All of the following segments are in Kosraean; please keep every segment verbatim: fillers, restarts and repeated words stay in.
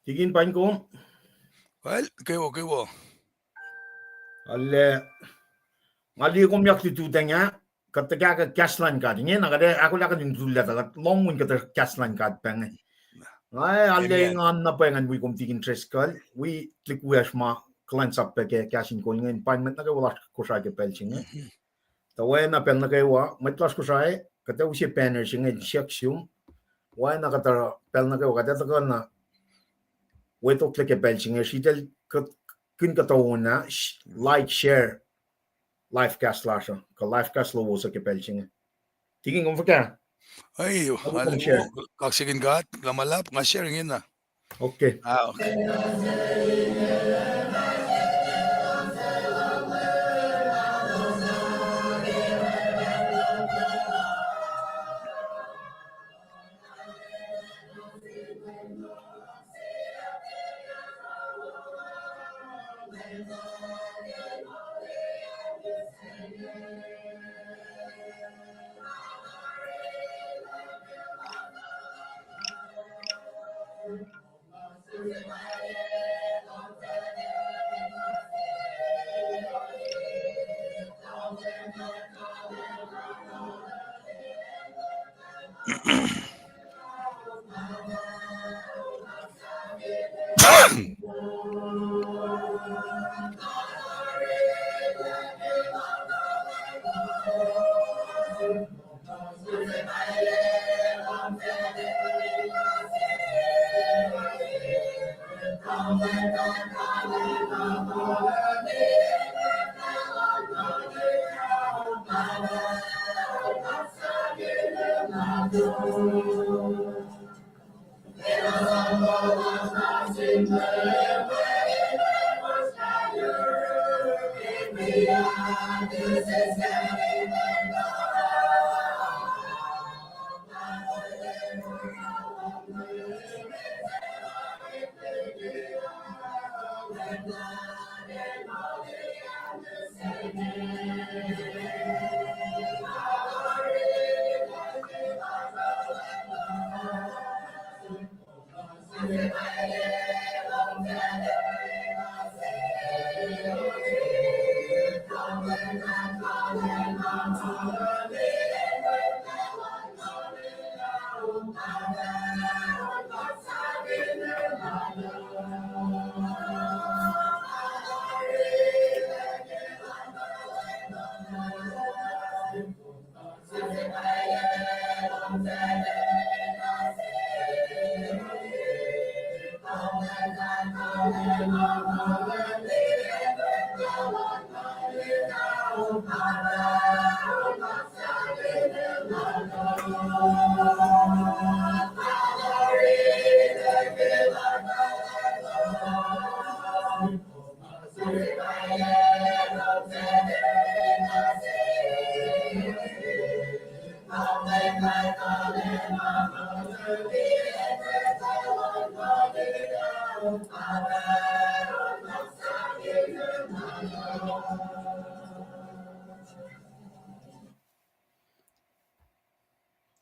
Tikin, paing kom. Well, kwewa, kwewa. Alu, nga liye kom yak lututacng ah, kuht tuhkahkwack kahs luhn God. Ingena kuht ac ahkolah kuht in lututacng, kuht lohng in kuht kahs luhn God pa inge. Nga ac arlac engan na pwacye ngan wi kom Tikin Driscoll, wi tuhlihk wiyacsr ma kuhlwacnsap pac ke kahs in kol inge, paing mwet nuh kwewa lasr Kosrae ke pacl se inge. Tuh oacna pacl nuh kwewa, mwet lasr Kosrae, kuht ac use banner se inge in siyuck sum. Oacna kuht pacl nuh kwewa, kuht ac tuhkuh na wetoklac ke pacl se inge, sritacl kuht, kihn kuhtuh on ah, like, share live cast lasr uh, kuh live cast lowos uh ke pacl se inge. Tikin, kom fuhkah? Ai, kaksakihn God, kuloh ma luhlahp, nga share ingena. Okay. Ah, okay.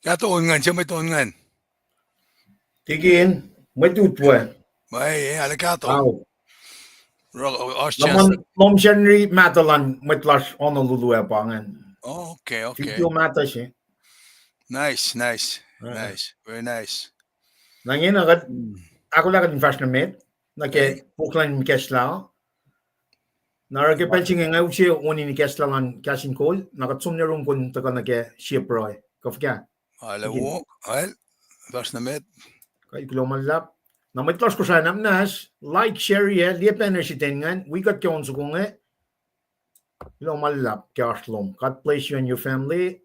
Kahto ingacn, se mwet on ingacn. Tikin, mwet utwe. Ai, eh, arlac kahto. Au. Ro-, oasr chance. Lom Sacnri mahtuh luhn mwet lasr Honolulu ah pa ingacn. Oh, okay, okay. Video mahtuh se. Nice, nice, nice, very nice. Na ingena kuht, ahkolah kuht in fahsr nuh met, nuh ke puk luhn ikacslah. Na oruh ke pacl se inge nga use on in ikacslah luhn Kahs in Kol, na kuht som nuh yurum kom tuhkuh nuh ke sie pruhe. Kuh fuhkah? Arlac wo, arlac, fahsr nuh met. Kuloh ma luhlahp. Na mwet lasr Kosrae, na muhnahs, like, share, ac liye banner se ten ingacn, wi kuht ke on soko inge. Kuloh ma luhlahp ke oasr lom. God bless you and your family.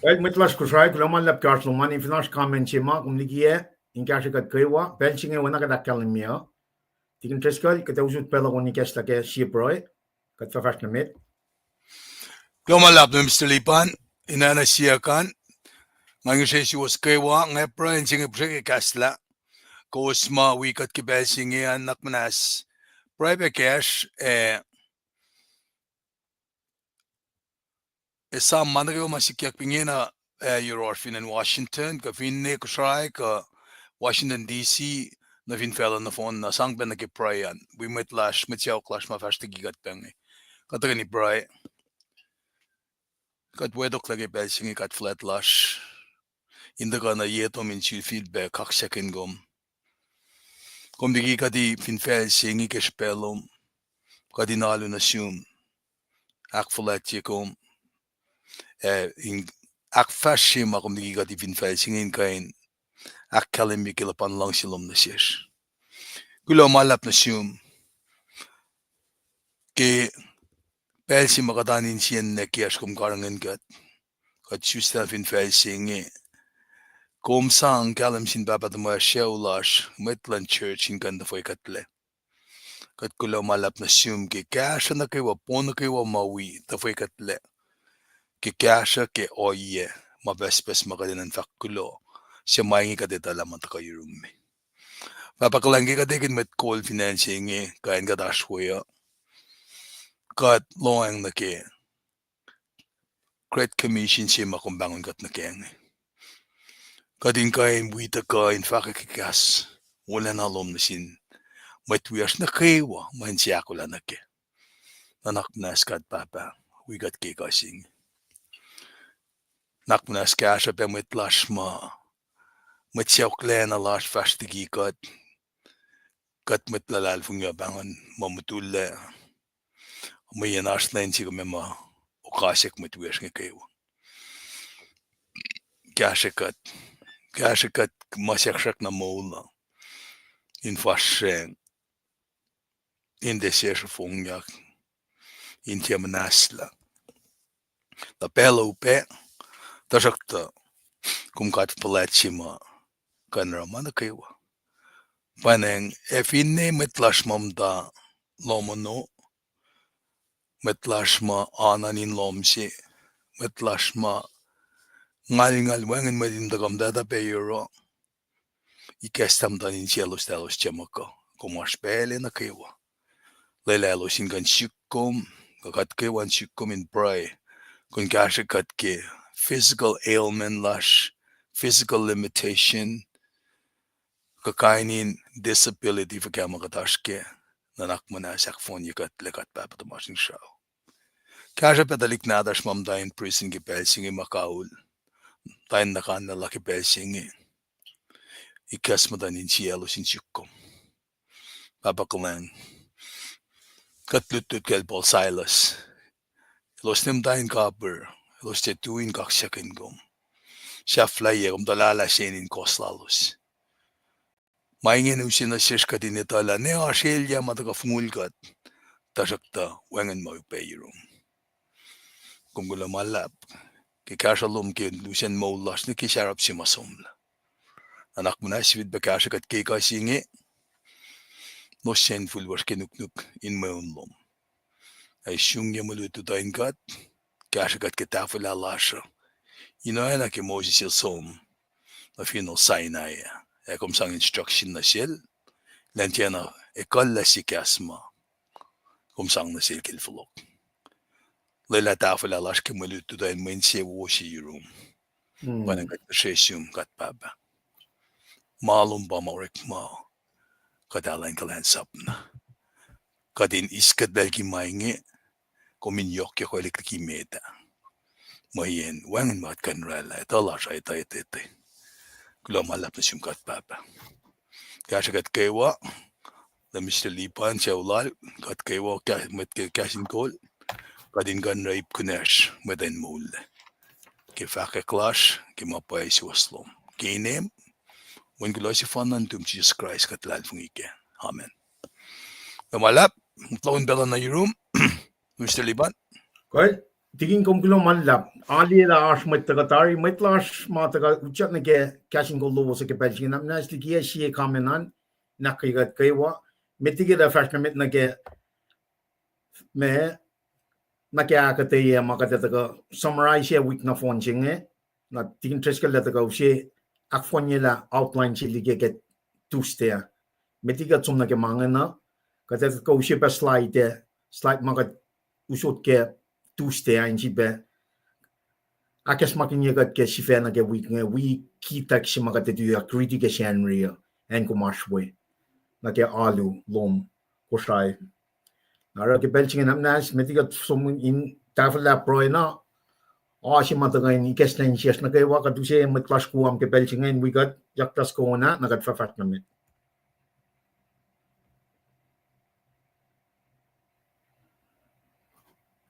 Kuloh, mwet lasr Kosrae, kuloh ma luhlahp ke oasr lom an. In fin oasr comment se ma kom likiyac in kahsrwe kuht kwewa, pacl se inge oacna kuht ahkkahlwemye uh. Tikin Driscoll, kuht ac usot pacl uh kom in ikacslah ke sie pruhe, kuht fah fahsr nuh met. Kuloh ma luhlahp nuh Mister Lipan, in oacna siyuck an, nga ngihsre suwos kwewa, nga pruhe in se inge pihsrake kahslah. Kowos ma wi kuht ke pacl se inge an, nuhnak muhnahs pruhe pac kacsr, ac esam ma nuh kwewa ma sikyak pa ingena, ah, yohrohsr fin acn Washington, kuh finne Kosrae, kuh Washington D C, nuh fin facluh nohfohn na, sang pac nuh ke pruhe an. Wi mwet lasr, mwet sacohk lasr ma fahsr liki kuht pa inge. Kuht tuhkweni pruhe. Kuht wetoklac ke pacl se inge, God fuhlwact lasr. In tuhkuh nuh ye tom in sifilpac kaksakihn kom. Kom liki kuht fin facl se inge ke srihpac lom. Kuht in alu nuh sum, ahkfuhlwactye kom, ac in ahkfahsrye ma kom liki kuht fin facl se inge in kuh in ahkkahlwemye ke luhpan luhngse lom nuh sesr. Kuloh ma luhlahp nuh sum ke pacl se ma kuht oan insiyacn nwe kiyacsr kom karihngihn kuht. Kuht suslah fin facl se inge. Kom sang kahlwem sin Pahpah tuhmwacsr sucu lasr, mwet luhn church in kuh in tuhfwekuhtlac. Kuht kuloh ma luhlahp nuh sum ke kahsruh nuh kwewa, po nuh kwewa ma wi tuhfwekuhtlac. Ke kahsruh ke ohiyac ma pucspucs ma kuht enenuh in fahk kuloh, suc ma inge kuht etuh lah ma tuhkuh yurum me. Pahpah kuhlwacng, ke kuht ekihn mwet kol fin acn se inge, kuh in kuht oasr we uh, kuht lohacng nuh ke Great Commission se ma kom pahngon kuht nuh kac inge. Kuht in kuh in wi tuhkuh in fahkwack ke kahs wolacna lom nuh sin mwet wiyacsr nuh kwewa ma inse ahkolah nuh kac. Nuhnak muhnahs God Pahpah, wi kuht ke kuh se inge. Nuhnak muhnahs kahsruh pac mwet lasr ma, mwet sacohklacna lasr fahsr liki kuht, kuht mwet luhlahlfongi uh pahngon muh mutullac, mweyen oasr lwen se kom ac muh okasack mwet wiyacsr inge kwewa. Kahsrwe kuht, kahsrwe kuht ma sracksrak na moul uh in fahsracng, in tiac sesr fongyak, in tiac muhnahslah. Tuh pacl uh upac, tuhsruhktuh kom God fuhlwact se ma kuh in oruh ma nuh kwewa. Pwacnwacng, ac finne mwet lasr ma muhta lohm ono, mwet lasr ma oan in lohm se, mwet lasr ma ngalngal, wacngihn mwet in tuhkuh muhtwacta pac yohroh, ikacslah muhtuhn insiyaclos, elos tiac muhkuh. Kom oasr pacl ac nuh kwewa. Lwelah elos in kuh in suk kom, kuh kuht kwewa in suk kom in pruhe, kom in kahsrwe kuht ke physical ailment lasr, physical limitation, kuh kain in disability fuhkah ma kuht oasr kac. Nuhnak muhnahs ahkfohnye kuht lah kuht Pahpah tuhmasr Inkuhsrao. Kahsruh pac tuhlihk nahtuhsr ma muhta in prison ke pacl se inge ma kaul, tuh in nuhkanlah ke pacl se inge, ikacslah muhtuhn insiyaclos in suk kom. Pahpah kuhlwacng, kuht lutlut kacl Paul Silas. Elos ne muhta in kapihr, elos tiac tui in kaksakihn kom. Sahflahiyac, kom tuhlalah se in kohs lalos. Ma ingacn use nuh sesr kuht in etuh lah ne oasr elyah ma tuhkuh fongul kuht, tuhsruhktuh wacngihn ma upac yurum. Kom kuloh ma luhlahp ke kahsruh lom ke lusen moul lasr nuh ke sarap se ma somlah. Nuhnak muhnahs sifilpac kahsrwe kuht ke kuh se inge, los sacn fihl wasr ke nuknuk in mweun lom. Ac sungye mwe lutlut uh in kuht, kahsrwe kuht ke tahfwelah lasr uh, in oacna ke Moses el som nuh fineol Sinai ah, ac kom sang instruction nuh sel, elan tiacna ekuhllah sie kahs ma kom sang nuh sel ke el fohlohk. Lwelah tahfwelah lasr ke mwe lutlut uh in mwe insewowo se yurum. Pwacnwacng kuht sre sum God Pahpah. Ma lom pa ma orekma kuht enenuh in kuhlwacnsap na. Kuht in eis kuht liki ma inge, kom in yohkyak oalek liki met ah. Mweyen wacngihn ma kuht kuh in oraclah, etuh lasr uh etuh etuh. Kuloh ma luhlahp nuh sum God Pahpah. Kahsrwe kuht kwewa, Minister Lipan, sucu lal, kuht kwewa, mwet ke kahs in kol, kuht in kuh in oruh ip kunacsr mwet in moul ke fahkwack lasr ke ma pwacye suwohs lom. Ke inem Wen kuloh sefanna nuhtum Jisus Kraist kuht luhlahlfongi kac. Amen. Kuloh ma luhlahp, muhta in pacl uh nuh yurum, Minister Lipan. Kuh Tikin, kom kuloh ma luhlahp. Aliye lah oasr mwet tuhkuh tari, mwet lasr ma tuhkuh utyak nuh ke kahs in kol lowos uh ke pacl se inge, na muhnahs liki sie comment an, na ke kuht kwewa, met liki tuh fahsr nuh met nuh ke, ma, nuh ke ahkuhtweyac ma kuht ac tuhkuh summarize wik nohfohn se inge, na Tikin Driscoll el tuhkuh use ahkfohnyelah outline se liki ke Tuesday ah. Met liki kuht som nuh ke ma ingacn uh, kuht ac tuhkuh use pac slide, slide ma kuht usot ke Tuesday ah in sifilpac ahkacsmakihnye kuht ke sifacna ke wik inge, wi key text se ma kuht ac tuyak riti ke Sacnri uh, acn kom oasr we, nuh ke alu lom Kosrae. Na oruh ke pacl se inge na muhnahs met liki kuht som in tahfwelah pruhe na, oasr ma tuhkuh in ikacslah insiyacsr nuh kwewa, kuht use mwet lasr Guam ke pacl se inge in wi kuht, yak tas kona, na kuht fahfahsr nuh met.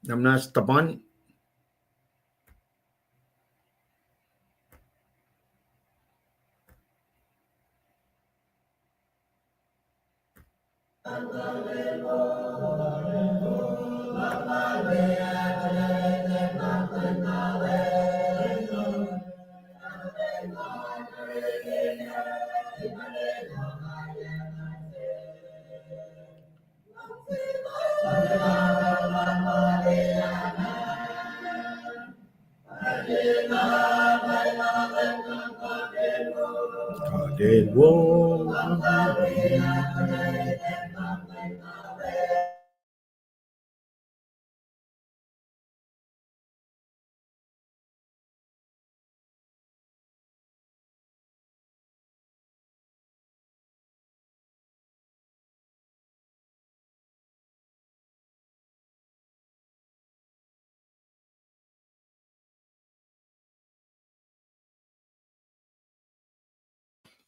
Na muhnahs tuhpan.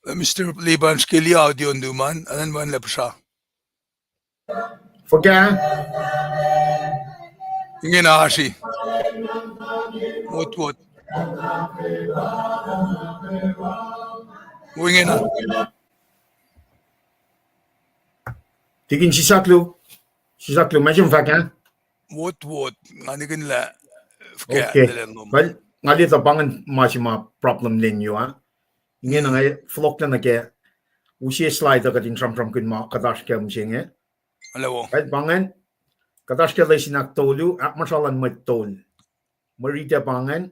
Mister Liban, skeli audio numan, anan wan lapsra. Fuhkah? Ingena oasr. Wot, wot. Ingena. Tikin, sisaklu. Sisaklu, ma sum fahk ah? Wot, wot. Nga nikin lah. Okay. Well, nga liye tuh pa ingacn ma se ma problem lwen uh ah. Ingena nga fohlohklac nuh ke use slide uh kuht in sramsramkihn ma kuht oasr ke mihsenge. Well, pa ingacn, kuht oasr ke lesin ahktolu, ahkmuhsra luhn mwet tol. Mwe riti pa ingacn,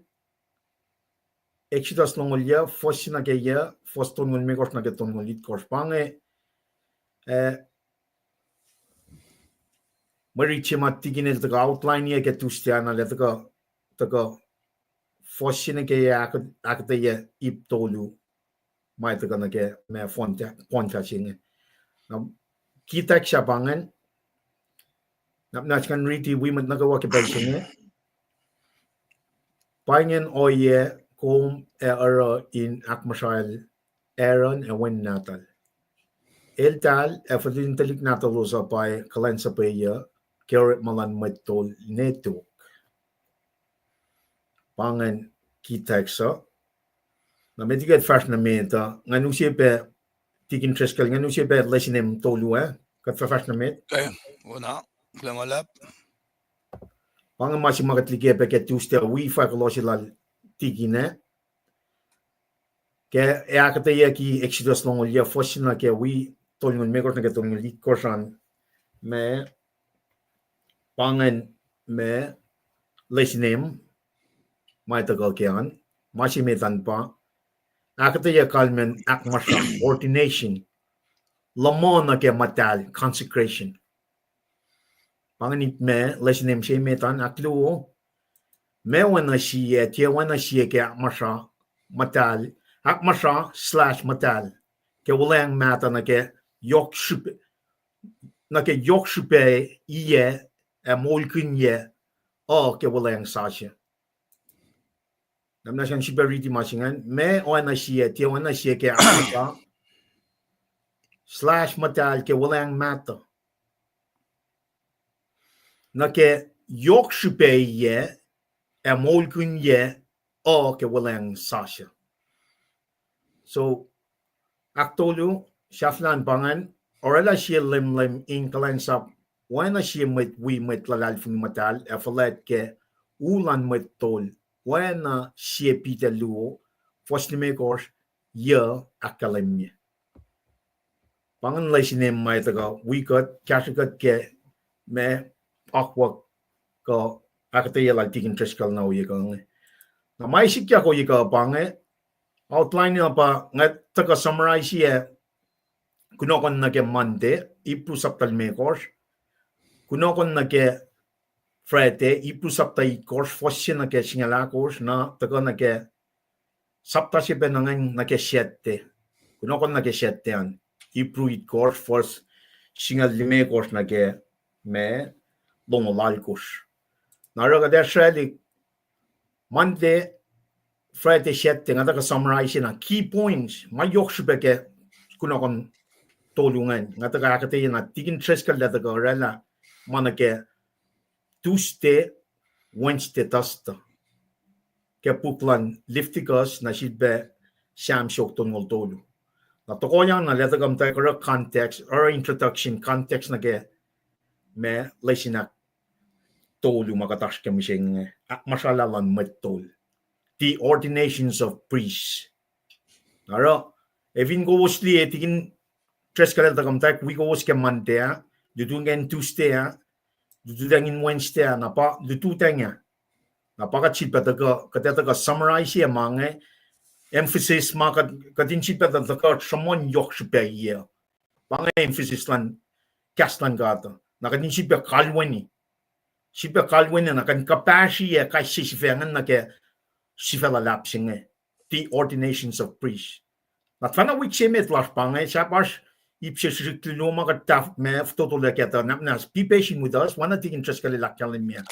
Exodus longoul yuh, fuhs se nuh ke yuh, fuhs tolngoul limekohsr nuh ke tolngoul itkohsr. Pa inge, eh, mwe riti se ma Tikin el tuhkuh outline-i ke Tuesday ah, na el tuhkuh, tuhkuh fuhs se nuh ke ahkuhtweyac ip tolu ma tuhkuh nuh ke ma point ah se inge. Na, key text ah pa ingacn, na muhnahs ngan riti wi mwet nuh kwewa ke pacl se inge. Pa ingacn ohiyac kom ac oruh in ahkmuhsrael Aaron ac wen nahtuhl. Eltahl ac fihlin tuhlihk nahtuhlos uh pa kuhlwacnsapuh yuc ke orekma luhn mwet tol ne tok. Pa ingacn key text uh. Na met liki kuht fahsr nuh met uh, ngan use pac, Tikin Driscoll, ngan use pac lesin em tolu ah, kuht fahfahsr nuh met. Pa ingacn ma se ma kuht liki pac ke Tuesday, wi fahk kuloh se lal Tikin ah. Ke ahkuhtweyucki Exodus longoul yuh, fuhs se nuh ke wi tolngoul limekohsr nuh ke tolngoul itkohsr an, ma, pa ingacn ma lesin em, ma tuhkuh ke an, ma se met an pa ahkuhtweyac kalmacn ahkmuhsra, ordination, luhmuh nuh ke muhtahl, consecration. Pa ingacn ip ma lesin em se met an, ahkluo, ma oacna sie, tiac oacna sie ke ahkmuhsra muhtahl, ahkmuhsra slash muhtahl ke wuhlweacng mahtuh nuh ke yohk srihpac, nuh ke yohk srihpac iyac ac moulkihnyuck uh ke wuhlweacng sasuc. Na muhnahs ngan sifilpac riti ma se ingacn, ma oacna sie, tiac oacna sie ke ahkmuhsra slash muhtahl ke wuhlweacng mahtuh nuh ke yohk srihpac iyac ac moulkihnyuck uh ke wuhlweacng sasuc. So, ahktolu, sahflah an pa ingacn, oraclah sie lemlem in kuhlwacnsap oacna sie mwet wi mwet luhlahlfongi muhtahl ac fuhlwact ke u luhn mwet tol, oacna sie Peter luo, fuhs limekohsr, yuc ahkkahlwemye. Pa ingacn lesin ma tuhkuh wi kuht, kahsrwe kuht ke ma akwuck kuh ahkuhtweyac lal Tikin Driscoll na ohiyac kuh inge. Na ma sikyak ohiyac kuh pa inge, outline uh pa nga tuhkuh summarize-i kunohkohn nuh ke Monday, Hebrew sapta limekohsr, kunohkohn nuh ke Friday, Hebrew sapta itkohsr, fuhs se nuh ke singucul ahkosr, na tuhkuh nuh ke sapta se pac nuh ingacn nuh ke Saturday. Kunohkohn nuh ke Saturday an, Hebrew itkohsr, fuhs singucul limekohsr nuh ke ma longoul alkosr. Na oruh kuht ac srwaclihk Monday, Friday, Saturday, nga tuhkuh summarize na key points, ma yohk srihpac ke kunohkohn tolu ingacn. Nga tuhkuh ahkuhtweyac na Tikin Driscoll el tuhkuh orwaclah ma nuh ke Tuesday, Wednesday, Thursday ke puk luhn Leviticus nuh sel pac Sam siofok tolngoul tolu. Na tohkohyang na el tuhkuh muhtwacwacack oruh context, oruh introduction, context nuh ke ma lesin ahktolu ma kuht oasr ke mihsenge, ahkmuhsralah luhn mwet tol, the ordinations of priests. Na oruh, ac fin kowos liye, Tikin Driscoll el tuhkuh muhtwacwacack wi kowos ke Monday ah, lututacng Tuesday ah, lututacng in Wednesday ah, na pa lututacng ah, na pa kuht sifilpac tuhkuh, kuht ac tuhkuh summarize-i ma inge, emphasis ma kuht, kuht in sifilpac tuhkuh sruhmuhn yohk srihpac uh. Pa inge emphasis luhn kahs luhn God uh. Na kuht in sifilpac kalweni. Sifilpac kalweni na kuht in kuhpahsri ac kais sie sifacna nuh ke sifac luhlahp se inge, the ordinations of priests. Na tuhfahna wik se met lasr pa inge, sahp oasr ip se srihsrihk luo ma kuht tahf-, ma fototolac kac tuh, na, na be patient with us, oacna Tikin Driscoll el ahkkahlwemye.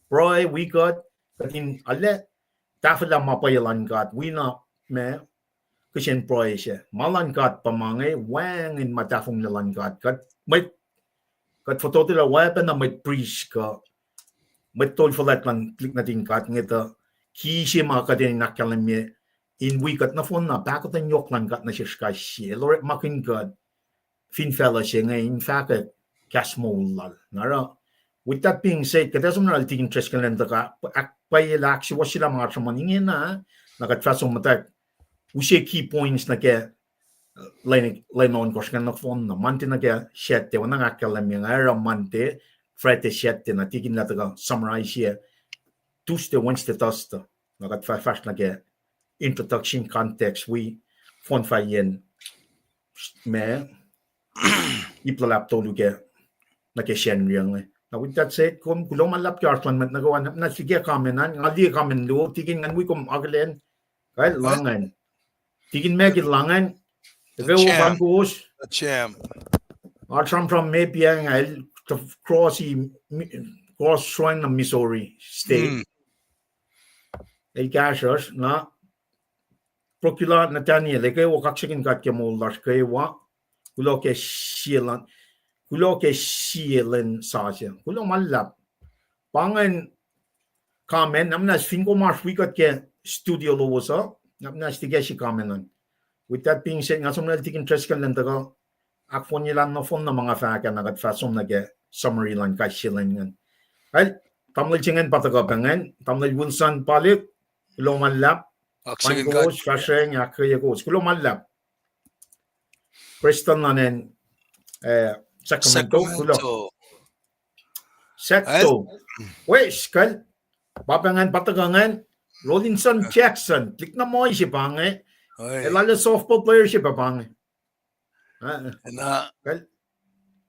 Pruhe wi kuht, kuht in arlac tahfwelah ma pwacye luhn God, wi na ma kihsen pruhe se. Ma luhn God pa ma inge, wacngihn ma tahfonglac luhn God. Kuht mwet, kuht fototolac oacpacna mwet priest kuh mwet tol fuhlwact luhn tuhlihk nuhtin God inge tuh, ki se ma kuht in ahkkahlwemye in wi kuht nohfohn na pahkotwen yohk luhn God nuh sesr kais sie. El orekmakihn kuht fin facluh se inge in fahkwack kahs moul lal. Na oruh, with that being said, kuht ac som na lal Tikin Driscoll in tuhkuh ahkpwacyelah, ahksuwohsyelah ma sruhmuhn ingena, na kuht fah som muhtwacwacack use key points nuh ke lwen, lwen ohnkohsr ingacn nohfohn na, Monday nuh ke Saturday, oacna nga ahkkahlwemye inge, oruh Monday, Friday, Saturday, na Tikin el tuhkuh summarize-i Tuesday, Wednesday, Thursday. Na kuht fah fahsr nuh ke introduction, context, wi fohn faiyacn ma ip luhlahp tolu ke, nuh ke Sacnri inge. Na with that said, kom kuloh ma luhlahp ke oasr luhn mwet nuh kwewa, na, na srihke comment an, nga liye comment luo, Tikin, ngan wi kom akihlen, kal Langan. Tikin Michael Langan, eke wo kan kowos. Nga sramsram me piang el cross, cross shrine na Missouri State. El kahsruhsr na Procula Nathaniel, eke wo kaksakihn God ke moul lasr kwewa. Kuloh ke sie lwen, kuloh ke sie lwen sasuc. Kuloh ma luhlahp. Pa ingacn comment, na muhnahs fin kom oasr wi kuht ke studio lowos uh, na muhnahs tiac kahsruh comment an. With that being said, nga som na lal Tikin Driscoll in tuhkuh ahkfohnyelah nohfohn na ma nga fahk ah, na kuht fah som nuh ke summary luhn kais sie lwen ingacn. Kal, tamuhlwel se ingacn pa tuhkuh pac ingacn, tamuhlwel Wilson Palik, kuloh ma luhlahp, paing kowos, fahsrwacng, ahkkweye kowos. Kuloh ma luhlahp. Preston luhn acn, eh, Sacramento, kuloh. Sacto. Wes, kal, pa pac ingacn, pa tuhkuh ingacn, Rolinson Jackson, tuhlihk na moul se pa inge, el arlac softball player se pa inge.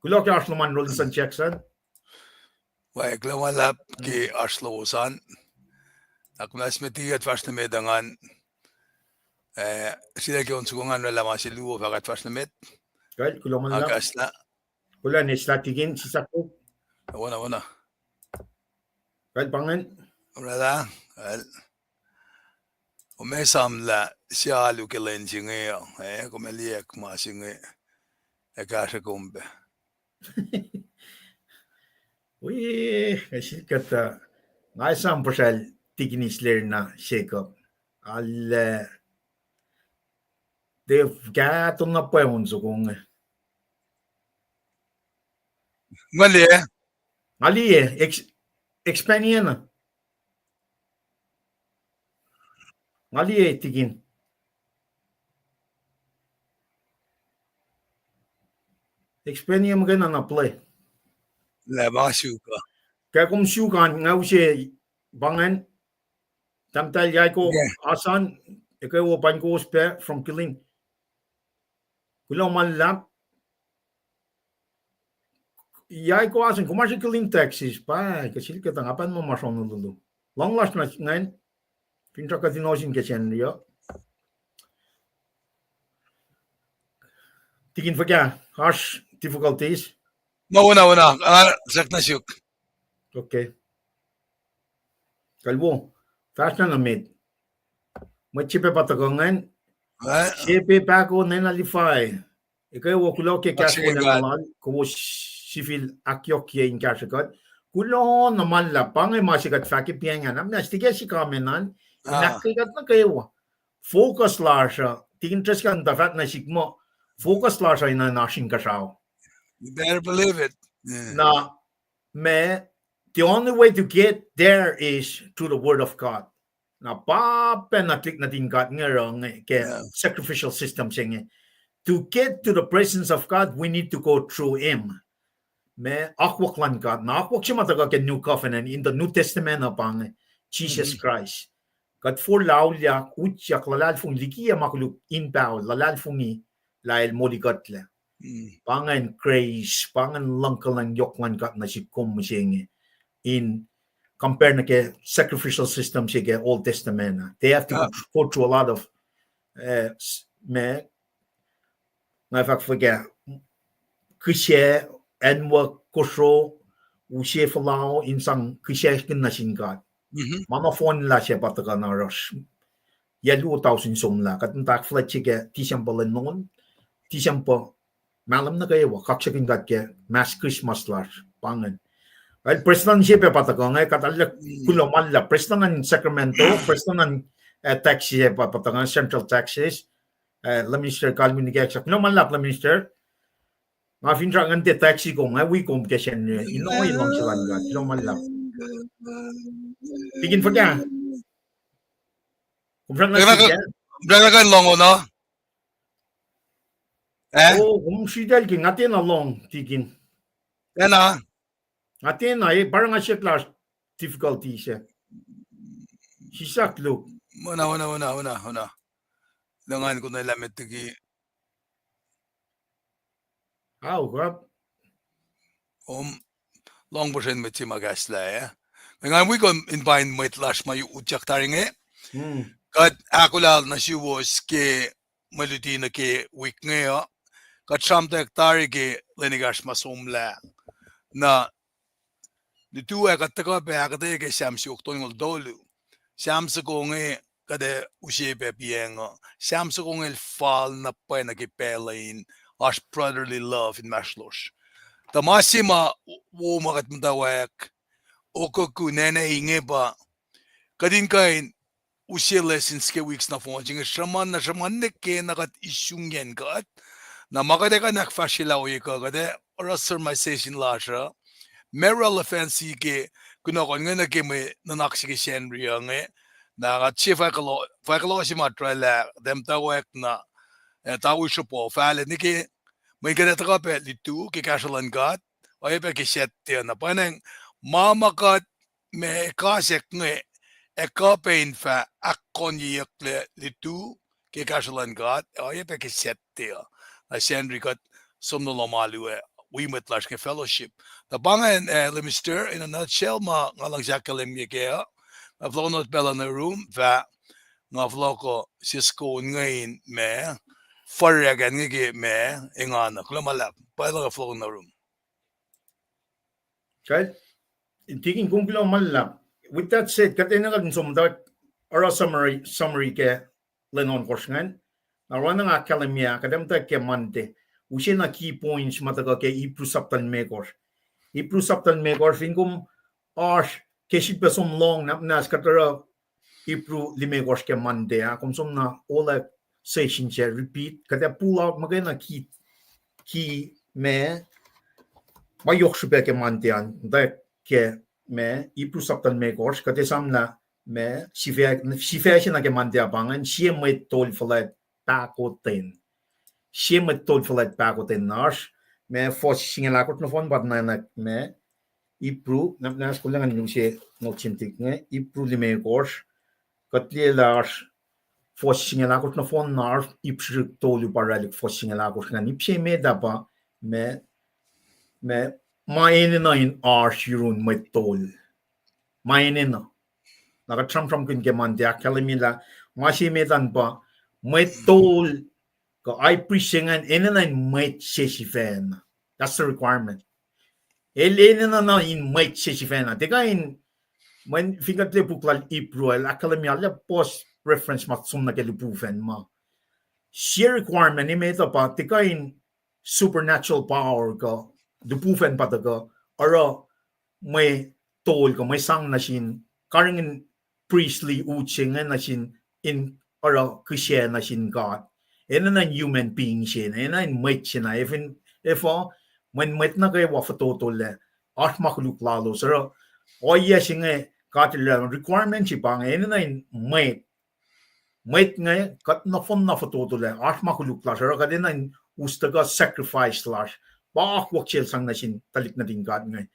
Kuloh ke oasr lom an, Rolinson Jackson. Wes, kuloh ma luhlahp ke oasr lowos an. Ac kom na smet, kuht fahsr nuh met ingacn. Eh, sila ke on soko ingacn oraclah ma se luo fah kuht fahsr nuh met. Kuloh ma luhlahp. Kuloh ne sila Tikin, sisakuk. Oacna, oacna. Kal pa ingacn. Oraclah, kal. Kom ac esamlah sie alu ke lwen se inge, eh, kom ac liyacack ma se inge, ac kahsruh kom pac. Wi, nga sikuhtuh, nga esam puhsral Tikin Isler na Jacob. Al, eh, Dave, kahto na pwacye on soko inge. Nga liye, nga liye, ex-, expand-iyac na. Nga liye tikin. Explain ye muhkwena na play. Lah ma suk uh. Ke kom suk an, nga use pa ingacn, tahmtahel Yaiko Asan, ekuh wo pain kowos pac from Killeen. Kuloh ma luhlahp. Yaiko Asan, kom oasr Killeen, Texas, pa, kuh sel kuhtuh nga pa ma ma srono lulu. Lohng lasr na ingacn, finsrak kuht in ohsun ke Sacnri uh. Tikin fuhkah, oasr difficulties? Na, wona, wona, ah, srackna suk. Okay. Kalwo, fahsr na nuh met. Mwet se pac pa tuhkuh ingacn. Sepe Pahko, Nena Lifai. Ekuh wo, kuloh ke kahs wolacna lal, kowos sifil ahkyohkye in kahsrwe kuht. Kuloh na ma luhlahp, pa inge ma se kuht fahk ke piacng an. Am na stika si comment an, in ahkkweye kuht nuh kwewa. Focus lasr uh, tikin Treskan tuh fahk nuh sihk muh, focus lasr uh in oasr inkuhsrao. You better believe it. Na, ma, the only way to get there is through the word of God. Na pa pacna tuhlihk nuhtin God inge oruh inge ke sacrificial system se inge. To get to the presence of God, we need to go through him. Ma, akwuck luhn God. Na akwuck se ma tuhkuh ke New Covenant, in the New Testament uh pa inge, Jesus Christ. Kuht forlah auliyak, utyak, luhlahlfongi, likiyac ma koluk in pahol, luhlahlfongi lah el molikuhtlac. Pa ingacn grace, pa ingacn luhngkuhlwacng yohk luhn God nuh sihk kom mihsenge. In compare nuh ke sacrificial system se ke Old Testament uh, they have to go through a lot of, ma, nga fahk fuhkah, kihsac, acnwuck, kosro, use fuhlao in sang kihsackihnna sin God. Ma nohfohnlah se pa tuhkuh na oruh. Yac luo tausin somlah, kuht muhta ahkfuhlwactye ke December lwen longoul, December, mahlwem nuh kwewa, kaksakihn God ke mass Christmas lasr, pa ingacn. El prestuhn se pac pa tuhkuh inge, kuht arlac kuloh ma luhlahp, prestuhn in Sacramento, prestuhn in, Texas se pa, pa tuhkuh inge, Central Texas, Leicester Calvin Keksa. Kuloh ma luhlahp Leicester. Nga finsrak ngan tiac taxi kom, nga wi kom ke Sacnri, in ohiyac luhngse luhn God. Kuloh ma luhlahp. Tikin fuhkah? Kom srackna kuh in lohng on uh? O, kom sritacl ke nga tiacna lohng, tikin. Tiacna? Nga tiacna, e, pa oruh nga siyuck lasr difficulty se. Sislah Luke. Wona, wona, wona, wona, wona. Nga ngan konwelah met liki. Ao, kuh. Kom lohng puhsren mwet se ma kahslah, e? Nga wi kom in pain mwet lasr ma utyak tari inge. Kuht ahkolah nuh suwos ke mwe luti nuh ke wik inge uh. Kuht sramtweack tari ke lwen ekahsr ma somlah. Na lutu ac kuht tuhkuh pac ahkuhtweyac ke Sam siofok tolngoul tolu. Sam soko inge kuht ac use pac piacng uh. Sam soko inge el fal na pwacye nuh ke pacl uh in oasr brotherly love inmahsrlosr. Tuh ma se ma wo ma kuht muhtwacwacack okokun acn inge pa kuht in kuh in use lessons ke wik nohfohn se inge sruhmuhn na sruhmuhn nuh ke na kuht isungiyacn kuht. Na ma kuht ac kuh in ahkfahsryelah ohiyac kuh kuht ac oruh sermonization lasr uh. Ma relevance ke kunohkohn inge nuh ke mwe nuhnak se ke Sacnri uh inge. Na kuht se fahk kuloh se ma tuh lah kuht muhtwacwacack na, e, tawi sropo fahlac nuh ke mweyen kuht ac tuhkuh pac lutu ke kahsruh luhn God, oacyacpac ke Saturday uh. Na pwacnwacng ma ma kuht ma kasack inge ac kuh pac in fah ahkkoneyucklac lutu ke kahsruh luhn God, oacyacpac ke Saturday uh. Na Sacnri kuht som nuh lohm alu ac wi mwet lasr inge fellowship. Na pa ingacn, e, Leicester, in a nutshell, ma nga luhngse ahkkahlwemye kac uh. Nga fohlohk nuh pacl uh nuh room, fah nga fohlohk uh sisken inge in ma, fahsr ahkacn inge ke ma, engan uh, kuloh ma luhlahp, pacl uh fohlohk nuh room. Tikin, kom kuloh ma luhlahp. With that said, kuht enenuh kuht in som tuh oruh summary, summary ke lwen ohnkohsr ingacn. Na oruh na nga ahkkahlwemye, kuht ac muhta ke Monday. Use na key points ma tuhkuh ke Hebrew sapta limekohsr. Hebrew sapta limekohsr, fin kom oasr ke srihpac som lohng, na muhnahs kuht oruh Hebrew limekohsr ke Monday ah, kom som na olah session se repeat, kuht ac pull out muhkwena key, key ma, ma yohk srihpac ke Monday an, tuh ke ma, Hebrew sapta limekohsr, kuht ac samlah ma sifac, sifac se nuh ke Monday pa ingacn, sie mwet tol fuhlwact pahkotwen. Sie mwet tol fuhlwact pahkotwen. Na oasr, ma fuhs singucul ahkosr nohfohn pa na, na, ma Hebrew, na, na, skolacng an use note se nuhtihk inge, Hebrew limekohsr, kuht liye lah oasr fuhs singucul ahkosr nohfohn na oasr Hebrew tolu pa orwaclihk fuhs singucul ahkosr ingacn. Ip se met ah pa, ma, ma, ma enenuh in oasr yurun mwet tol. Ma enenuh. Na kuht sramsramkihn ke Monday, ahkkahlwemye lah ma se met an pa mwet tol, kuh high priest se ingacn enenuh in mwet se sifacna. That's the requirement. El enenuh na in mwet se sifacna. Tiac kuh in, mweyen fin kuht liye puk lal Hebrew, el ahkkahlwemye lah puhs reference ma som nuh ke lihpufacn ma. Sie requirement emet uh pa tiac kuh in supernatural power kuh lihpufacn pa tuhkuh oruh mwe tol kuh mwe sang nuh sin, karihngihn priestly ut se inge nuh sin, in oruh kihsac nuh sin God. Enenuh in human being se na, enenuh in mwet se na, efin, efuh, mweyen mwet nuh kwewa fototolac, oasr ma koluk lalos, oruh ohiyac se inge God el requirement se pa inge, enenuh in mwet, mwet inge kuht nohfohn na fototolac, oasr ma koluk lasr, oruh kuht enenuh in us tuhkuh sacrifice lasr, pa akwuck sel sang nuh sin tuhlihk nuhtin God inge,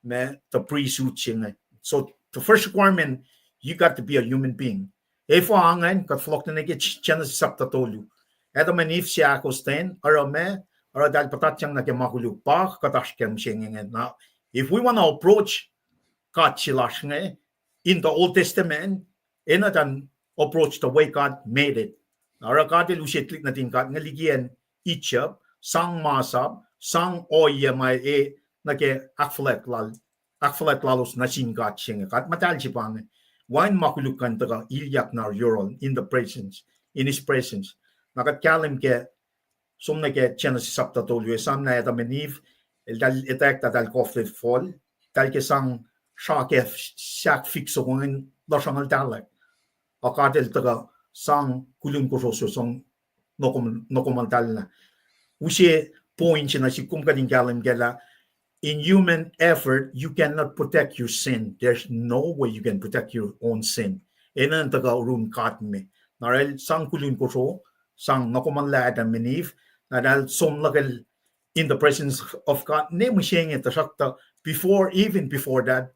ma the priesthood se inge. So the first requirement, you got to be a human being. Efuh ingacn, kuht fohlohk nuh ke Genesis sapta tolu. Adam and Eve seahkostwen, oruh ma, oruh eltahl puhtatyang nuh ke ma koluk, pa kuht oasr ke mihsenge inge. Now, if we want to approach God se lasr inge, in the Old Testament, enenuh in approach the way God made it. Oruh God el use tuhlihk nuhtin God inge liki acn Egypt, sang masap, sang ohiyac ma e nuh ke ahkfuhlwact lal, ahkfuhlwact lalos nuh sin God se inge. God muhtahl se pa inge. Wacngihn ma koluk kuh in tuhkuh ilyak nuh yohrohl in the presence, in his presence. Na kuht kahlwem ke, som nuh ke Genesis sapta tolu, esam lah Adam and Eve, eltahl etwacack lah eltahl kof lal fol, eltahl ke sang srah ke sahk fik soko ingacn lusrongel tahlac. A God el tuhkuh sang kulun kosro se sang nohkomuhtahllah. Use point se na sik kom kuht in kahlwem kac lah in human effort, you cannot protect your sin. There's no way you can protect your own sin. Enenuh in tuhkuh yurin God me. Na el sang kulun kosro, sang nohkomuhtahllah Adam and Eve, na eltahl som luhkel in the presence of God, ne mihsenge, tuhsruhktuh before, even before that,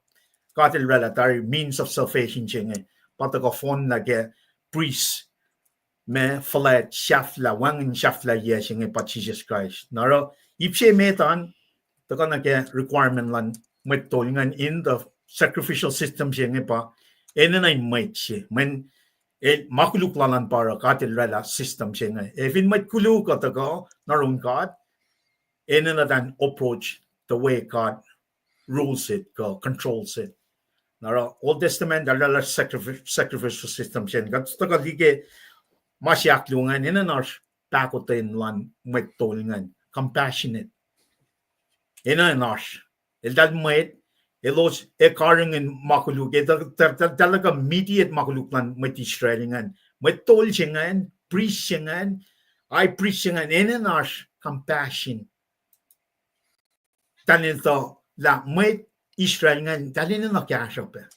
God el oraclah tari means of salvation se inge, pa tuhkuh fohnlah ke priest ma fuhlwact sahflah, wacngihn sahflahiyac se inge pa Jisus Kraist. Na oruh ip se met an, tuhkuh nuh ke requirement luhn mwet tol ingacn in the sacrificial system se inge pa, enenuh in mwet se, mweyen el ma koluk lal an pa oruh God el oraclah system se inge. Efin mwet koluk uh tuhkuh nuh yurin God, enenuh in approach the way God rules it, kuh controls it. Na oruh Old Testament, eltahl oraclah sacrifi-, sacrificial system se inge. Kuht tuhkuh liye ke ma se ahkluo ingacn, enenuh in oasr pahkotwen luhn mwet tol ingacn, compassionate. Enenuh in oasr. Eltahl mwet, elos ac karihngihn ma koluk, eltahl ac mediate ma koluk luhn mwet Israel ingacn. Mwet tol se ingacn, priest se ingacn, high priest se ingacn, enenuh in oasr compassion. Eltahl etuh lah mwet Israel ingacn, eltahl enenuh kahsruh pac.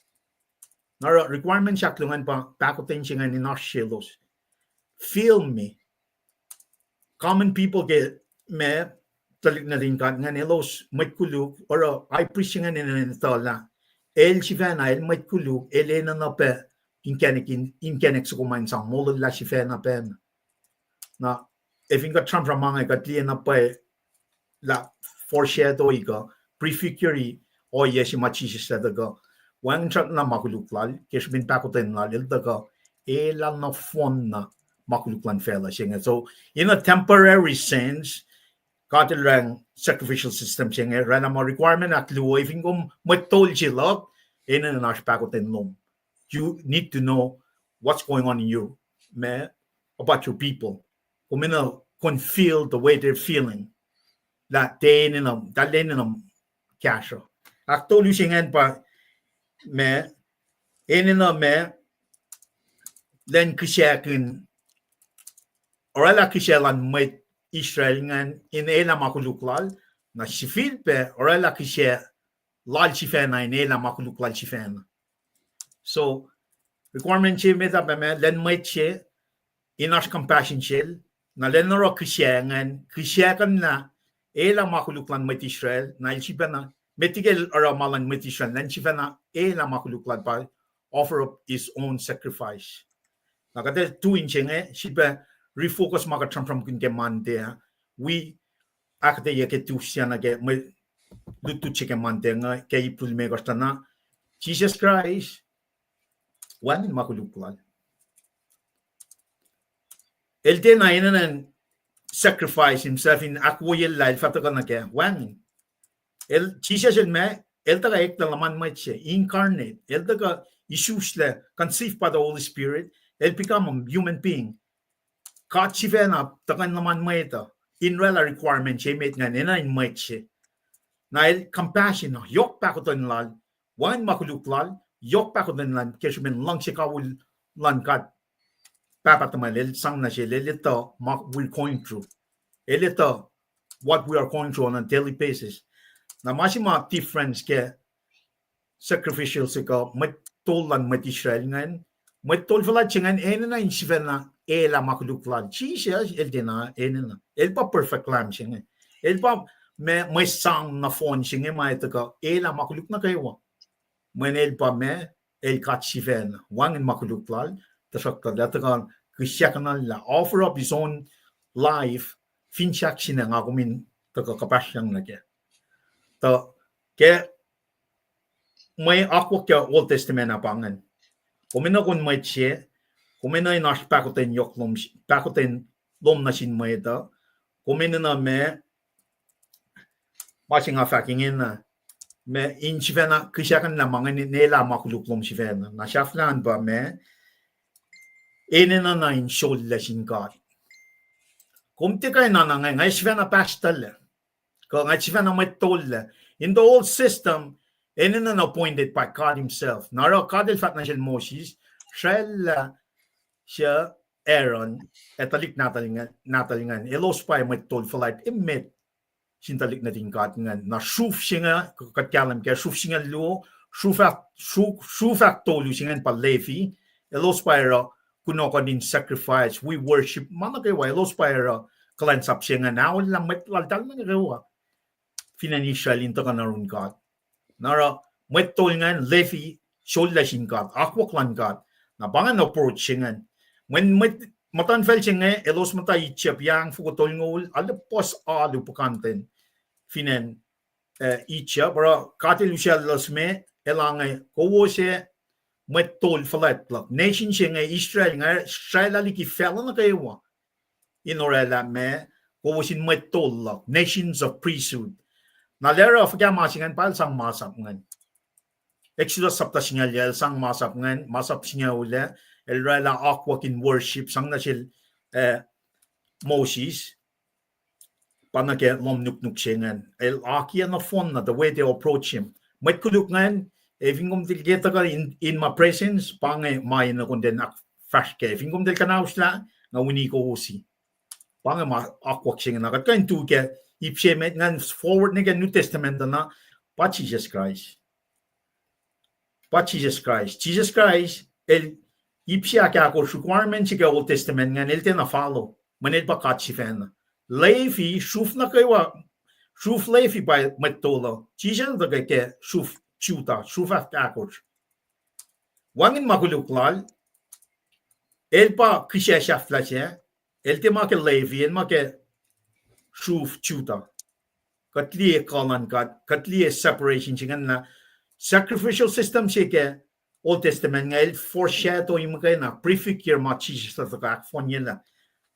Na oruh requirement se ahkluo ingacn pa pahkotwen se ingacn in oasr selos. Feel me. Common people ke ma tuhlihk nuhtin God ingacn elos mwet koluk, oruh high priest ingacn enenuh in etuh lah el sifacna, el mwet koluk, el enenuh pac inkacnek, inkacnek soko ma in sang molwellah sifacna pacna. Na, efin kuht sramsram ma inge kuht liye na pwacye lah foreshadow kuh prefigure ohiyac se ma Jisus el tuhkuh, wacngihn srackna ma koluk lal, ke srihpen pahkotwen lal, el tuhkuh, elah nohfohnna ma koluk luhn facluh se inge. So, in a temporary sense, God el oraclah sacrificial system se inge, oraclah ma requirement ahkluo, efin kom mwet tol se luhk, enenuh in oasr pahkotwen lom. You need to know what's going on in you, ma, about your people. Kom enenuh in feel the way they're feeling. Lah tiac enenuh, eltahl enenuh kahsruh. Ahktolu se ingacn pa ma, enenuh ma, lwen kihsackin, oraclah kihsac luhn mwet Israel ingacn in elah ma koluk lal, na sifilpac oraclah kihsac lal sifacna in elah ma koluk lal sifacna. So, Requirement se met ah pa ma lwen mwet se, in oasr compassion sel, na lwen oruh kihsac ingacn, kihsackuhnlah, elah ma koluk luhn mwet Israel, na el sifacna, met liki el oruh ma luhn mwet Israel, lwen sifacna elah ma koluk lal pa offer up his own sacrifice. Na kuht ac tu in se inge, sifilpac refocus ma kuht sramsramkihn ke Monday ah, wi ahkuhtweyac ke Tuesday ah nuh ke mwe lutlut se ke Monday inge, ke April limekohsr tuh na, Jisus Kraist, wacngihn ma koluk lal. El tiacna enenuh in sacrifice himself in ahkwoyellah el fah tuhkuh nuh kac, wacngihn. El, Jisus el ma, el tuhkuh eklac luhman mwet se, incarnate, el tuhkuh isuslac, conceived by the Holy Spirit, el become a human being. God sifacna tuhkuh in luhman mwet uh, in oraclah requirement se met ingacn, enenuh in mwet se. Na el compassion, yohk pahkotwen lal, wacngihn ma koluk lal, yohk pahkotwen lal, ke srihpen luhngse kawihl luhn God Pahpah tuhmwacl, el sang nuh sel, el etuh ma we're going through. El etuh what we are going through on a daily basis. Na ma se ma difference ke sacrificial se kuh mwet tol luhn mwet Israel ingacn, mwet tol fuhlwact se ingacn enenuh in sifacna elah ma koluk lal. Jisus el tiacna enenuh. El pa perfect lamb se inge. El pa ma mwe sang nohfohn se inge ma el tuhkuh elah ma koluk nuh kwewa. Mweyen el pa ma, el God sifacna, wacngihn ma koluk lal, tuhsruhktuh el tuhkuh kihsackuhnlah, offer up his own life, finsrak se inge nga kom in tuhkuh kuhpahsryang nuh kac. Tuh ke mwe akwuck ke Old Testament ah pa ingacn. Kom enenuh in mwet se, kom enenuh in oasr pahkotwen yohk lom, pahkotwen lom nuh sin mwet uh, kom enenuh ma, ma se nga fahk ingena, ma in sifacna kihsackuhnlah ma ingacn in elah ma koluk lom sifacna. Na sahflahiyacn pa ma, enenuh na in sollac sin God. Kom tiac kuh in na nga, nga sifacna pastor lac, kuh nga sifacna mwet tol lac. In the old system, enenuh na appointed by God himself. Na oruh God el fahk nuh sel Moses, sraclah se Aaron, ac tuhlihk nahtuhl ingacn, nahtuhl ingacn, elos pa mwet tol fuhlwact emet sin tuhlihk nuhtin God ingacn. Na sruf se inge, kuht kahlwem ke sruf singucul luo, sruf ahk-, sruf, sruf ahktolu se ingacn pa Levi, elos pa oruh kunohkohn in sacrifice, wi worship, ma nuh kwewa, elos pa oruh kuhlwacnsap se ingacn, aollah mwet laltahl nuh kwewa fin acn Israel in tuhkuh nuh yurin God. Na oruh mwet tol ingacn Levi, sollac sin God, akwuck luhn God. Na pa ingacn approach se ingacn. Mweyen mwet, muhtuhnfacl se inge, elos muhta Egypt, yac foko tolngoul, arlac puhs alu puhkantwen fin acn, eh, Egypt, oruh God el usacllah elos me, elange, kowos ac mwet tol fuhlwact luhk. Nation se inge Israel inge, sraclah liki facluh nuh kwewa in oraclah ma, kowos in mwet tol luhk, nations of priesthood. Na el oruh fuhkah ma se ingacn, pa el sang masap ingacn. Exodus sapta singucul yac, el sang masap ingacn, masap singucul ah, el oraclah akwuck in worship, sang nuh sel, eh, Moses, pa nuh ke lohm nuknuk se ingacn. El akiyac nohfohn na the way they approach him. Mwet koluk ingacn, ac fin kom tiac ke tuhkuh in, in my presence, pa inge ma enenuh kom in ahkfahsr kac. Fin kom tiac kuhnauslah, nga uni kowos. Pa inge ma akwuck se inge na kuht kuh in tu ke ip se met ingacn forward nuh ke New Testament na, pa Jisus Kraist. Pa Jisus Kraist. Jisus Kraist, el ip se ahkahkosr, requirement se ke Old Testament ingacn, el tiacna follow. Mweyen el pa God sifacna. Levi, sruf nuh kwewa, sruf Levi pa mwet tol uh. Jisus el tuhkuh ke sruf Judah, sruf ahkahkosr. Wacngihn ma koluk lal, el pa kihsac sahflah se, el tiac ma ke Levi, el ma ke sruf Judah. Kuht liye kuh luhn God, kuht liye separation se ingacn na sacrificial system se ke Old Testament inge el foreshadow muhkwena, prefigure ma Jisus el tuhkuh ahkfohnyelah.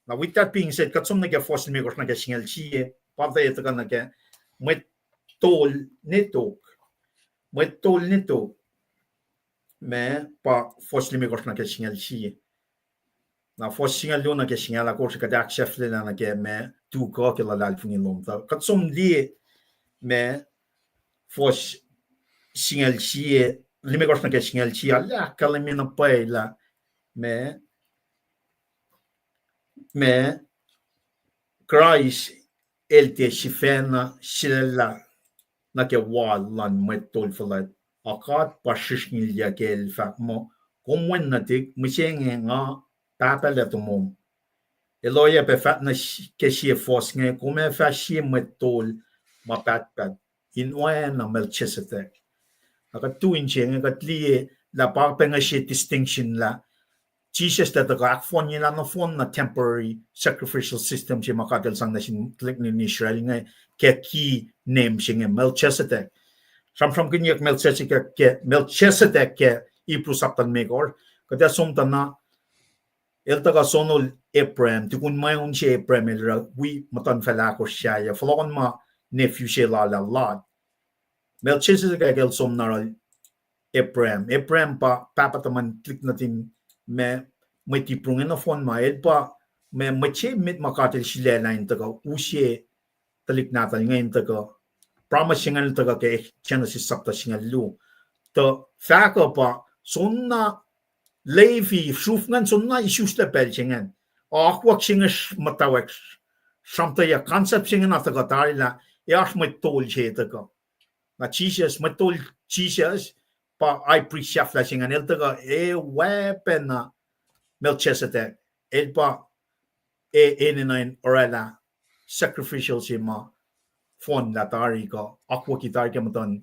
Na with that being said, kuht som nuh ke fuhs limekohsr nuh ke singucul sie, pa tuh tuhkuh nuh ke mwet tol ne tok. Mwet tol ne tok. Ma pa fuhs limekohsr nuh ke singucul sie. Na fuhs singucul luo nuh ke singucul ahkosr kuht ahksahfyelah nuh ke ma tu kuh ke luhlahlfongi lom. Tuh kuht som liye ma fuhs singucul sie, limekohsr nuh ke singucul sie, arlac ahkkahlwemye na pwacye lah ma, ma Kraist el tiac sifacna sulaclah nuh ke wal luhn mwet tol fuhlwact, a God pa srihsrngilyac ke el fahk muh, Kom wen nuhtihk, mihsenge nga Pahpah lac tomom. El oacyacpac fahk nuh ke sie fuhs inge, kom ac fah sie mwet tol ma pahtpaht in oacna Melchizedek. Na kuht tu in se inge kuht liye lah pa pacna sie distinction lah Jisus el tuhkuh ahkfohnyelah nohfohn na temporary sacrificial system se ma God el sang nuh sin tuhlihk nuhtin Israel inge ke ki name se inge Melchizedek. Sramsramkihnyuck Melchizedek ke, Melchizedek ke Hebrew sapta limekohsr, kuht ac som tuh na el tuhkuh sonol Abraham, tukun mweun se Abraham el oruh wi muhtuhnfacl ahkosr sahyac, fohlohkohnma nephew se lal ah Lot. Melchizedek el som na oruh Abraham. Abraham pa pahpah tuhmwacn tuhlihk nuhtin, ma, mwet Hebrew inge nohfohn ma el pa, ma, mwet se met ma God el sulaclah in tuhkuh use tuhlihk nahtuhl inge in tuhkuh, promise se ingacn el tuhkuh ke Genesis sapta singucul luo. Tuh fahk uh pa, soenna Levi, sruf ingacn soenna isuslac pacl se ingacn. Akwuck se inge muhtwacwacack, sramtweack concept se inge na tuhkuh tari lah, ac oasr mwet tol se tuhkuh. Na Jisus, mwet tol Jisus, pa high priest sahflah se ingacn, el tuhkuh, ac oacpacna Melchizedek, el pa, e, enenuh in oraclah sacrificial se ma fohnlah tari kuh akwucki tari ke muhtuhn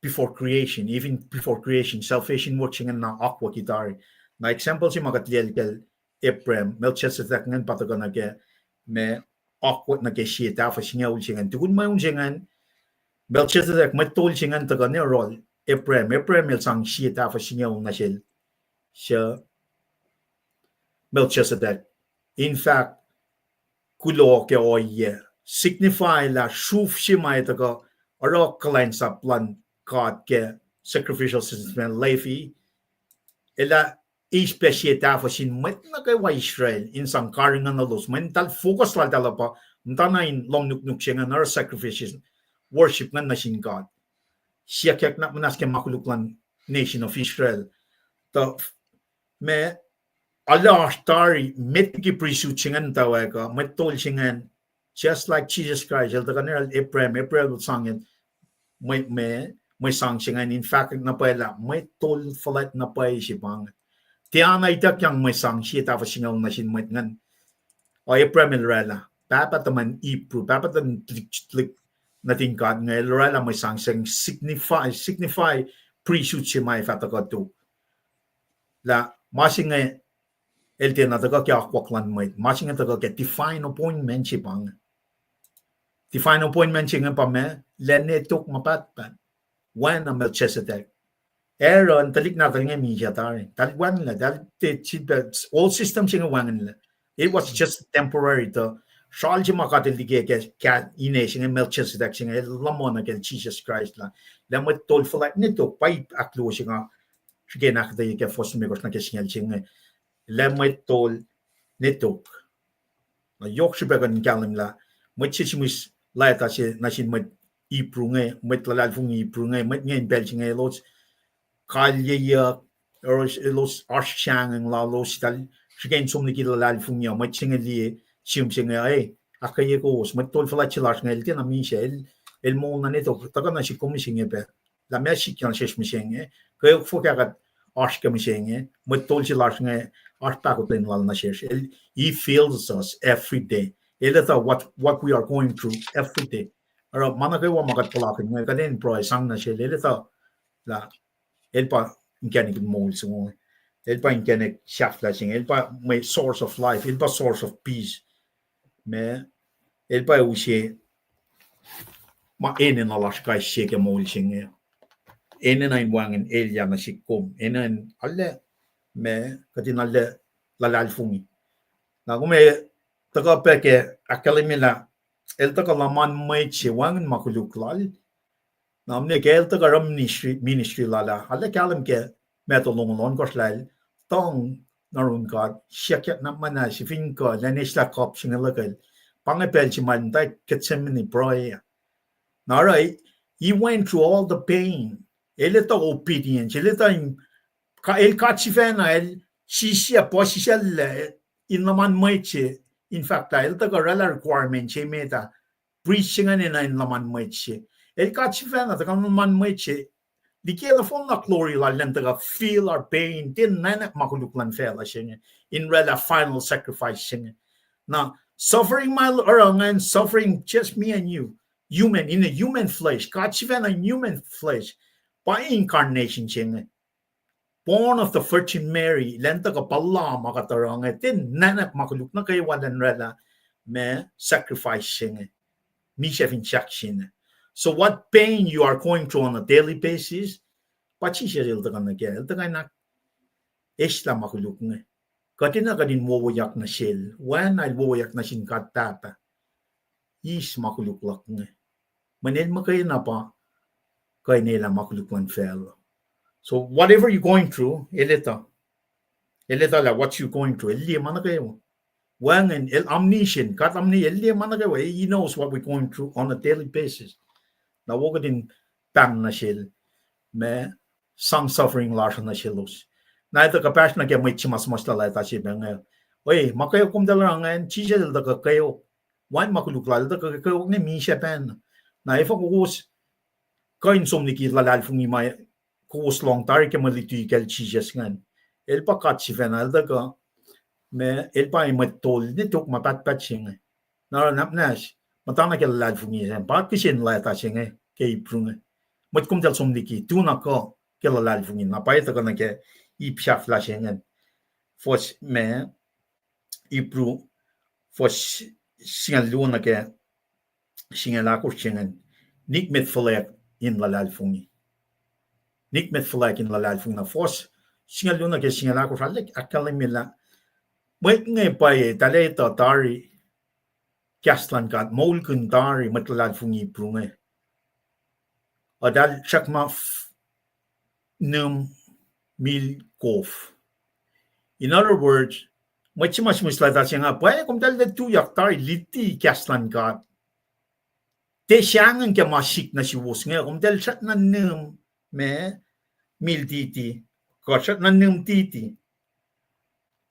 before creation, even before creation, salvation work se ingacn na akwucki tari. Na example se ma kuht liyacl kacl Abraham, Melchizedek ingacn pa tuhkuh nuh ke ma akwuck nuh ke sie tahfuh singucul se ingacn. Tukun mweun se ingacn, Melchizedek, mwet tol se ingacn tuhkuh ne oruhl Abraham. Abraham el sang sie tahfuh singucul nuh sel, suc Melchizedek. In fact, kuloh ke ohiyac, signify lah sruf se ma el tuhkuh oruh kuhlwacnsap luhn God ke sacrificial system Levi, el ah eis pac sie tahfuh sin mwet nuh kwewa Israel in sang karihngihnuhlos, mweyen eltahl focus laltahl uh pa muhtana in lohm nuknuk se ingacn oruh sacrifices, worship ingacn nuh sin God. Siyuckyak na muhnahs ke ma koluk luhn nation of Israel. Tuh ma, arlac oasr tari met liki priesthood se ingacn muhtwacwacack uh, mwet tol se ingacn, just like Jesus Christ, el tuhkuh ne oruhl Abraham, Abraham el sang el, mwe, mwe, mwe sang se ingacn in fahkwack na pwacye lah mwet tol fuhlwact na pwacye se pa inge. Tiacna ituckyang mwe sang sie tahfuh singucul nuh sin mwet ingacn. O Abraham el oraclah, pahpah tuhmwacn Hebrew, pahpah tuhmwacn tuhlihk, tuhlihk nuhtin God inge, el oraclah mwe sang se signify, signify priesthood se ma ac fah tuhkuh tok. Lah ma se inge el tiacna tuhkuh ke akwuck luhn mwet, ma se inge tuhkuh ke divine appointment se pa inge. Divine appointment se inge pa ma, lah ne tok ma pahtpaht, oacna Melchizedek. Aaron, tuhlihk nahtuhl inge misac tari, eltahl wacngihnlac, eltahl tiac sifilpac, old system se inge wacngihnlac. It was just temporary tuh sral se ma God el liki ke, ke ine se inge Melchizedek se inge, el luhman nuh kacl Jesus Christ lah, lah mwet tol fuhlwact ne tok, pa ip ahkluo se nga srihke in ahkuhtweyac ke fuhs limekohsr nuh ke singucul se inge, lah mwet tol ne tok. Na yohk srihpac kuht in kahlwem lah mwet se sihmihs leta se nuh sin mwet Hebrew inge, mwet luhlahlfongi Hebrew inge, mwet inge in pacl se inge elos kalyeyuck, elos, elos oasr sahngweng lalos, eltahl srihke in som liki luhlahlfongi uh, mwet se inge liye sihm se inge, e, ahkkweye kowos, mwet tol fuhlwact se lasr inge el tiacna misac, el, el moul na ne tok, tuhkuh nuh sihk kom mihsenge pac. Lah ma sikyak nuh sesr mihsenge, kweok fuhkah kuht oasr ke mihsenge, mwet tol se lasr inge, oasr pahkotwen lal nuh sesr. El, he feels us every day. El etuh what, what we are going through every day. Oruh ma nuh kwewa ma kuht puhlakihn inge, kuht in pruhe sang nuh sel, el etuh lah el pa inkacnek in moul se inge. El pa inkacnek sahflah se inge. El pa mwe source of life. El pa source of peace. Ma, el pa use ma enenuh lasr kais sie ke moul se inge. Enenuh in wacngihn elyah nuh sihk kom. Enenuh in arlac, ma, kuht in arlac luhlahlfongi. Na kom ac tuhkuh pac ke ahkkahlwemye lah el tuhkuh luhman mwet se wacngihn ma koluk lal. Na mne ke el tuhkuh oruh ministry, ministry lal ah, arlac kahlwem ke Matthew longoul ohnkohsr lah el tuhng nuh yurin God, siyuckyak na muhnahs fin kuh, elan eslah cup se inge luhkel. Pa inge pacl se ma el muhta Gethsemane pruhe. Na oruh, he went through all the pain. El etuh obedience, el etuh in, ka-, el kac sifacna, el sisya, puhsisacllac in luhman mwet se, in fact lah el tuhkuh oraclah requirement se met ah, priest se ingacn enenuh in luhman mwet se. El kac sifacna tuhkuh luhman mwet se, Liki el nohfohnna glory lal elan tuhkuh feel our pain, tiac nwacknak ma koluk luhn facluh se inge, in oraclah final sacrifice se inge. Na suffering ma el oruh ingacn, suffering just me and you, human, in a human flesh, God sifacna in human flesh, pa incarnation se inge. Born of the Virgin Mary, elan tuhkuh puhla ma kuht oruh inge, tiac nwacknak ma koluk nuh kwewa elan oraclah ma sacrifice se inge. Misac fin sahk se inge. So what pain you are going through on a daily basis, pa Jisus el tuhkuh nuh kac, el tuhkuh in ahk-, eslah ma koluk inge. Kuht enenuh kuht in wowoyak nuh sel, oacna el wowoyak nuh sin God Pahpah. Eis ma koluk luhk inge. Mweyen el muhkwena pa kuh in eslah ma koluk luhn facluh. So whatever you're going through, el etuh. El etuh lah what you're going through. El liye ma nuh kwewa. Wacngihn, el omniscient, God omni-, el liye ma nuh kwewa. He knows what we're going through on a daily basis. Na wo kuht in pahng nuh sel ma sang suffering lasr nuh selos. Na etuh kuhpahsr nuh ke mwet se ma suhmuhslah leta se pac inge. Oi, ma kweok komtacl oruh ingacn, Jisus el tuhkuh kweok. Wacngihn ma koluk lal, el tuhkuh kweok ne misac pacna. Na efuh kowos kuh in som liki luhlahlfongi ma kowos lohng tari ke mwe luti kacl Jisus ingacn? El pa God sifacna, el tuhkuh, ma el pa mwet tol ne tok ma pahtpaht se inge. Na oruh nwacsnwacs, muhta na ke luhlahlfongi se, pa kihsen leta se inge ke Hebrew inge. Mwet komtacl som liki, tu na kuh ke luhlahlfongi, na pwacye tuhkuh nuh ke ip sahflah se ingacn. Fuhs ma, Hebrew, fuhs singucul luo nuh ke singucul ahkosr se ingacn, nikmet fuhlwact in luhlahlfongi. Nikmet fuhlwact in luhlahlfongi. Na fuhs singucul luo nuh ke singucul ahkosr, arlac ahkkahlwemye lah mwet inge pwacye, eltahl etuh tari kahs luhn God, moulkihn tari mwet luhlahlfongi Hebrew inge. Eltahl srackna nim mil kof. In other words, mwet se ma suhmuhslah leta se inge, pwacye, komtacl tuyak tari luti kahs luhn God. Tiac sahngweng ke ma sik nuh suwos inge, komtacl srackna nim ma mil titi, kuh srackna nim titi.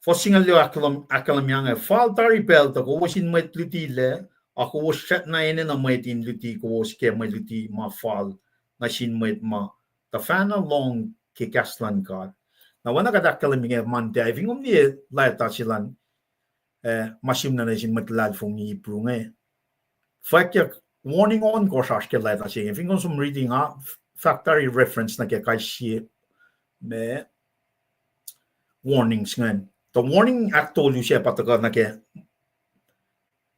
Fuhs singucul luo ahkkahlwem-, ahkkahlwemye inge, fal tari pacl tuh kowos in mwet luti lac, a kowos srackna enenuh mwet in luti kowos ke mwe luti ma fal nuh sin mwet ma tuhfahna lohng ke kahs luhn God. Na oacna kuht ahkkahlwemye ke Monday, fin kom liye leta se luhn, eh, ma sihmlac nuh sin mwet luhlahlfongi Hebrew inge, fwackyuck warning ohnkohsr oasr ke leta se inge. Fin kom som reading, ah, fahk tari reference nuh ke kais sie ma warnings ingacn. Tuh warning ahktolu se pa tuhkuh nuh ke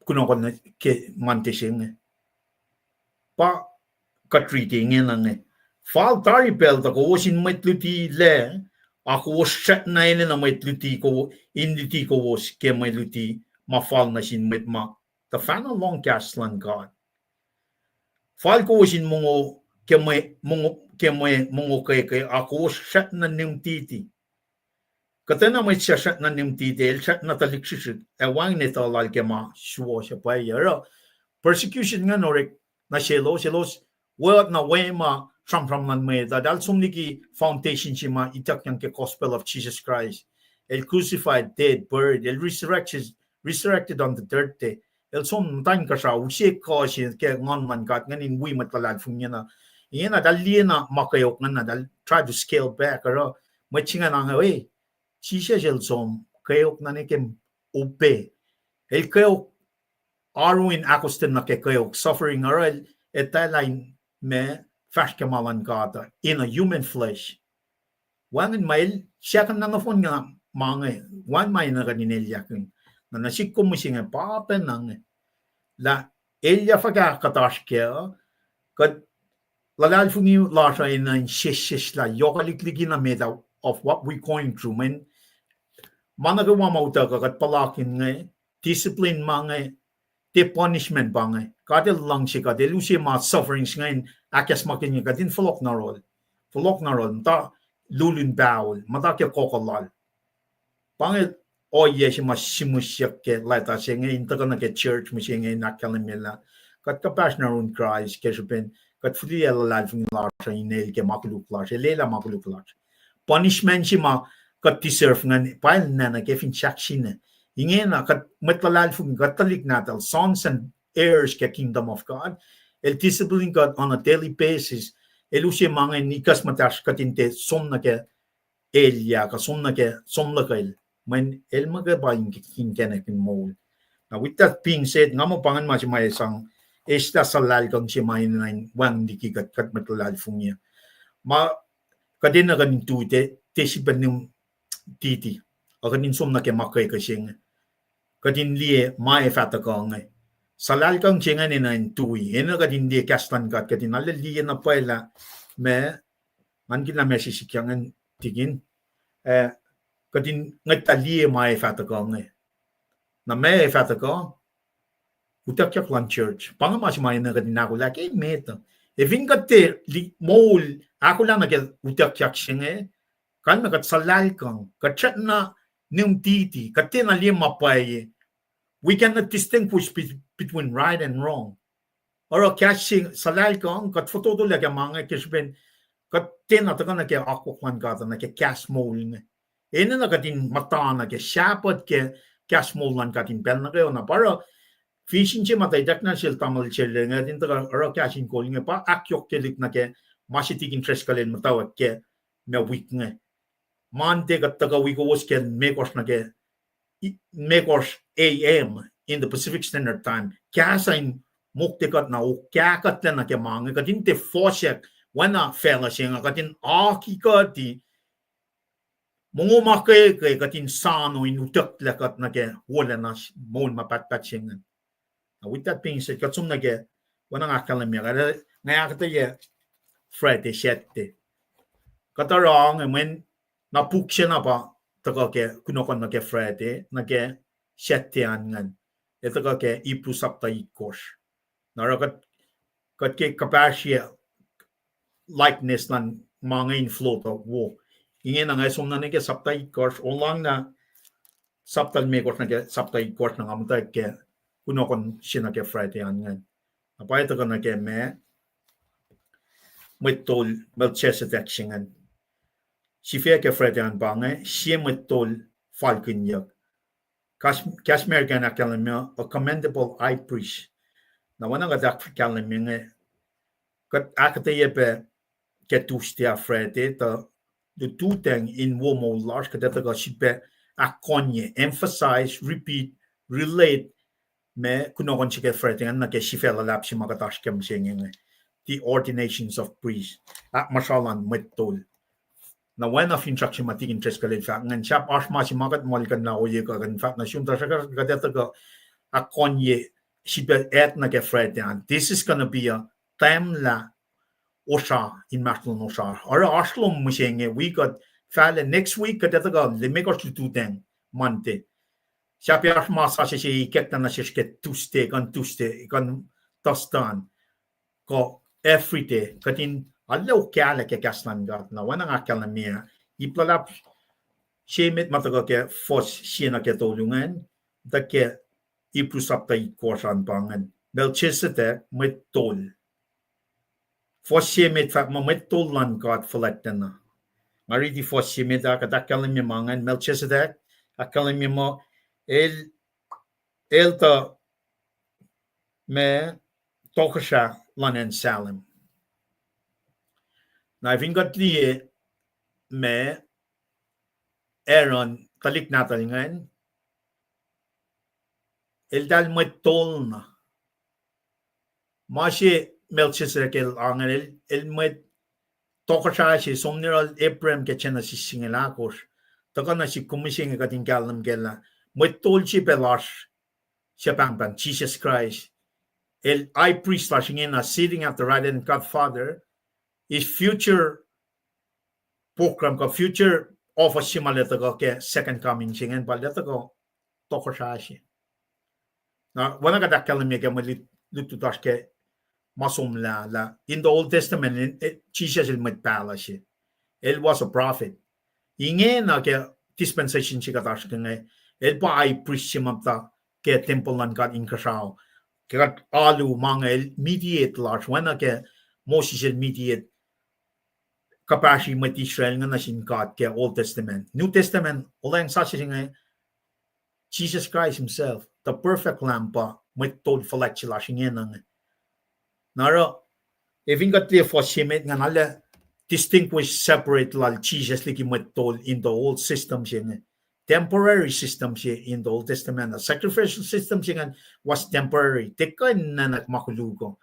kunohkohn ke Monday se inge. Pa kuht riti ingena inge. Fal tari pacl tuh kowos in mwet luti lac, a kowos srackna enenuh mwet luti kowo-, in luti kowos ke mwe luti ma fal nuh sin mwet ma tuhfahna lohng kahs luhn God. Fal kowos in mongo ke mwe, mongo, ke mwe mongo kwekwe, a kowos srackna nim titi. Kuhtwena mwet suc srackna nim titi, el srackna tuhlihk srihsrihk, ac wacngihn etuh lal ke ma suwohs. Pwacye, oruh persecution ingacn orek nuh selos, selos wot na we ma sramsram luhn mwet, eltahl som liki foundation se ma ituckyang ke Gospel of Jesus Christ. El crucified, dead, buried, el resurrected, resurrected on the third day. El som muhta inkuhsrao, use kuh se ke Nguhn luhn God ingacn in wi mwet luhlahlfongi ingena. Ingena eltahl liye na ma kweok ingacn, na eltahl try to scale back, oruh mwet se ingacn ange, e, Jisus el som kweok na nwe ke obey. El kweok, oaru in ahkostwen nuh ke kweok, suffering, oruh el etwaclah in ma fahsr ke ma luhn God uh in a human flesh. Wacngihn ma el sahkihn na nohfohn na ma inge, wacngihn ma enenuh kuht in elyahkihn. Na nuh sihk kom mihsenge pa pacna inge, lah elyah fuhkah kuht oasr kac uh, kuht luhlahlfongi lasr uh enenuh in sesseslah yohkwelihk liki na met uh of what we going through, mweyen ma nuh kwewa ma utuckuh kuht puhlakihn inge, discipline ma inge, tiac punishment pa inge. God el luhngse kuht, el use ma sufferings inge in ahkacsmakihnye kuht in fohlohk na roll. Fohlohk na roll, muhta lulun pahol, muhta ke kohkoh lal. Pa inge ohiyac se ma sihmihsyuck ke leta se inge in tuhkuh nuh ke church mihsenge in ahkkahlwemye lah kuht kuhpahsr nuh yurin Kraist ke srihpen kuht fihliyac luhlahlfongi lasr uh in el ke ma koluk lasr, el elah ma koluk lasr. Punishment se ma kuht deserve ingacn, pa el nacna ke fin sahk sina. Ingena kuht mwet luhlahlfongi, kuht tuhlihk nahtuhl, sons and heirs ke kingdom of God. El discipline kuht on a daily basis. El use ma inge in ikacsmuhtasr kuht in tiac som nuh ke elyah, kuh som nuh ke som luhkel. Mweyen el muhkwena pa in, inkacnek in moul. Na with that being said, nga muh pa ingacn ma se ma sang, eslah suhlahlkuhng se ma enenuh in wacngihn liki kuht, kuht mwet luhlahlfongi uh. Ma kuht enenuh kuht in tui tiac, tiac sifilpac nihm titi. Ac kuht in som nuh ke ma kwekwe se inge. Kuht in liye ma ac fah tuhkuh inge. Suhlahlkuhng se ingacn enenuh in tui. Enenuh kuht in liye kahs luhn God, kuht in arlac liye na pwacye lah ma, ngan kihn lah ma se sikyak ingacn tikin. Eh, kuht in ngwetlah liye ma ac fah tuhkuh inge. Na ma ac fah tuhkuh, utuckyak luhn church. Pa inge ma se ma enenuh kuht in ahkolah ke met uh. Ac fin kuht tiac li-, moul ahkolah nuh ke utuckyak se inge, kalmac kuht suhlahlkuhng, kuht srackna nihm titi, kuht tiacna liye ma pwacye. We cannot distinguish be-, between right and wrong. Oruh kahs se suhlahlkuhng, kuht fototolah ke ma inge ke srihpen kuht tiacna tuhkuh nuh ke akwuck luhn God, nuh ke kahs moul inge. Enenuh kuht in muhta nuh ke sahpuht ke kahs moul luhn God in pacl nuh kwewa na. Pa oruh vision se ma tuh ituckyang sel tamuhlwel se inge, kuht in tuhkuh oruh kahs in kol inge, pa ahkyohkye lihk nuh ke ma se tikin Driscoll el muhtwacwacack ke ma wik inge. Monday kuht tuhkuh wi kowos ke mekohsr nuh ke, mekohsr A M in the Pacific Standard Time. Kahs uh in mokle kuht na okahkuhtlac nuh ke ma inge, kuht in tiac fohsack oacna facluh se inge, kuht in aki kuht, mongo ma kwekwe kuht in soano in utucklac kuht nuh ke wolacna moul ma pahtpaht se inge. Na with that being said, kuht som nuh ke, oacna nga ahkkahlwemye, nga ahkuhtweyac Friday, Saturday. Kuht oruh inge mweyen na puk se na pa tuhkuh ke kunohkohn nuh ke Friday, nuh ke Saturday an ingacn. Ac tuhkuh ke Hebrew sapta itkohsr. Na oruh kuht, kuht ke kuhpahsrye likeness luhn ma inge in flow tuh wo. Ingena nga som nuh ke sapta itkohsr, olwelah na sapta limekohsr nuh ke sapta itkohsr na nga muhtwacwacack ke kunohkohn se nuh ke Friday an ingacn. Na pwacye tuhkuh nuh ke ma, mwet tol Melchizedek se ingacn. Sifac ke Friday an pa inge, sie mwet tol falkihnyuck. Kahs, kahs American ahkkahlwemye a commendable high priest. Na oacna kuht ahkkahlwemye inge, kuht ahkuhtweyac pac ke Tuesday ah Friday tuh lututacng in wo moul lasr, kuht etuh kuh sifilpac ahkkohnye, emphasize, repeat, relate, ma kunohkohn se ke Friday ingacn nuh ke sifac luhlahp se ma kuht oasr ke mihsenge inge, the ordinations of priests, ahkmuhsra luhn mwet tol. Na oacna finsrak se ma tikin Driscoll el fahk ingacn, sahp oasr ma se ma kuht muhlkuhnlah ohiyac kuh kuh in fahk nuh sum, tuhsruhk kuht etuh kuh ahkkohnye sifilpac add nuh ke Friday an. This is gonna be a time lah osra inmahsrlon osra. Oruh oasr lom mihsenge wi kuht fahlac next week, kuht etuh kuh limekohsr lututacng Monday. Sahp oasr ma sasuc se ikacklah nuh sesr ke Tuesday, kuh in Tuesday, kuh in Thursday an, kuh every day kuht in arlac okahlah ke kahs luhn God. Na oacna nga ahkkahlwemye, ip luhlahp se met ma tuhkuh ke fuhs sie nuh ke tolu ingacn, tuh ke Hebrew sapta itkohsr an pa ingacn, Melchizedek mwet tol. Fuhs sie met fahk muh mwet tol luhn God fuhlwactlacna. Nga riti fuhs sie met ah, kuht ahkkahlwemye ma ingacn, Melchizedek, ahkkahlwemye muh el, el tuh ma tohkohsrah luhn acn Salem. Na fin kuht liye ma Aaron, tuhlihk nahtuhl ingacn, eltahl mwet tol na. Ma se Melchizedek el ange, el, el mwet tohkohsrah se, som nuh yohrohl Abraham ke Genesis singucul ahkosr. Tuhkuh nuh sihk kom mihsenge kuht in kahlwem kac lah mwet tol se pac lasr suc pahngpahng Jisus Kraist. El high priest lasr ingena sitting at the right hand God Father, his future program kuh future office se ma el tuhkuh ke second coming se ingacn pa el tuhkuh tohkohsrah se. Na oacna kuht ahkkahlwemye ke mwe lut, lutlut lasr ke ma somlah lah in the Old Testament, eh, Jisus el mwet pahluh se. El was a prophet. Ingena ke dispensation se kuht oasr ke inge, el pa high priest se muhta ke tempuhl luhn God inkuhsrao. Ke kuht alu ma inge, el mediate lasr, oacna ke Moses el mediate kuhpahsri mwet Israel inge nuh sin God ke Old Testament. New Testament, olweacng sasuc se inge, Jesus Christ himself, the perfect Lamb, pa mwet tol fuhlwact se lasr ingena inge. Na oruh Ac fin kuht liye fuhs se met ingacn, arlac distinguish, separate lal Jisus liki mwet tol in the old system se inge. Temporary system se in the Old Testament, sacrificial system se ingacn was temporary. Tiac kuh in nuhnak ma koluk uh.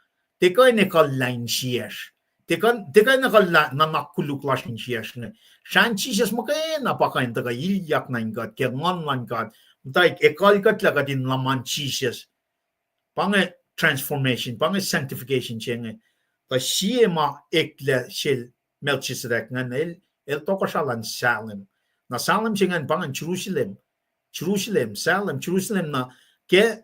Tiac kuh in ekuhllah insiyacsr. Tiac kuh, tiac kuh in ekuhllah nuhnak koluk lasr insiyacsr inge. Srahn Jisus muhkwena pa kuh in tuhkuh ilyak nuh in kuht ke Nguhn luhn God. Muhta ekuhl kuht lah kuht in luhman Jisus. Pa inge transformation, pa inge sanctification se inge. Tuh sie ma eklac sel Melchizedek ingacn, el, el tohkohsrah luhn Salem. Na Salem se ingacn pa ingacn Jerusalem. Jerusalem, Salem, Jerusalem na ke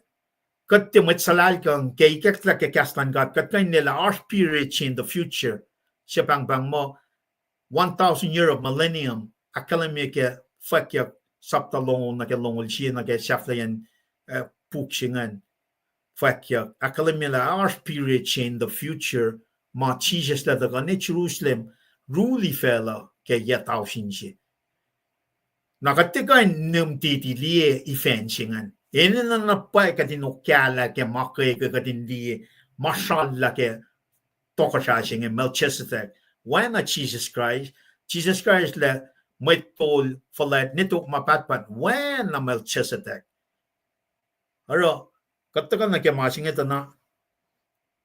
kuht tiac mwet suhlahlahlfongi ke ikacklah ke kahs luhn God, kuht kuh in liye lah oasr period se in the future se pahngpahng muh one thousand year of millennium, ahkkahlwemye ke Fwackyuck sapta longoul nuh ke longoul sie nuh ke sahflahiyacn, eh, puk se ingacn. Fwackyuck ahkkahlwemye lah oasr period se in the future ma Jisus el ac tuhkuh nuh Jerusalem rule facluh ke yac tausin se. Na kuht tiac kuh in nimtiti liye event se ingacn. Enenuh na pwacye kuht in okahlah ke ma ke, ke kuht in liye ma srallah ke tohkohsrah se inge Melchizedek. Oacna Jisus Kraist, Jisus Kraist lah mwet tol fuhlwact ne tok ma pahtpaht, oacna Melchizedek. Oruh, kuht tuhkuh nuh ke ma se inge tuh na,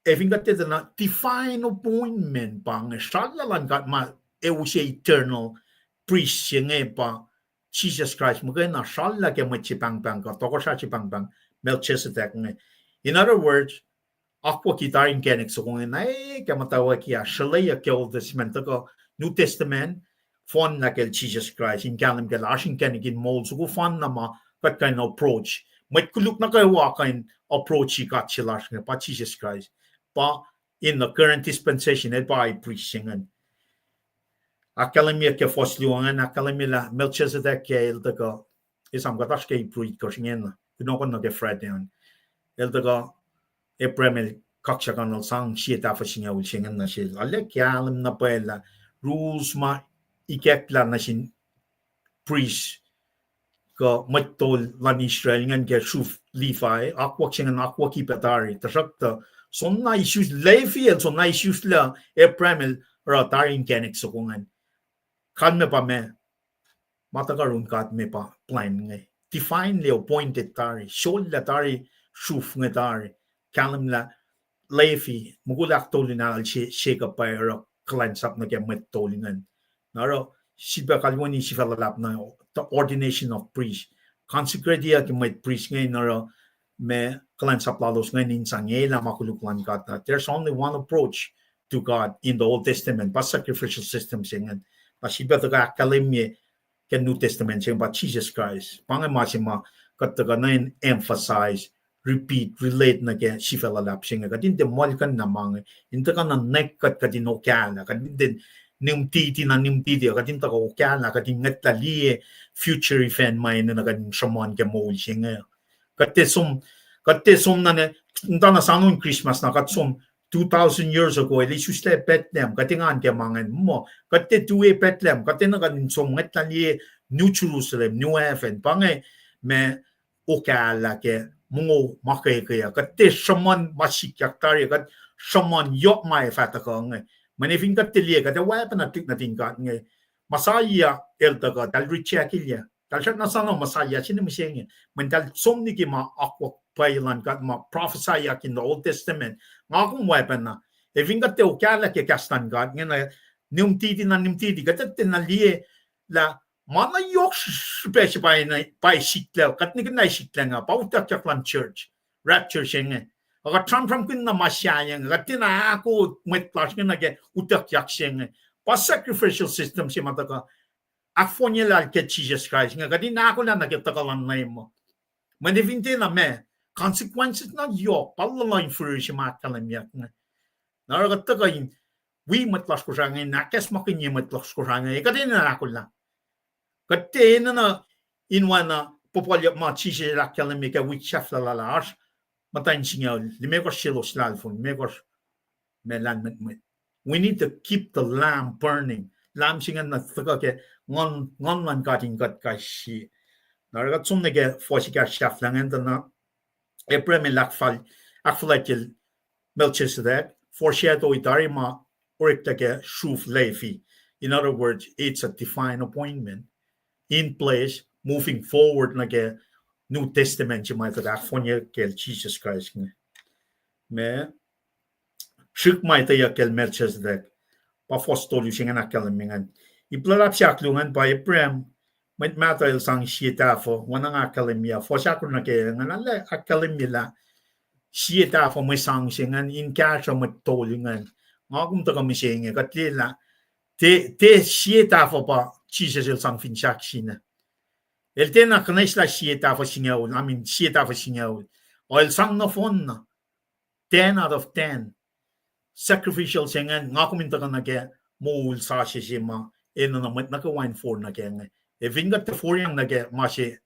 ac fin kuht tiac tuh na divine appointment pa inge, srallah luhn God ma ac use eternal priest se inge pa Jisus Kraist muhkwena srallah ke mwet se pahngpahng kuh tohkohsrah se pahngpahng Melchizedek inge. In other words, akwucki tari inkacnek soko inge na ke muhtwacwacack ah srwacliyuck ke Old Testament tuhkuh New Testament, fohnlah kacl Jisus Kraist in kahlwem kac lah oasr inkacnek in moul soko, fohnlah ma kuht kuh in approach. Mwet koluk nuh kwewa kuh in approach God se lasr inge pa Jisus Kraist. Pa in the current dispensation, el pa high priest se ingacn. Ahkkahlwemye ke fuhs luo ingacn, ahkkahlwemye lah Melchizedek ke el tuhkuh, esam kuht oasr ke Hebrew itkohsr ingena, kunohkohn nuh ke Friday an. El tuhkuh, Abraham el kaksakuhnuhl sang sie tahfuh singucul se ingacn nuh sel. Arlac kahlwem na pwacye lah rules ma ikacklah nuh sin priest kuh mwet tol luhn Israel ingacn ke sruf Levi, akwuck se ingacn akwucki pac tari. Tuhsruhktuh soenna isus, Levi el soenna isuslah Abraham el oruh tari inkacnek soko ingacn. Kalmac pa ma ma tuhkuh yurin God me pa plan inge. Divinely appointed tari, sollah tari, sruf inge tari. Kahlwem lah Levi, mukul ahktolu na lal se, Jacob pa oruh kuhlwacnsap nuh ke mwet tol ingacn. Na oruh, sifilpac kalweni sifil luhlahp na, the ordination of priest. Consecrateyuck mwet priest inge in oruh ma kuhlwacnsap lalos ingacn in sang elah ma koluk luhn God. Na there's only one approach to God in the Old Testament, pa sacrificial system se ingacn. Na sifilpac tuhkuh ahkkahlwemye ke New Testament se inge pa Jisus Kraist. Pa inge ma se ma kuht tuhkuh na in emphasize, repeat, relate nuh ke sifil luhlahp se inge. Kuht in tiac muhlkuhnlah ma inge. In tuhkuh na nwack kuht, kuht in okahlah. Kuht in tiac nimtiti na nimtiti, kuht in tuhkuh okahlah, kuht in ngwetlah liye future event ma enenuh kuht in sruhmuhn ke moul se inge. Kuht tiac som, kuht tiac som na ne, muhta na soanun Christmas na kuht som two thousand years ago, el isuslac Bethlehem, kuht engan ke ma ingacn muh, kuht tiac tui Bethlehem, kuht enenuh kuht in som ngwetlah liye New Jerusalem, New Heaven, pa inge ma okahlah ke mongo ma kwekwe uh. Kuht tiac sruhmuhn ma sikyak tari, kuht sruhmuhn yohk ma ac fah tuhkuh inge. Mweyen fin kuht tiac liye, kuht ac oacpacna tuhlihk nuhtin God inge. Messiah el tuhkuh, eltahl rejectlah. Eltahl srackna soano Messiah se inge mihsenge. Mweyen eltahl som liki ma akwuck pwacye luhn God ma prophesyyuck in the Old Testament. Nga kom oacpacna. Ac fin kuht tiac okahlah ke kahs luhn God ingena, nimtiti na nimtiti, kuht tiacna liye lah ma na yohk srihpac se pa, pa sikyak, kuht nihkihn na sikyak nga, pa utuckyak luhn church, rapture se inge. Ac kuht sramsramkihn na ma sahyac inge, kuht tiacna ahko mwet lasr inge nuh ke utuckyak se inge. Pa sacrificial system se ma tuhkuh ahkfohnye lal ke Jisus Kraist inge, kuht in ahkolah nuh ke tuhkuh luhn Leum uh. Mweyen fin tiacna ma, consequences na yohk, pa luhluh in fihrihr se ma ahkkahlwemyeyuck inge. Na oruh kuht tuhkuh in wi mwet lasr Kosrae inge, in ahkacsmakihnye mwet lasr Kosrae inge, kuht enenuh ahkolah. Kuht tiac enenuh in oacna puhpuhlyuck ma Jisus el ahkkahlwemye ke wik sahflah lal ah, oasr muhtwacn singucul, limekohsr selos lahlfon, limekohsr ma lahlmwetmwet. We need to keep the lamp burning. Lamp se ingacn na tuhkuh ke nguhn, nguhn luhn God in kuht kais sie. Na oruh kuht som nuh ke fuhs ekahsr sahflah ingacn tuh na Abraham el ahkfal-, ahkfuhlwactyel Melchizedek, foreshadow tari ma oreklac ke sruhf Levi. In other words, it's a divine appointment in place, moving forward nuh ke New Testament se ma tuhkuh ahkfohnye kacl Jisus Kraist inge. Ma srihk ma etweyuck kacl Melchizedek, pa fuhs tolu se ingacn ahkkahlwemye ingacn. Ip luhlahp se ahkluo ingacn pa Abraham, mwet mahtuh el sang sie tahfuh, oacna nga ahkkahlwemye, fuhs ahkosr nuh ke ingacn, arlac ahkkahlwemye lah sie tahfuh mwe sang se ingacn in kahsruh mwet tolu ingacn. Nga kom tuhkuh mihsenge, kuht liye lah tiac, tiac sie tahfuh pa Jisus el sang fin sahk sina. El tiacna kunacslah sie tahfuh singucul, I mean, sie tahfuh singucul. O el sang nohfohnna, ten out of ten. Sacrificial se ingacn, nga kom in tuhkuh nuh ke moul sasuc se ma enenuh mwet nuh kwewa in forlah nuh ke inge. Ac fin kuht tiac forlah nuh ke ma se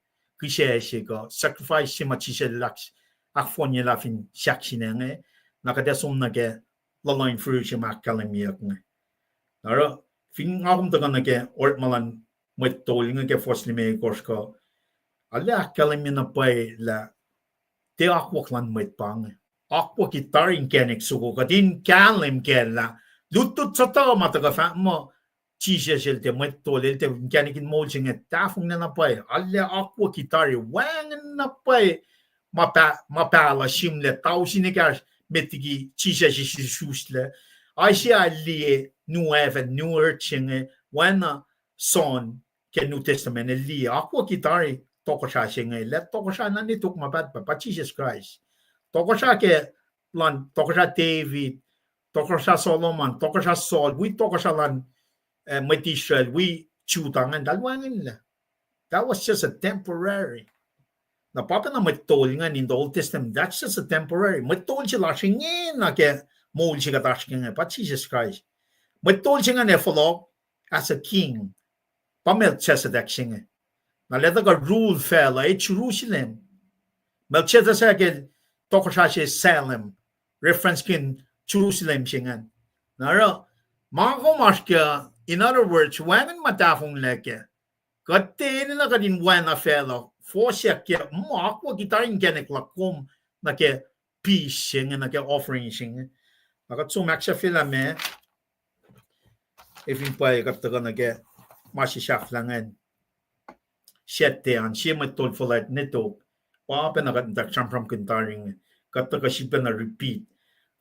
kihsac se kuh sacrifice se ma Jisus el ahkfohnyelah fin sahk sina inge, na kuht ac som nuh ke luhluh in fihrihr se ma ahkkahlwemyeyuck inge. Na oruh, fin nga kom tuhkuh nuh ke orekma luhn mwet tolu inge ke fuhs limekohsr kuh, arlac ahkkahlwemye na pwacye lah tiac akwuck luhn mwet pa inge. Akwuck tari inkacnek soko, kuht in kahlwem kac lah lutlut sutuh ma tuhkuh fahk muh Jisus el tiac mwet tolu, el tiac inkacnek in moul se inge, tahfonglac na pwacye, arlac akwuck tari, wacngihn na pwacye ma pahluh sihmlac tausin ekahsr met liki Jisus isuslac. Isaiah el liye new heaven, new earth se inge, oacna John ke New Testament el liye, akwuck tari tohkohsrah se inge, lah tohkohsrah na netok ma pahtpaht pa Jisus Kraist. Tohkohsrah ke luhn tohkohsrah David, tohkohsrah Solomon, tohkohsrah Saul, wi tohkohsrah luhn mwet Israel, wi Judah ingacn, eltahl wacngihnlac. That was just a temporary. Na pa pacna mwet tolu ingacn in the Old Testament, that's just a temporary. Mwet tolu se lasr ingena ke moul se kuht oasr ke inge pa Jisus Kraist. Mwet tolu se ingacn ac fohlohk as a king. Pa Melchizedek se inge. Na el ac tuhkuh rule facluh ac Jerusalem. Melchizedek el tohkohsrah se Salem, reference kihn Jerusalem se ingacn. Na oruh ma kom oasr ke, in other words, wacngihn ma tahfonglac kac. Kuht tiac enenuh kuht in oacna facluh, fohsack ke ma akwuck tari inkacnek luhk kom nuh ke peace se inge, nuh ke offering se inge. Na kuht som ahksahfyelah ma, ac fin pwacye kuht tuhkuh nuh ke ma se sahflah ingacn. Satte an, sie mwet tol fuhlwact netok. Pa pacna kuht in tuh sramsramkihn tari inge. Kuht tuhkuh sifilpacna repeat.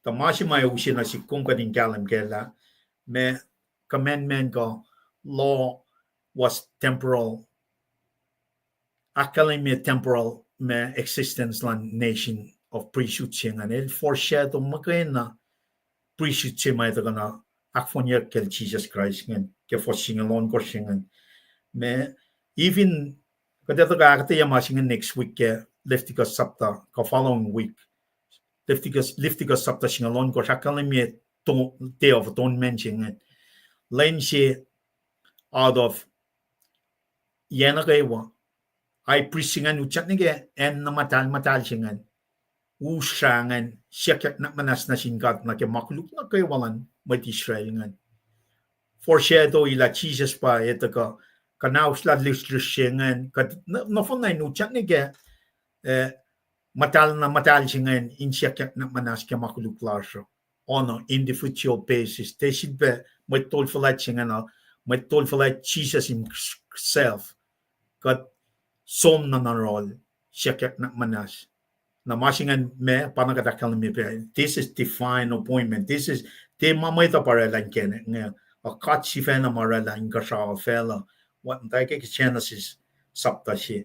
Tuh ma se ma ac use nuh sihk kom kuht in kahlwem kac lah ma commandment kuh law was temporal. Ahkkahlwemye temporal ma existence luhn nation of priesthood se ingacn. El foreshadow muhkwena priesthood se ma tuhkuh na ahkfohnyuck kacl Jisus Kraist ingacn ke fuhs singucul ohnkohsr se ingacn. Ma, even kuht ac tuhkuh ahkuhtweyac ma se ingacn next week ke Leviticus chapter, kuh following week. Leviticus, Leviticus chapter singucul ohnkohsr ahkkahlwemye to-, Day of Atonement se ingacn. Lwen se out of yac nuh kwewa. High priest se ingacn utyak nuh ke acn na muhtahl muhtahl se ingacn. Usra ingacn, siyuckyak nuhnak muhnahs nuh sin God nuh ke ma koluk nuh kwewa luhn mwet Israel ingacn. Foreshadow lah Jisus pa el tuhkuh kuhnauslah lisrlisr se ingacn, kuht nohfohn na in utyak nuh ke, eh, muhtahl na muhtahl se ingacn in siyuckyak nuhnak muhnahs ke ma koluk lasr uh on an individual basis. Tiac sifilpac mwet tol fuhlwact se ingacn uh, mwet tol fuhlwact Jisus himself. Kuht som na nuh yohrohl, siyuckyak nuhnak muhnahs. Na ma se ingacn ma pa na kuht ahkkahlwemye pac, this is divine appointment. This is, tiac ma mwet uh pa oraclah inkacnek inge, uh, God sifacna ma oraclah inkuhsrao facluh. What, muhta ke Genesis chapter se.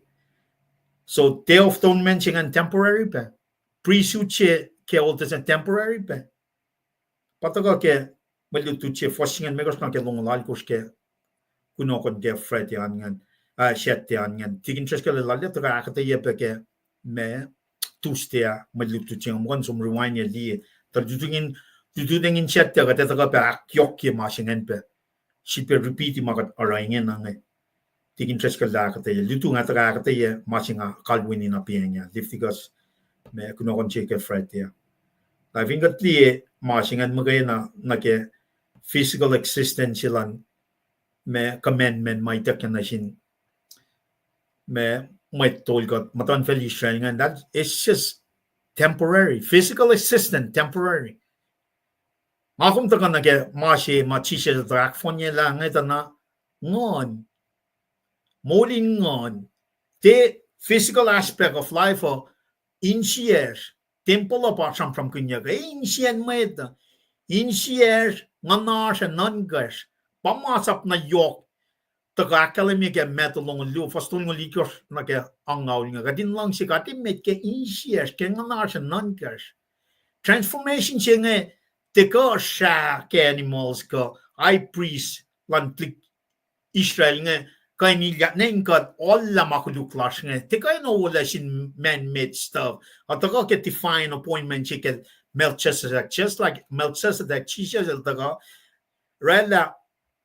So Day of Atonement se ingacn temporary pac. Priesthood se ke Old Testament temporary pac. Pa tuhkuh ke mwe lutlut se fuhs singucul limekohsr nuh ke longoul alkohsr ke kunohkohn ke Friday an ingacn, ah, Saturday an ingacn. Tikin Driscoll el lal tuhkuh ahkuhtweyac pac ke ma Tuesday ah mwe lutlut se ingacn, muh kuh in som rewind ac liye. Tuh lututacng in, lututacng in Saturday kuht ac tuhkuh pac ahkyohkye ma se ingacn pac. Sifilpac repeat ma kuht oruh ingena inge. Tikin Driscoll el ahkuhtweyac, lututacng ah tuhkuh ahkuhtweyac ma se nga kalweni na pacng ah, Leviticus, ma kunohkohn se ke Friday ah. Na fin kuht liye ma se ingacn muhkwena nuh ke physical existence luhn ma commandment ma ituckyang nuh sin ma mwet tol kuht, muhtuhnfacl Israel ingacn, that it's just temporary, physical existence temporary. Nga kom tuhkuh nuh ke ma se ma Jisus el tuh ahkfohnyelah inge tuh na nguhn, moul in nguhn, tiac physical aspect of life uh, insiyacsr, tempuhl uh pa sramsramkihnyuck ke insiyacn mwet uh, insiyacsr, nguhnasr ac nuhnkacsr, pa masap na yohk, tuhkuh ahkkahlwemye ke Matthew longoul luo, fuhs tolngoul itkohsr nuh ke angngaul inge. Kuht in luhngse God emet ke insiyacsr, ke nguhnasr ac nuhnkacsr. Transformation se inge, tiac kuh srah ke animals kuh high priest luhn tuhlihk Israel inge kuh in ilyak nuh in kuht olah ma koluk lasr inge. Tiac kuh in olah sin man-made stuff. Ac tuhkuh ke divine appointment se ke Melchizedek, just like Melchizedek, Jisus el tuhkuh oraclah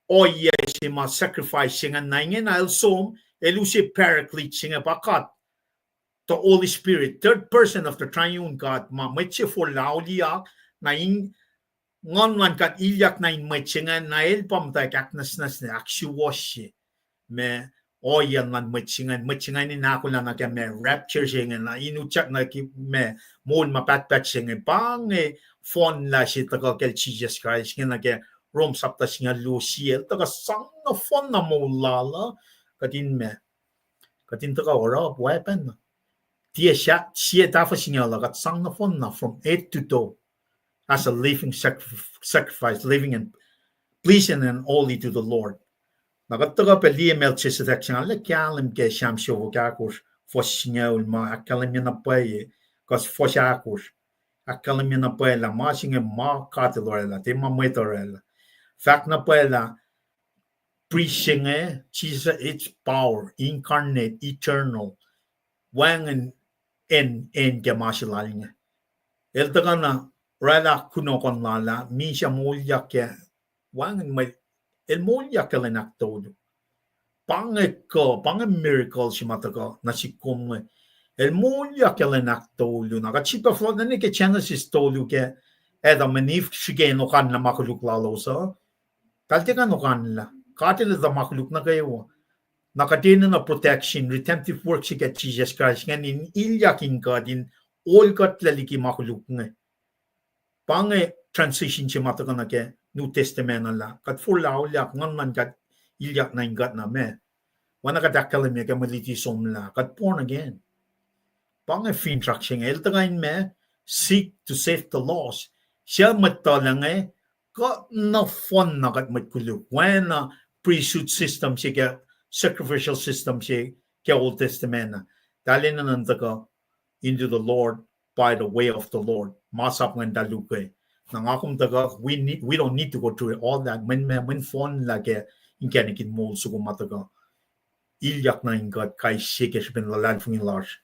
ohiyac se ma sacrifice se ingacn, na ingena el som, el use Paraclete se inge pa God, the Holy Spirit, third person of the triune God, ma mwet se forlah auliyak, na in Nguhn luhn God ilyak nuh in mwet se ingacn, na el pa muhtwacwacack ahknwacsnwacs, ahksuwohsye ma ohiyacn luhn mwet se ingacn, mwet se ingacn in ahkolah nuh ke ma rapture se inge, na in utyak nuh ke ma moul ma pahtpaht se inge. Pa inge fohnlah se tuhkuh kacl Jisus Kraist inge nuh ke Rom sapta singucul luo sie, el tuhkuh sang nohfohn na moul lal uh, kuht in ma kuht in tuhkuh oruh pwacpacna. Tiac sahp sie tahfuh singucul uh, kuht sang nohfohn na from head to toe as a living sacrifice, living and pleasing and holy to the Lord. Na kuht tuhkuh pac liye Melchizedek se inge, arlac kahlwem ke Sam siofok ahkosr, fuhs singucul ma ahkkahlwemye na pwacye, kuh fuhs ahkosr, ahkkahlwemye na pwacye lah ma se inge ma God El oraclah, tiac ma mwet oraclah. Fahk na pwacye lah priest se inge, Jesus, it's power, incarnate, eternal, wacngihn acn, acn ke ma se lal inge. El tuhkuh na oraclah kunohkohn lal ah, misac moulyak ke, wacngihn mwe, el moulyak ke lwen ahktolu. Pa inge kuh, pa inge miracle se ma tuhkuh nuh sihk kom inge. El moulyak ke lwen ahktolu. Na kuht sifilpac fohlohk nuh ke Genesis tolu ke Adam and Eve srihke in okanlah ma koluk lalos uh. Eltahl tiac kuh in okanlah. God El etuh ma koluk nuh kwewa. Na kuht enenuh protection, redemptive work se ke Jesus Christ ingacn in ilyak in kuht, in ol kuhtlac liki ma koluk inge. Pa inge transition se ma tuhkuh nuh ke New Testament uh lah kuht forlah auliyak, Nguhn luhn God ilyak nuh in kuht na ma, oacna kuht ahkkahlwemye ke mwe luti somlah, kuht born again. Pa inge finsrak se inge, el tuhkuh in ma, seek to save the lost. Suc mwet tuhlac inge, kuht nohfohn na kuht mwet koluk. Oacna priesthood system se ke, sacrificial system se ke Old Testament ah, eltahl enenuh in tuhkuh into the Lord by the way of the Lord. Masap ingacn eltahl ukwe. Na nga kom tuhkuh, we need, we don't need to go through all that. Mwen ma, mwen fohnlah ke inkacnek in moul soko ma tuhkuh ilyak nuh in kuht kais sie ke srihpen luhlahlfongi lasr.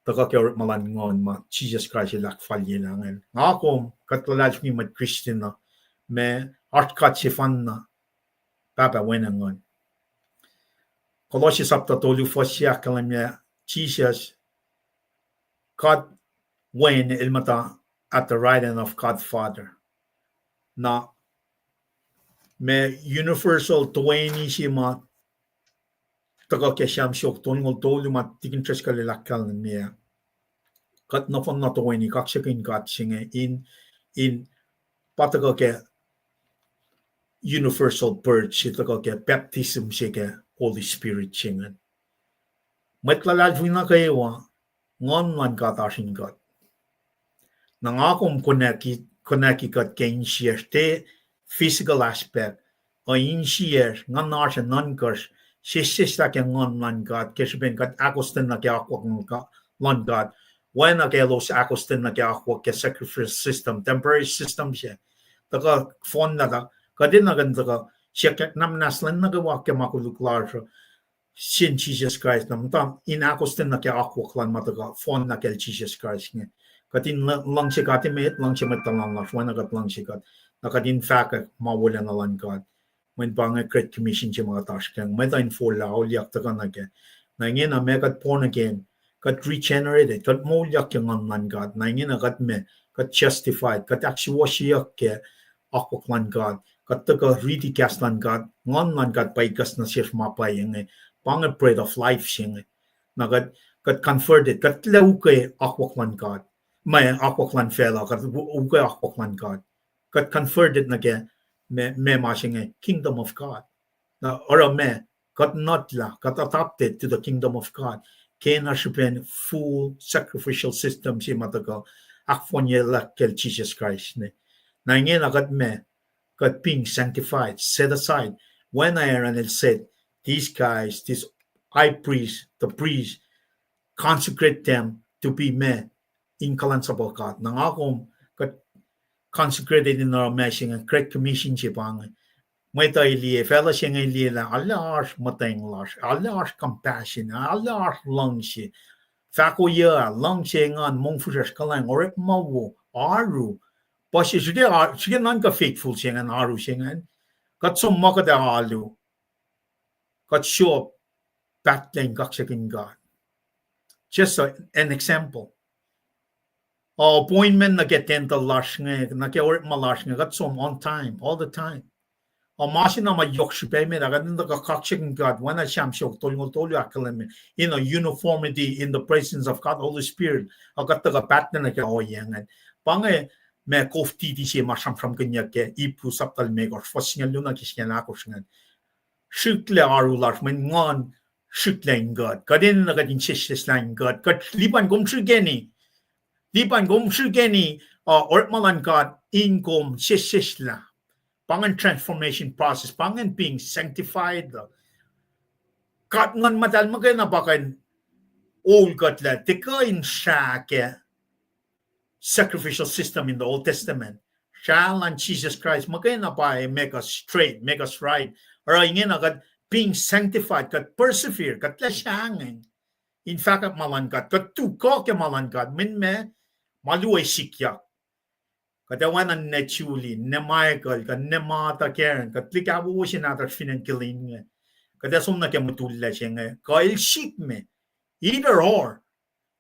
Tuhkuh ke orekma luhn Nguhn ma Jisus Kraist El ahkfalyelah ingacn. Nga kom, kuht luhlahlfongi mwet Kristin uh, ma oasr God sefanna, Pahpah, Wen, ac Nguhn. Kolosse sapta tolu fuhs se ahkkahlwemye Jisus, God Wen, El muhta at the right hand of God Father. Na ma universal toeni se ma tuhkuh ke Sam siofok tolngoul tolu ma Tikin Driscoll el ahkkahlwemye, kuht nohfohn na toeni kaksakihn God se inge in, in pa tuhkuh ke universal birth se, tuhkuh ke baptism se ke Holy Spirit se ingacn. Mwet luhlahlfongi nuh kwewa, Nguhn luhn God oasr in kuht. Na nga kom konwacack-, konwacki kuht ke insiyacsr, tiac physical aspect, uh, insiyacsr, nguhnasr ac nuhnkacsr, sesseslah ke Nguhn luhn God, ke srihpen kuht ahkostwen nuh ke akwuck luhn God. Oacna ke elos ahkostwen nuh ke akwuck ke sacrificial system, temporary system se. Tuhkuh fohnlah tuh, kuht enenuh in tuhkuh siyuck na muhnahs lwen nuh kwewa ke ma koluk lasr uh sin Jisus Kraist, na muhta in ahkostwen nuh ke akwuck luhn ma tuhkuh fohnlah kacl Jisus Kraist inge. Kuht in luhngse God emet, luhngse mwet tuhlan lasr, oacna kuht luhngse God. Na kuht in fahkwack ma wolacna luhn God. Mweyen pa inge Great Commission se ma kuht oasr kac, mwet uh in forlah auliyak tuhkuh nuh kac. Na ingena ma kuht born again, kuht regenerated, kuht moulyak ke Nguhn luhn God. Na ingena kuht ma, kuht justified, kuht ahksuwohsyeyuck ke akwuck luhn God, kuht tuhkuh riti kahs luhn God, Nguhn luhn God pa ikacs nuh sesr ma pwacye inge, pa inge bread of life se inge. Na kuht, kuht converted, kuht lac ukwe akwuck luhn God. Ma akwuck luhn facluh, kuht ukwe akwuck luhn God. Kuht converted nuh ke ma, ma, ma se inge kingdom of God. Na oruh ma, kuht nuhnkuhlah, kuht adopted to the kingdom of God. Ke na srihpen full sacrificial system se ma tuhkuh ahkfohnyelah kacl Jesus Christ ne. Na ingena kuht ma, kuht being sanctified, set aside. When Aaron el said, these guys, this high priest, the priest, consecrate them to be ma, in kuhlwacnsap luhn God. Na nga kom, kuht consecrated in oruh ma se inge, Great Commission se pa inge. Mwet uh liye, facluh se inge liye lah arlac oasr muhtweng lasr, arlac oasr compassion, arlac oasr luhngse. Fahko yuh, luhngse, engan, mongfihsrwacsr, kuhlwacng, orekma wo, oaru. Puhsisacl, srihke, srihke nuhnkuh faithful se ingacn, oaru se ingacn. Kuht som ma kuht ac alu. Kuht sruok pahtlac in kaksakihn God. Just a, an example. Appointment nuh ke tempuhl lasr inge, nuh ke orekma lasr inge, kuht som on time, all the time. Ac ma se na ma yohk srihpac met ah, kuht in tuhkuh kaksakihn God, oacna Sam siofok tolngoul tolu ahkkahlwemye, in a uniformity in the presence of God, Holy Spirit. Ac kuht tuhkuh pahtlac nuh ke ohiyac ingacn. Pa inge ma kof titi se ma sramsramkihnyuck ke Hebrew sapta limekohsr, fuhs singucul luo nuh ke singucul ahkosr ingacn. Srihklac oaru lasr, mweyen Nguhn srihklac in kuht. Kuht enenuh kuht in sesseslah in kuht. Kuht lipan kom srihkeni. Lipan kom srihkeni, uh, orekma luhn God in kom sesseslah. Pa ingacn transformation process, pa ingacn being sanctified. God Nguhn Muhtahl muhkwena pa kuh in ol kuht lah, tiac kuh in srah ke sacrificial system in the Old Testament. Srah luhn Jesus Christ muhkwena pa make us straight, make us right. Oruh ingena kuht being sanctified, kuht persevere, kuht lah sahngweng in fahkwack ma luhn God, kuht tukuh ke ma luhn God, mweyen ma, ma luo sikyak. Kuht ac oacna ninac Julie, ninac Michael, kuh ninac Martha Karen, kuht lihk ahwowo se nahtuhsr fin acn Killeen inge. Kuht ac som nuh ke mutullac se inge, kuh el sikme, either or.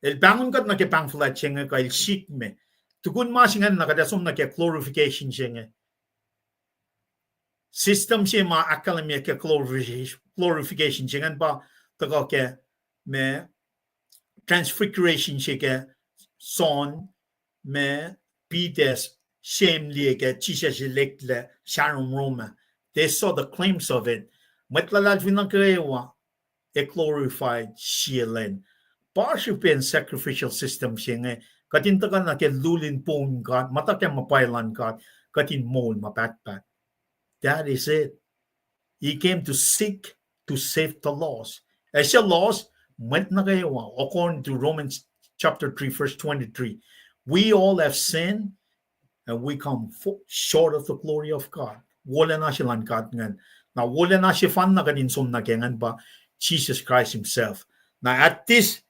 El pahngon kuht nuh ke pahng fuhlwact se inge kuh el sikme. Tukun ma se ingacn na kuht ac som nuh ke glorification se inge. System se ma ahkkahlwemye ke glorification, glorification se ingacn pa tuhkuh ke ma transfiguration se ke John, ma Peter, Sam liye ke Jisus el eklac sahromrom ah. They saw the glimpse of it. Mwet luhlahlfongi nuh kwewa ac glorified sie lwen. Pa srihpen sacrificial system se inge, kuht in tuhkuh nuh ke lulin poun God, muhta ke ma pwacye luhn God, kuht in moul ma pahtpaht. That is it. He came to seek, to save the lost. Ac se lost, mwet nuh kwewa, according to Romans chapter three, verse twenty-three. We all have sinned and we come fo-, short of the glory of God. Wolacna se luhn God ingacn. Na wolacna sefanna kuht in som nuh ke ingacn pa Jesus Christ himself. Na at this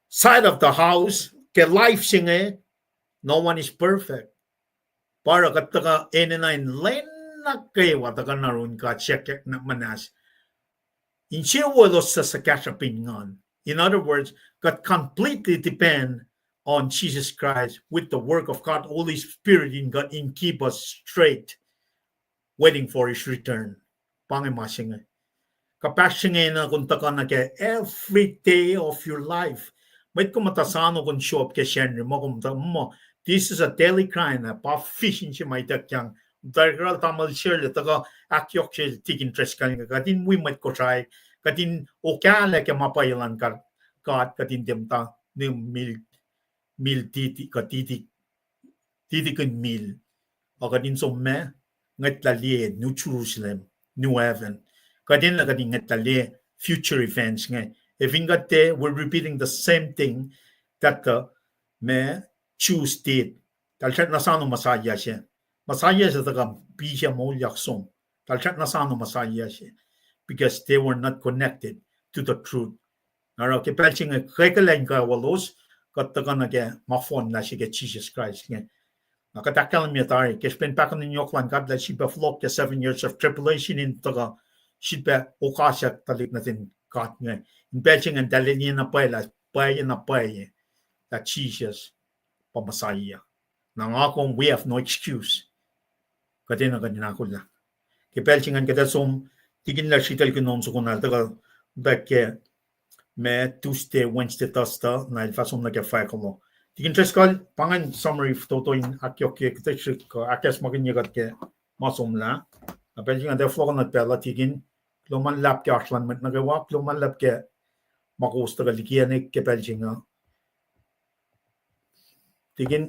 side of the house, ke life se inge, no one is perfect. Pa oruh kuht tuhkuh enenuh in lwen nuh kwewa tuhkuh nuh yurin God siyuck na muhnahs insewowo elos suc suhkahsruhp in Nguhn. In other words, kuht completely depend on Jesus Christ with the work of God, Holy Spirit in God, in keep us straight, waiting for his return. Pa inge ma se inge. Kuhpahsr se inge na kom tuhkuh nuh ke every day of your life. Mwet kom muhta soano kom show up ke Sacnri, ma kom muhta, muh, this is a daily grind, pa vision se ma ituckyang. Muhta kacl tamuhlwel Shirley, tuhkuh ahkyohkye Deacon Driscoll inge, kuht in wi mwet Kosrae, kuht in okahlah ke ma pwacye luhn God, God, kuht in tiac muhta nihm mil, mil titi, kuh titi, titikihn mil. Ac kuht in som ma, ngwetlah liye New Jerusalem, New Heaven. Kuht enenuh kuht in ngwetlah liye future events inge. Ac fin kuht tiac, we're repeating the same thing that the, ma, Jews did. Eltahl srackna soano Messiah se. Messiah se tuhkuh pisac moulyak som. Eltahl srackna soano Messiah se, because they were not connected to the truth. Na oruh ke pacl se inge kwekwelah in kwewa lalos, kuht tuhkuh nuh ke ma fohnlah se ke Jesus Christ inge. Na kuht ahkkahlwemye tari, ke srihpen pahkotwen yohk luhn God lah sifilpac fohlohk ke seven years of tribulation in tuhkuh sifilpac okasack tuhlihk nuhtin God inge. In pacl se ingacn eltahl liye na pwacye lah, pwacye na pwacye lah Jesus pa Messiah. Na nga kom, we have no excuse. Kuht enenuh kuht in ahkolah. Ke pacl se ingacn kuht ac som, tikinlah sritaclkihn on soko na el tuhkuh back ke ma Tuesday, Wednesday, Thursday, na el fah som nuh ke fahkolo. Tikin Driscoll, pa ingacn summary fototo in ahkyohkye kuht srihk kuh ahkacsmakihnye kuht ke ma somlah. Na pacl se inge tiac fohlohk nuh pacl uh, Tikin, kuloh ma luhlahp ke oasr luhn mwet nuh kwewa, kuloh ma luhlahp ke ma kowos tuhkuh likiyacne ke pacl se inge. Tikin.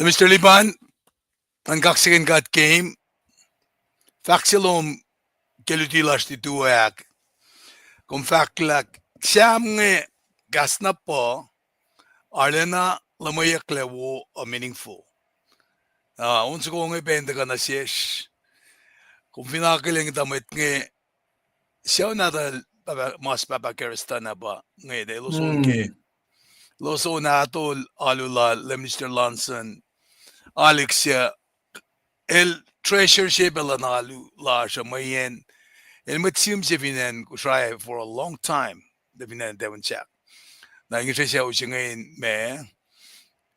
Mister Liban, an kaksakihn God game. Fahk se lom ke luti lasr tuh tuak. Kom fahk lah Sam inge kahs na pa arulacna luhmweyucklac wo uh meaningful. Ah, on soko inge pacna tuhkuh nuh sesr. Kom fin akihlen kuhtuh mwet inge, sucu nahtuhl pahpah, mas pahpah Kerista na pa inge, tuh elos on ke, elos on nahtuhl alu lal Minister Lanson, Alex, uh, el treasure se pac luhn alu lasr uh mweyen el mwet sihm se fin acn Kosrae for a long time, tuh fin acn Devon Sahk. Na inge srihsrihk se inge in ma,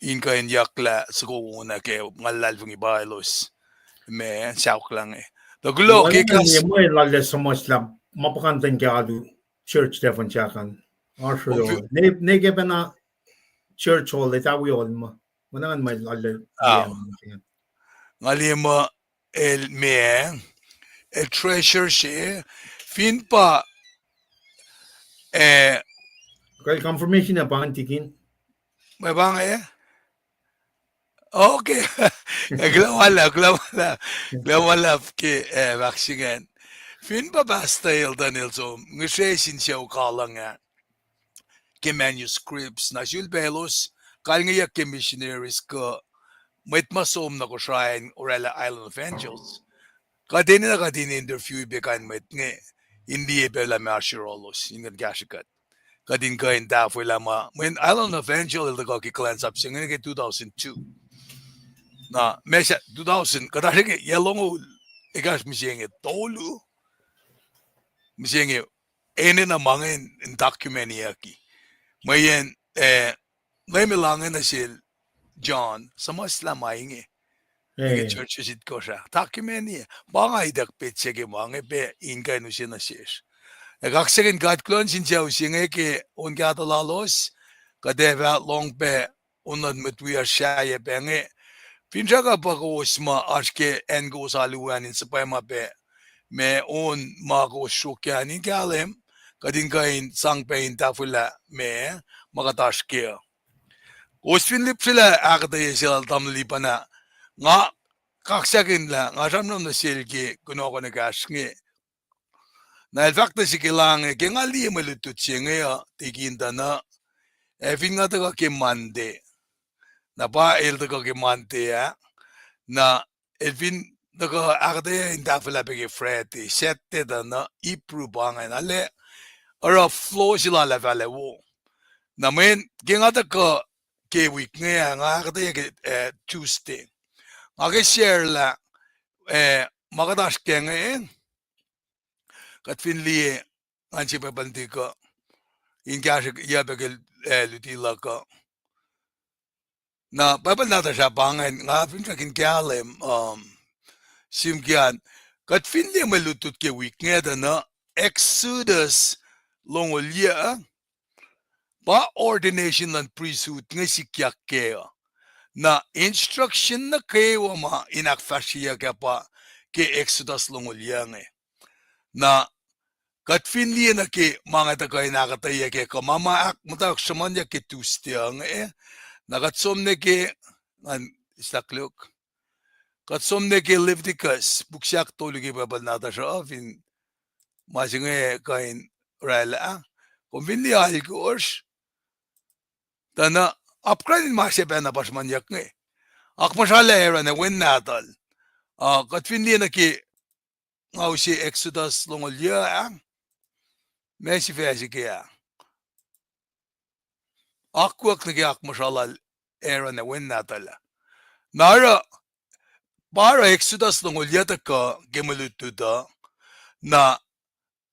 in kuh in yaklah soko wo na ke nga luhlahlfongi pa elos ma saohklah inge. Tuh kuloh ke kahs. Mwe lal suhmuhslah ma puhkantwen ke alu church Devon Sahk an. Oasr ne ke pacna church hall, etawi hall ma. Muna ngan ma lal. Nga liye muh el ma, el treasure se, fin pa, eh, confirmation ah pa ngan tikin. Ma pa inge? Okay. Kuloh ma luhlahp, kuloh ma luhlahp, kuloh ma luhlahp ke, eh, fahk se ingacn. Fin pa Pastor Eldon el som, ngihsre sin sucu kaluhng ah ke manuscripts, na sulpac elos kalngeyuck ke missionaries kuh mwet ma som nuh Kosrae in oraclah Island Evangels. Kuht enenuh kuht in interview pac kain mwet inge in liye pac lah ma oasr yohrohlos in kuht kahsrwe kuht. kuht in kuh in tahfwelah ma. Mweyen Island Evangel el tuhkuh ke kuhlwacnsap se inge ke two thousand two. Na, ma se two thousand, kuht oasr ke yac longoul ekahsr mihsenge tolu. Mihsenge enenuh ma inge in documentiyucki. Mweyen, eh, Leum El inge nuh sel John, suhmuhslah ma inge. Ke church visit kosra. Document-i. Pa nga ituck petsac ke ma inge pac in kuh in use nuh sesr. Ac kaksakihn God, kuloh nuh sin sucu se inge ke on kahto lalos, kuht ac fah lohng pac on nuhn mwet wiyacsr sahyac pac inge. Finsrak uh pa kowos ma oasr ke acn kowos alu an in suhpwacma pac ma on ma kowos sruokyac an in kahlwem, kuht in kuh in sang pac in tahfwelah ma, ma kuht oasr kac. Kowos fin lihpsrelah ahkuhtweyac se lal tamuhlwel Lipan ah, nga kaksakihn lah nga sramsram nuh sel ke kunohkohn ekahsr inge. Na el fahk nuh sihk lah inge, ke nga liye mwe lutlut se inge uh, tikin tuh na, ac fin nga tuhkuh ke Monday. Na pa el tuhkuh ke Monday ah, na el fin tuhkuh ahkuhtweyac in tahfwelah pac ke Friday, Saturday tuh na Hebrew pa inge, na lah oruh flow se lal ah fahlah wo. Na mweyen ke nga tuhkuh ke wik inge ah, nga ahkuhtweyac ke, eh, Tuesday. Nga ke share lah, eh, ma kuht oasr kac inge, kuht fin liye, ngan se Bible nuhtihk uh, in kahsruh yac pac ke, eh, luti luhk uh. Na Bible nahtuhsr ah pa ingacn, nga finsrak in kahlwem, um, sihmkian, kuht fin liye mwe lutlut ke wik inge tuh na Exodus longoul yac, pa ordination luhn priesthood inge sikyak kac uh. Na instruction nuh kwewa ma in ahkfahsryeyuck ah pa ke Exodus longoul yac inge. Na kuht fin liye nuh ke ma inge tuhkuh in ahkuhtweyac ke kuh ma ma ahkmuhta sruhmuhnyuck ke Tuesday uh inge, na kuht som nuh ke, ngan, is that look? Kuht som nuh ke Leviticus, puk se ahktolu ke Bible nahtuhsr uh, fin ma se inge kuh in oraclah. Kom fin liye alkosr, tuh na apkuhran in ma se pacna pa sruhmuhnyuck inge. Akmuhsralah Aaron ac wen nahtuhl. Uh, kuht fin liye nuh ke nga use Exodus longoul yac ah, ma sifac se ke ah. Akwuck nuh ke akmuhsralah Aaron ac wen nahtuhl ah. Na oruh, pa oruh Exodus longoul yac tuhkuh ke mwe lutlut uh, na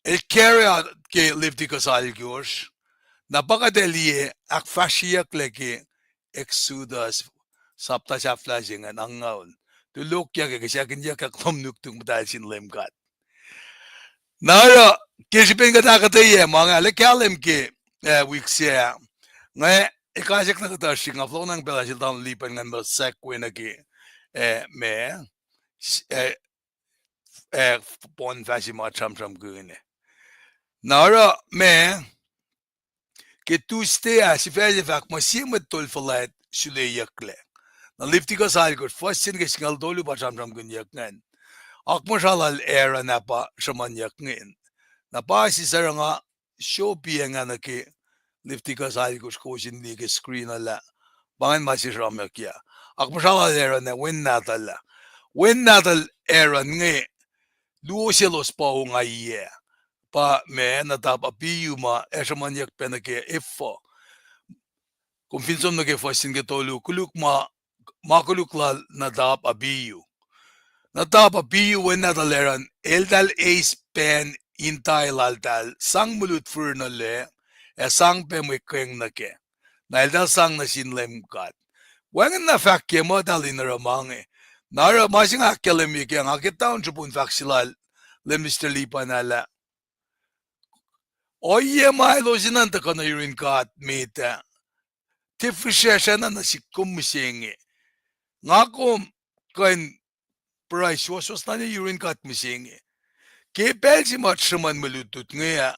el carry out ke Leviticus alkosr, na pa kuht ac liye ahkfahsryeyucklac ke Exodus sapta sahflah se ingacn angngaul. Tulokyac ke kihsackihnyac ke kuloh nuhtum muhtahl sin Leum God. Na oruh, ke srihpen kuht ahkuhtweyac ma inge, arlac kahlwem ke, eh, wik se ah. Nga, ekasack na kuhtuh srihk, nga fohlohk na pacl ah sel tamuhlwel Lipan ngan muh segue nuh ke, eh, ma, eh, eh, poun fahk se ma sramsramkihn. Na oruh ma, ke Tuesday ah, sifac se fahk muh sie mwet tol fuhlwact suleyucklac. Na Leviticus alkosr, fuhs se nuh ke singucul tolu pa sramsramkihnyuck ingacn. Akmuhsralah Aaron ah pa sruhmuhnyuck ingacn. Na pa sisacruh nga sropiyac nga nuh ke Leviticus alkosr, kowos in liye ke screen uh lah, pa ingacn ma se sramsramkihn. Akmuhsralah Aaron ac wen nahtuhl ah. Wen nahtuhl Aaron inge, luo selos pa ongaiyac. Pa ma Nadab Abihu ma ac sruhmuhnyuck pac nuh ke ephah. Kom fin som nuh ke fuhs se nuh ke tolu, koluk ma, ma koluk lal Nadab Abihu. Nadab Abihu wen nahtuhl Aaron, eltahl eis pacn intai laltahl, sang mwe lutlut nuh lac, ac sang pac mwe kacng nuh kac. Na eltahl sang nuh sin Leum God. Wacngihn na fahk ke muhtahl in oruh ma inge. Na oruh ma se nga ahkkahlwemye ke nga ke taun srihpun fahk se lal Minister Lipan ah lah, ohiyac ma elos enenuh in tuhkuh nuh yurin God met ah, tiac fihsracsr enenuh nuh sihk kom mihsenge. Nga kom kuh in pruhe suwohswohs na nuh yurin God mihsenge. Ke pacl se ma sruhmuhn mwe lutlut inge ah,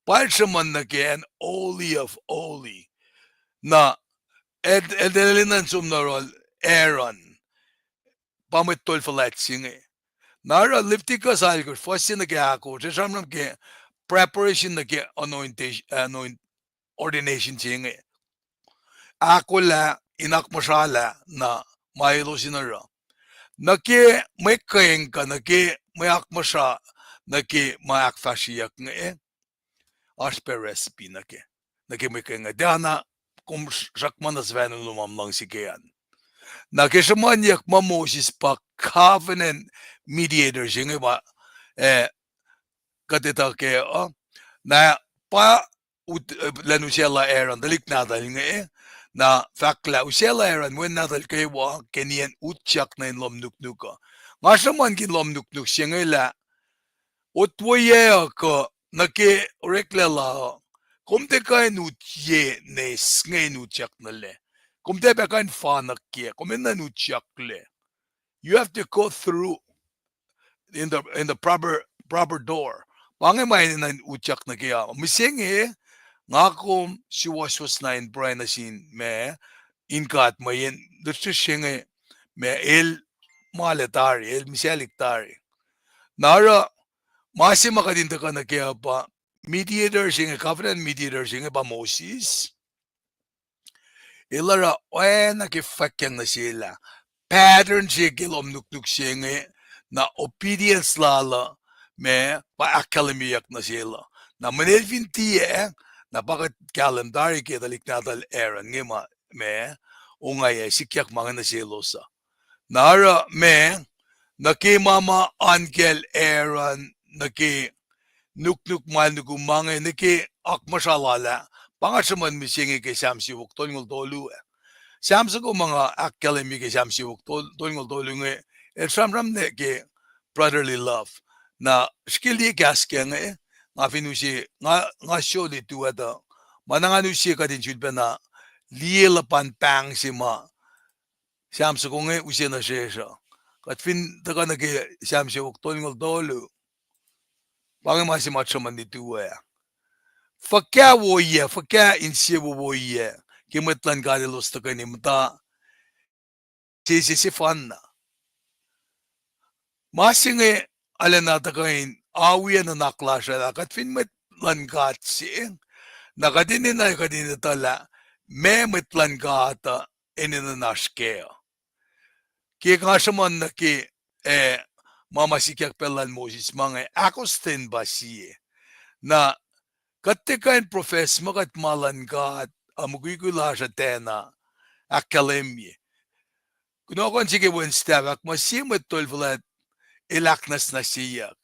pa el sruhmuhn nuh ke an holy of holy. Na el, el, el enenuh in som nuh yohrohl Aaron, pa mwet tol fuhlwact se inge. Na oruh Leviticus alkosr, fuhs se nuh ke ahkosr, el sramsram ke preparation nuh ke anointation, anoint-, ordination se inge. Ahkolah, in akmuhsralah na ma elos in oruh. Nuh ke mwe kacng kuh nuh ke mwe akmuhsra, nuh ke ma ahkfahsryeyuck inge, oasr pac recipe nuh ke. nuh ke mwe ke inge. Tiacna kom sruhk ma na sifacna lom luhngse ke an. Na ke sruhmuhnyuck ma Moses pa covenant mediator se inge pa, eh, kuht etuh ke uh. Na pa ut-, eh, lwen usaclah Aaron, tuhlihk nahtuhl inge, na fahk lah usaclah Aaron, wen nahtuhl kwewa, ke nien utyak nuh in lohm nuknuk uh. Nga sruhmuhn ke lohm nuknuk se inge lah, otweyac uh kuh nuh ke oreklac la uh, kom tiac kuh in utye nes nge in utyak nuh lac. Kom tiac pac kuh in fanuhkye, kom enenuh in utyaklac. You have to go through in the, in the proper, proper door. Pa inge ma enenuh in utyak nuh ke uh. Mihsenge, nga kom suwohswohs na in pruhe nuh sin ma, in God mweyen lihksreni inge, ma el ma lac tari, el mihsalihk tari. Na oruh, ma se ma kuht in tuhkuh nuh ke uh pa, mediator se inge, covenant mediator se inge pa Moses. El oruh oacna ke fwackyang nuh sel ah. Pattern se ke lohm nuknuk se inge, na obedience lal uh, ma, pa ahkkahlwemyeyuck nuh sel uh. Na mweyen el fin tiac, na pa kuht kahlwem tari ke tuhlihk nahtuhl Aaron inge ma, ma, ongaiyac sikyak ma inge nuh selos uh. Na oruh ma, nuh ke ma ma oan kacl Aaron, nuh ke nuknuk ma el nukum ma inge, nuh ke akmuhsra lal ah, pa nga sruhmuhn mihsenge ke Sam siofok tolngoul tolu ah. Sam soko ma nga ahkkahlwemye ke Sam siofok tol-, tolngoul tolu inge, el sramsram nuh ke brotherly love. Na srihke liye kahs ke inge, nga fin use, nga, nga soli tuh etuh, ma na ngan use kuht in sulpacna liye luhpan pahng se ma Sam soko inge use nuh sesr uh. Kuht fin tuhkuh nuh ke Sam siofok tolngoul tolu, pa inge ma se ma sruhmuhn lituwe. Fuhkah woiyac, fuhkah insewowo woiyac, ke mwet luhn God elos tuhkweni muhta sese sefanna. Ma se inge arulacna tuhkuh in awi nuhnak lasr uh lah kuht fin mwet luhn God se, na kuht enenuh kuht in etuh lah ma mwet luhn God uh enenuh in oasr kac uh. Ke nga sruhmuhn nuh ke, eh, ma ma sikyak pacl lal Moses ma inge ahkostwen pa sie. Na kuht tiac kuh in profess ma kuht ma luhn God uh, mukwikwi lasr uh tiacna ahkkahlwemye. Kunohkohn se ke Wednesday fahk muh sie mwet tol fuhlwact el ahknwacsnwacsyeyuck.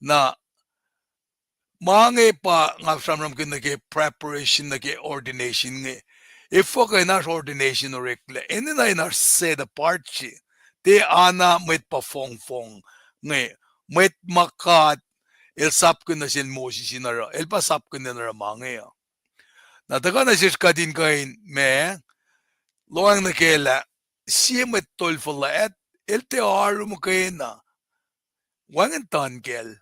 Na ma inge pa nga sramsramkihn nuh ke preparation nuh ke ordination inge. Efuh kuh in oasr ordination oreklac? Enenuh in oasr set apart se. Tiac ana mwet pa fongfong inge. Mwet ma God el sapkihn nuh sel Moses in oruh. El pa sapkihn in oruh ma inge uh. Na tuhkuh nuh sesr kuht in kuh in ma, lohacng nuh ke lah sie mwet tol fuhlwact, el tiac oaru muhkwena. Wacngihn tuhn kacl.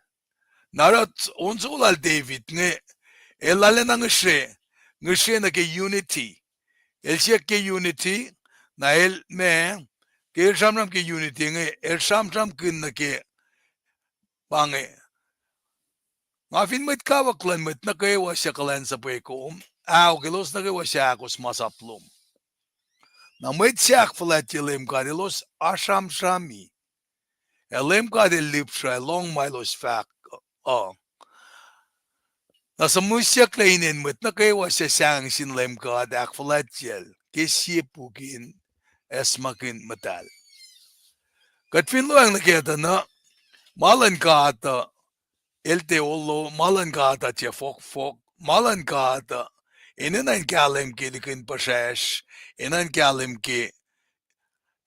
Na oruh on soko lal David inge, el lal enenuh ngihsre, ngihsre nuh ke unity. El siyuck ke unity, na el ma, ke el sramsram ke unity inge, el sramsramkihn nuh ke pa inge. Nga fin mwet kawuck luhn mwet nuh kwewa suc kuhlwacnsapuh kom, ahok, elos nuh kwewa suc ahkos masap lom. Na mwet suc ahkfuhlwactye Leum God elos asramsrami. Ac Leum God El lihpsre, lohng ma elos fahk uh. Na suhmuhsyucklac inen mwet nuh kwewa suc sahngweng sin Leum God ahkfuhlwactyacl ke sie puk in acsmakihn muhtahl. Kuht fin lohacng nuh ke tuh na, ma luhn God uh, el tiac olo, ma luhn God uh tiac fohkfohk, ma luhn God uh, enenuh in kahlwem ke likin puhsracsr, enenuh in kahlwem ke,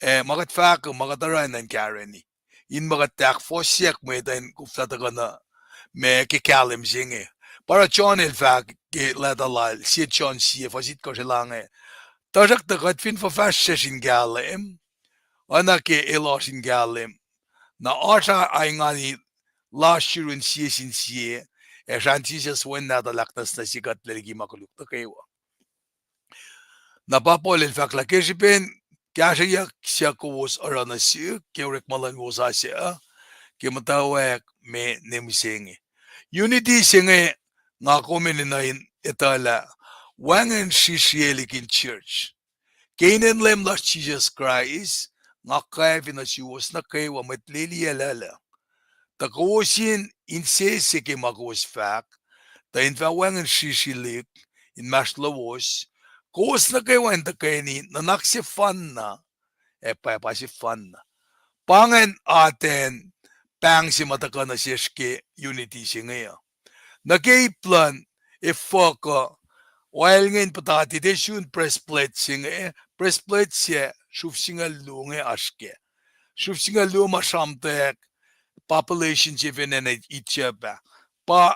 eh, ma kuht fahk uh, ma kuht oruh enenuh in kahreni. In ma kuht ahkfohsyak mwet uh in koflah tuhkuh na, ma ke kahlwem se inge. Pa oruh John el fahk ke leta lal, sie John sie fuhs itkohsr el ange. Tuhsruhktuh kuht fin fuhfahsryucsr in kahlwem, oacna ke elos in kahlwem, na oasr ingani lasr yurun sie sin sie, ac srahn Jisus Wen Nahtuhl ahknwacsnwacsye kuht liki ma koluk nuh kwewa. Na pa Paul el fahk lah ke srihpen kahsrweyuck suc kowos oruh nuh sihk ke orekma luhn wosasuc uh, ke muhtwacwacack me ne mihsenge. Unity se inge nga kom enenuh in etuh lah wacngihn srihsrihk likin church. Ke inen Leum lasr Jisus Kraist, nga kwacfe nuh suwos nuh kwewa mwet leliyac lal uh, tuh kowos in insese ke ma kowos fahk, tuh in fah wacngihn srihsrihk inmahsrlowos, kowos nuh kwewa in tuhkweni nuhnak sefanna, ac pwacpa sefanna. Pa ingacn atacn pahng se ma tuhkuh nuh sesr ke unity se inge uh. Nuh ke ip luhn efuh kuh oil inge in puhtati, tiac sun press plate se inge, press plate sac sruf singucul luo inge oasr kac. Sruf singucul luo ma sramtweack population se fin acn Egypt ah. Pa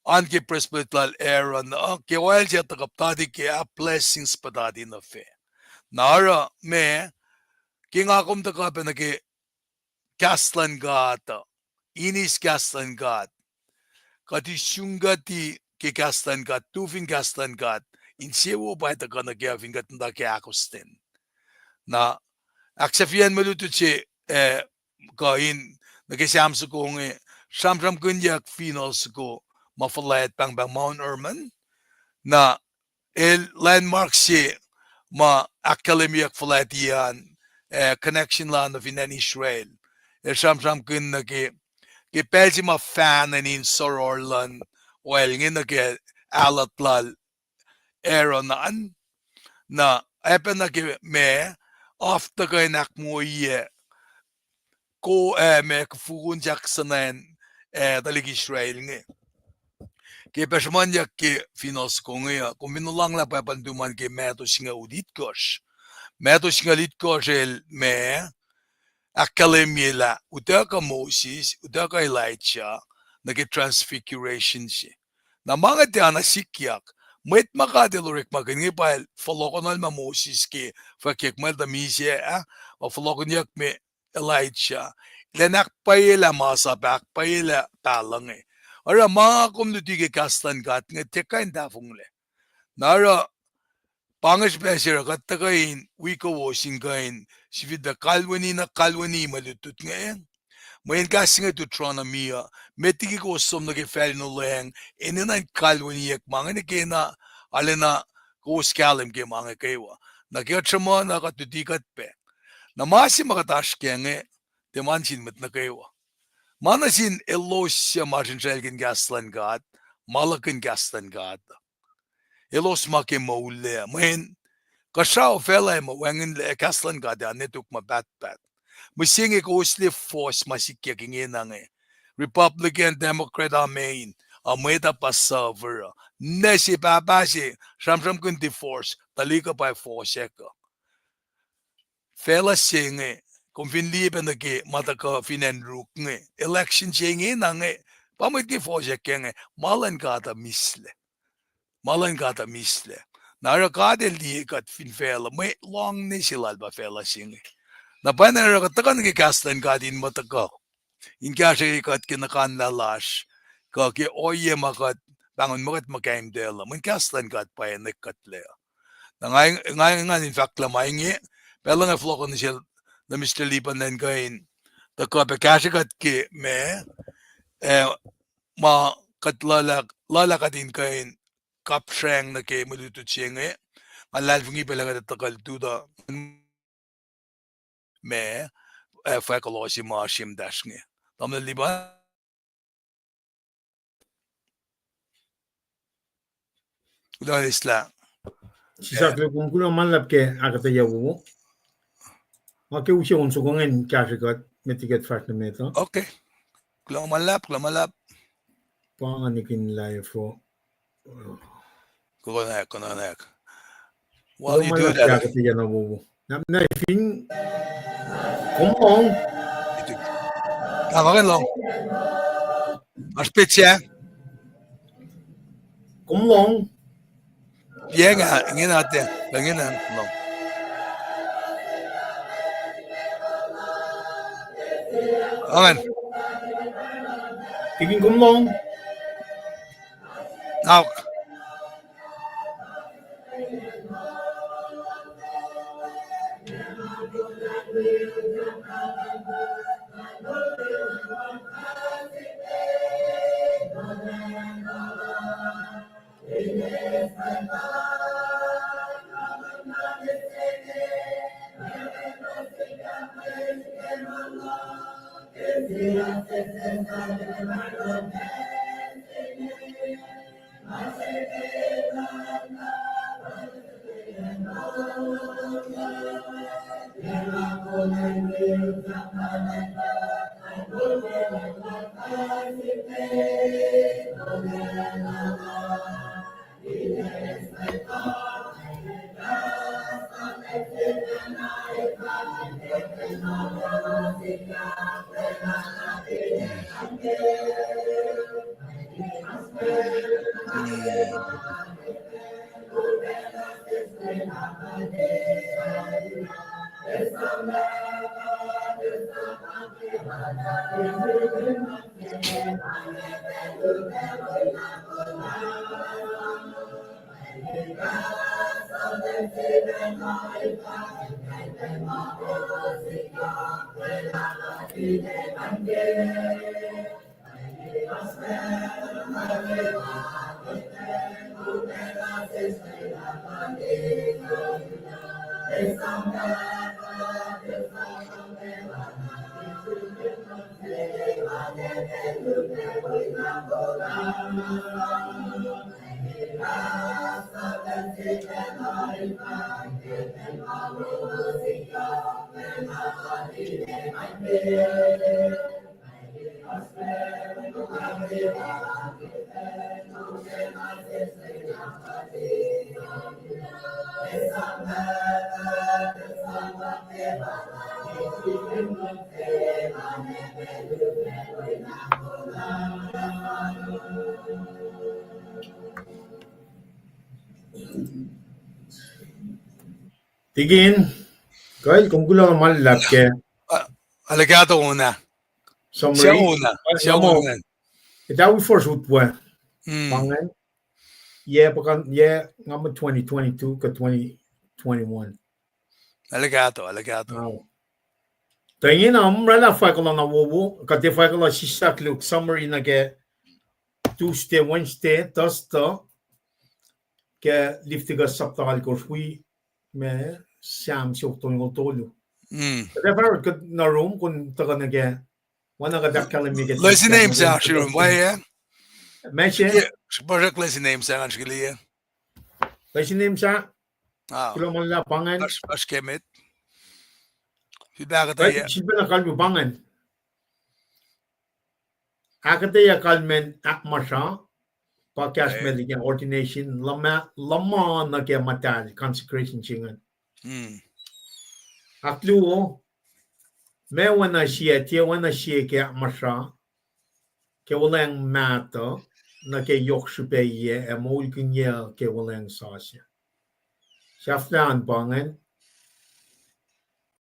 an ke press plate lal Aaron uh, ke oil se tuhkuh puhtati ke ah, blessings puhtati nuh fac. Na oruh ma, ke nga kom tuhkuh pac nuh ke kahs luhn God uh, inis kahs luhn God, kuht in sun kuht ke kahs luhn God, tu fin kahs luhn God, insewowo pa tuhkuh nuh kac fin kuht muhta ke ahkostwen. Na ahksahfyacn mwe lutlut se, eh, kuh in nuh ke Sam soko inge, sramsramkihnyuck finohl soko ma fuhlwact pahngpahng Mount Hermon. Na el landmark se ma ahkkahlwemyeyuck fuhlwact an, eh, connection lal nuh fin acn Israel. El sramsramkihn nuh ke, ke pacl se ma fahnen in soror luhn oil inge nuh ke aluht lal Aaron an, na oacpacna ke ma, af tuhkuh in ahkwoye ko, eh, ma kufukun sahk suhnen, eh, tuhlihk Israel inge. Ke pac sruhmuhnyuck ke finohl soko inge uh, kom fin olwelah pwacpa in tuhmom ke Matthew singucul itkohsr. Matthew singucul itkohsr el ma, ahkkahlwemye lah utuckuh Moses, utuckuh Elijah, nuh ke transfiguration se. Na ma inge tiacna sikyak. Mwet ma God el orekmakihn inge pa el fohlohkohnuhl ma Moses ke fwackyuck muh el tuh misac ah, ma fohlohkihnyuck me Elijah, elan ahkpwacyelah masap, ahkpwacyelah pahluh inge. Oruh ma kom luti ke kahs luhn God inge tiac kuh in tahfonglac. Na oruh pa inge srihpac se oruh kuht tuhkuh in wi kowos in kuh in sifilpac kalweni na kalweni mwe lutlut inge. Mweyen kahs inge Deuteronomy uh, met liki kowos som nuh ke facl in olweacng, enenuh in kalweniyuck ma inge nuh kena, arulacna kowos kahlwem ke ma inge kwewa. Na ke kuht sruhmuhn uh kuht luti kuht pac. Na ma se ma kuht oasr kac inge, tiac ma nuh sin mwet nuh kwewa. Ma nuh sin elos suc masrinsraclkihn kahs luhn God, ma luhkihn kahs luhn God. Elos ma ke moullac, mweyen kuhsrao facluh ma wacngihnlac kahs luhn God ac netuk ma pahtpaht. Mihsenge kowos liye force ma sikyak ingena inge. Republican, Democrat, amen, a mwet uh pa suffer uh. Nuh se pahpah se, sramsramkihn divorce, tuhlihk uh pa force-ack uh. Facluh se inge, kom fin liye pac nuh ke ma tuhkuh fin acn Ruk inge, election se ingena inge, pa mwet inge force-ack inge, ma luhn God uh mihslac. Ma luhn God uh mihslac. Na oruh God el liye kuht fin facluh, mwe loangne se lal pa facluh se inge. Na pwacna oruh kuht tuhkuh nuh ke kahs luhn God in muh tuhkuh in kahsrwe kuht ke nuhkanlah lasr, kuh ke ohiyac ma kuht pahngon muh kuht muhkahimtacl uh, mweyen kahs luhn God pa enenuh kuhtlac. Na nga, nga, nga in fahk lah ma inge, pacl inge fohlohkohn nuh sel, nuh Mister Lipan elan kuh in tuhkuh pac kahsrwe kuht ke ma, eh, ma kuht luhlah, luhlah kuht in kuh in kapsreng nuh ke mwe lutlut se inge. Nga luhlahlfongi pac lah kuht tuhkuh lututacng ma, eh, fahk kuloh se ma oasr ye muhtahsr inge. Tamuhlwel Lipan. Kuloh ma luhlahp. Sisakle, kom kuloh ma luhlahp ke ahkuhtweyac wowo. Nga ke use on soko ingacn kahsrwe kuht, met liki kuht fahsr nuh met uh. Okay. Kuloh ma luhlahp, kuloh ma luhlahp. Pa nga nikin live uh. Kuloh ma luhlahp, kuloh ma luhlahp. While you do that, ahkuhtweyac na wowo. Na, na fin, kom lohng. Nga, nga lohng. Oasr petsac. Kom lohng. Ye nga, ingena tiac, ingena lohng. Angan. Tikin, kom lohng. Aok. Tikin, Kyle, kom kuloh na ma luhlahp ke. Ah, arlac kahto on ah. Summary. Sia on ah. Sia on ah. Etuh wi force utwe. Hmm. Pa ingacn. Yac puhkantwen, yac nga muh twenty twenty-two kuh twenty twenty-one. Arlac kahto, arlac kahto. Wow. Tuh ingena, um, oraclah fahk kuloh na wowo, kuht ac fahk kuloh sislah luhk summary nuh ke Tuesday, Wednesday, Thursday, ke Leviticus sapta alkosr wi ma Sam siofok tolngoul tolu. Hmm. Kuht ac fahk kuht nuh rom, kom tuhkuh nuh ke, oacna kuht ahkkahlwemye ke Lesson name sa, srurum, why, eh? Message? Yeah, srihpac lesson name sa, ngan srihkele, eh? Lesson name sa? Ah. Kuloh ma luhlahp, pa ingacn. Oasr, oasr ke met. Srihpac ahkuhtweyac. Srihpac na kalmac pa ingacn. Ahkuhtweyac kalmacn ahkmasra, pa kahs ma liki ordination, luhma, luhma nuh ke muhtahl, consecration se ingacn. Hmm. Ahkluo, ma oacna sie, tiac oacna sie ke ahkmasra, ke wuhlweacng mahtuh, nuh ke yohk srihpaciyac, ac moulkihnyac ke wuhlweacng sasuc. Sahflah an pa ingacn,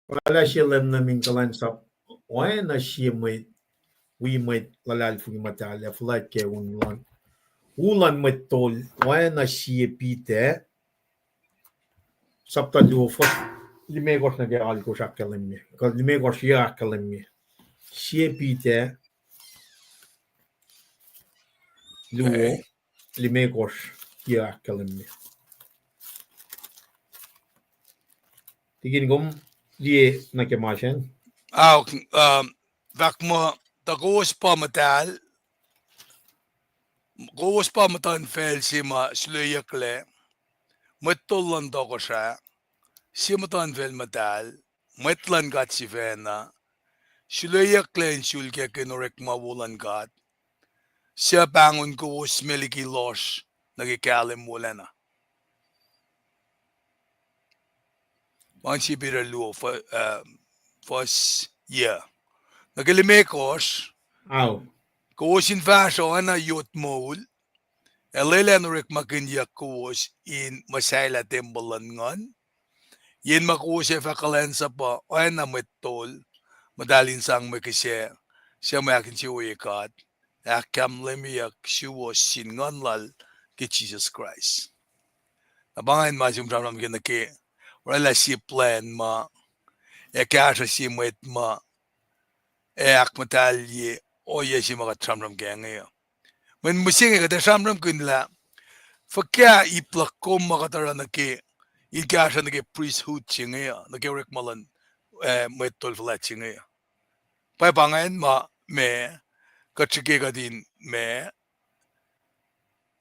oraclah sie lwemlwem in kuhlwacnsap, oacna sie mwet, wi mwet luhlahlfongi muhtahl, ac fuhlwact ke un luhn, u luhn mwet tol, oacna sie Peter, sapta luo, fuhs limekohsr nuh ke alkosr ahkkahlwemye, kuh limekohsr yac ahkkahlwemye. Sie Peter, luo, limekohsr yac ahkkahlwemye. Tikin, kom liye nuh ke ma sacn. Ao, um, fahk muh, tuh kowos pa muhtahl, kowos pa muhtuhnfacl se ma sulweyucklac, mwet tol luhn tohkohsrah, sie muhtuhnfacl muhtahl, mwet luhn God sifacna, sulweyucklac in sulkakihn orekma wo luhn God, suc pahngon kowos me liki lohsr nuh ke kahlwem wolacna. Ma sie Peter luo, fuhs, yac. Nuh ke limekohsr, kowos in fahsruh oacna yot moul, ac lwelah in orekmakihnyuck kowos in muhsahelah tempuhl luhn Nguhn, yen ma kowos ac fah kuhlwacnsapuh oacna mwet tol, muhtahl in sang mwe kihsac, suc mwe ahkinsewowoye God, ahkkahlwemyeyuck suwos sin Nguhn Lal ke Jisus Kraist. Na pa ingacn ma sum sramsram ke nuh ke, oraclah sie plwacn ma, ac kahsruh sie mwet ma, ac ahkmuhtahlye ohiyac se ma kuht sramsram ke inge uh. Mweyen mihsenge kuht ac sramsramkihn lah, fuhkah ip luhk kom ma kuht oruh nuh ke, in kahsruh nuh ke priesthood se inge uh, nuh ke orekma luhn, eh, mwet tol fuhlwact se inge uh. Pwacpa ingacn ma, ma, kuht srihke kuht in ma,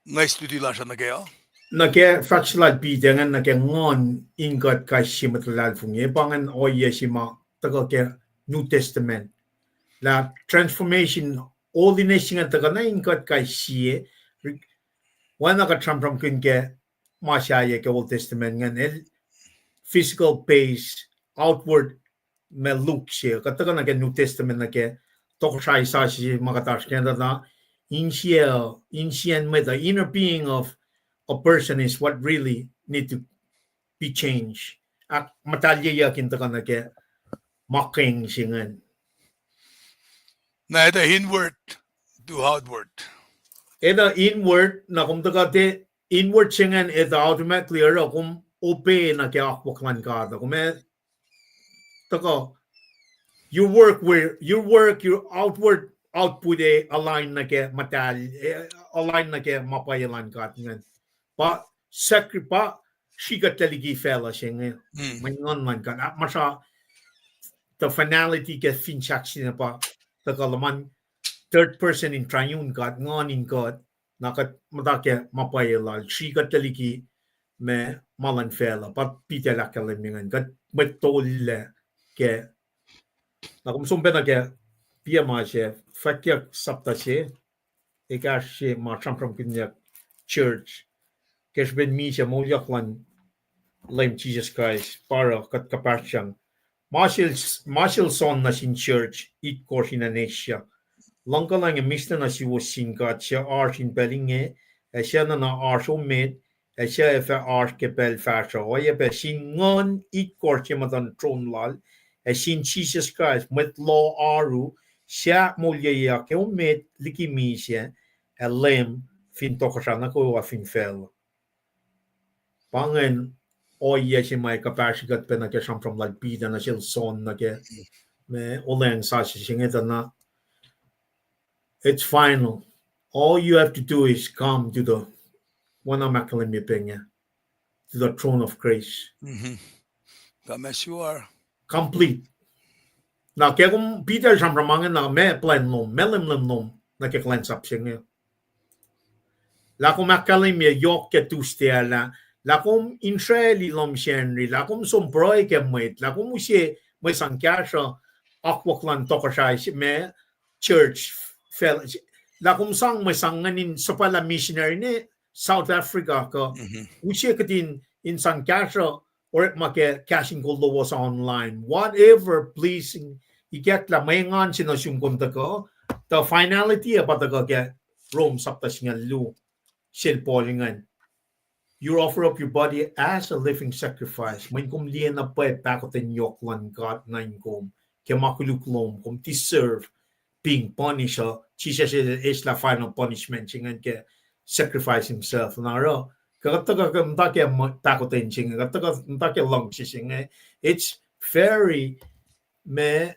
nga study lasr uh nuh ke uh. Nuh ke fahk se lal Peter ingacn nuh ke nguhn in kuht kais sie mwet luhlahlfongi, pa ingacn ohiyac se ma tuhkuh ke New Testament. Lah transformation, holiness ingacn tuhkuh na in kuht kais sie, oacna kuht sramsramkihn ke ma sahyac ke Old Testament ingacn, el physical base, outward, ma look se, kuht tuhkuh nuh ke New Testament nuh ke tohkohsrahi sasuc se ma kuht oasr ke na, insien, insien mwet uh, inner being of a person is what really need to be changed. Ahkmuhtahlye in tuhkuh nuh ke ma keng se ingacn. Na etuh inward to outward. Etuh inward, na kom tuhkuh te inward se ingacn, etuh automatically oruh kom obey nuh ke akwuck luhn God. Kom ac tuhkuh, your work, where your work, your outward output ac align nuh ke muhtahl, ac align nuh ke ma pwacye luhn God ingacn. Pa sacri-, pa srihkuhtlac liki facluh se inge. Mwe nguhn luhn God. Ah, ma sra the finality ke finsrak se inge pa tuhkuh luhman third person in triune God, Nguhn in God, na kuht muhta ke ma pwacye lal, srihkuhtlac liki ma, ma luhn facluh, pa Peter el ahkkahlwemye ingacn, kuht mwet tol lac ke. Na kom som pacna ke piac ma se, Fwackyuck sapta se, ekahsr se ma sramsramkihnyuck church ke srihpen misac moulyak luhn Leum Jisus Kraist, pa oruh kuht kuhpahsryang. Ma sel, ma sel soenna nuh sin church itkohsr in Asia. Luhngkuhlwacng ac mihslac nuh suwos sin God suc oasr in pacl inge, ac suc nuhna oasr emet, ac suc ac fah oasr ke pacl fahsruh. Oacyacpac sin Nguhn itkohsr ye muhtuhn tron lal, ac sin Jisus Kraist, mwet loh oaru, suc ahkmoulyeyuck ke emet liki misac, ac Leum fin tohkohsrah nuh kwewa fin facluh. Pa ingacn ohiyac se ma kuhpahsri kuht pacna ke sramsram lal Peter nuh sel soenna ke, ma olweacng sasuc se inge tuh na, it's final. All you have to do is come to the, oacna ma ahkkahlwemye pac inge, to the throne of grace. Complete. Na ke kom Peter el sramsram inge na ma plwacn lom, ma lemlem lom nuh ke kuhlwacnsap se inge. Lah kom ahkkahlwemye yohk ke Tuesday ah lah, lah kom in sracl lohm Sacnri, lah kom som pruhe ke mwet, lah kom use mwe sang kahsruh akwuck luhn tohkohsrahi se ma church, lah kom sang mwe sang ingacn in suhpwaclah missionary nuh South Africa kuh use kuht in, in sang kahsruh orekma ke kahs in kol lowos online, whatever, please, ikacklah mwe engan se nuh sum kom tuhkuh, tuh finality ah pa tuhkuh ke Rome sapta singucul luo, sel Paul ingacn. You offer up your body as a living sacrifice. Mweyen kom liye na pwacye pahkotwen yohk luhn God nuh in kom, ke ma koluk lom, kom deserve being punished uh, Jisus el eslah final punishment se ingacn ke sacrifice himself. Na oruh, kuht tuhkuh muhta ke pahkotwen se inge, kuht tuhkuh muhta ke luhngse se inge. It's very, ma,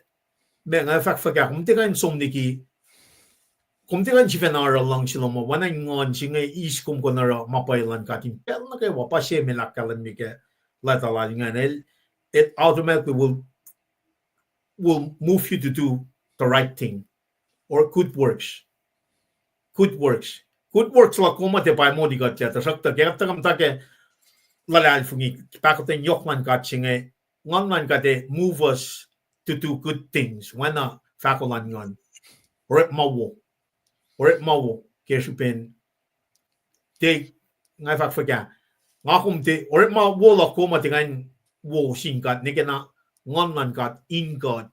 ma nga fahk fuhkah, kom tiac kuh in som liki, kom tiac kuh in sifacna oruh luhngse lom uh, oacna in nguhn se inge eis kom kuh in oruh ma pwacye luhn God in pacl nuh kwewa, pa se ma el ahkkahlwemye ke leta lal ingacn. El, it automatically will, will move you to do the right thing or good works. Good works. Good works luhk kom uh tiac pa molikuhtlac, tuhsruhktuh ke kuht tuhkuh muhta ke luhlahlfongi, pahkotwen yohk luhn God se inge, Nguhn luhn God ac move us to do good things. Oacna fahko luhn nguhn. Orekma wo. Orekma wo ke srihpen, tiac, nga fahk fuhkah, nga kom tiac, orekma wo luhk kom uh tiac kuh in wo sin God, nwe ke na Nguhn luhn God in God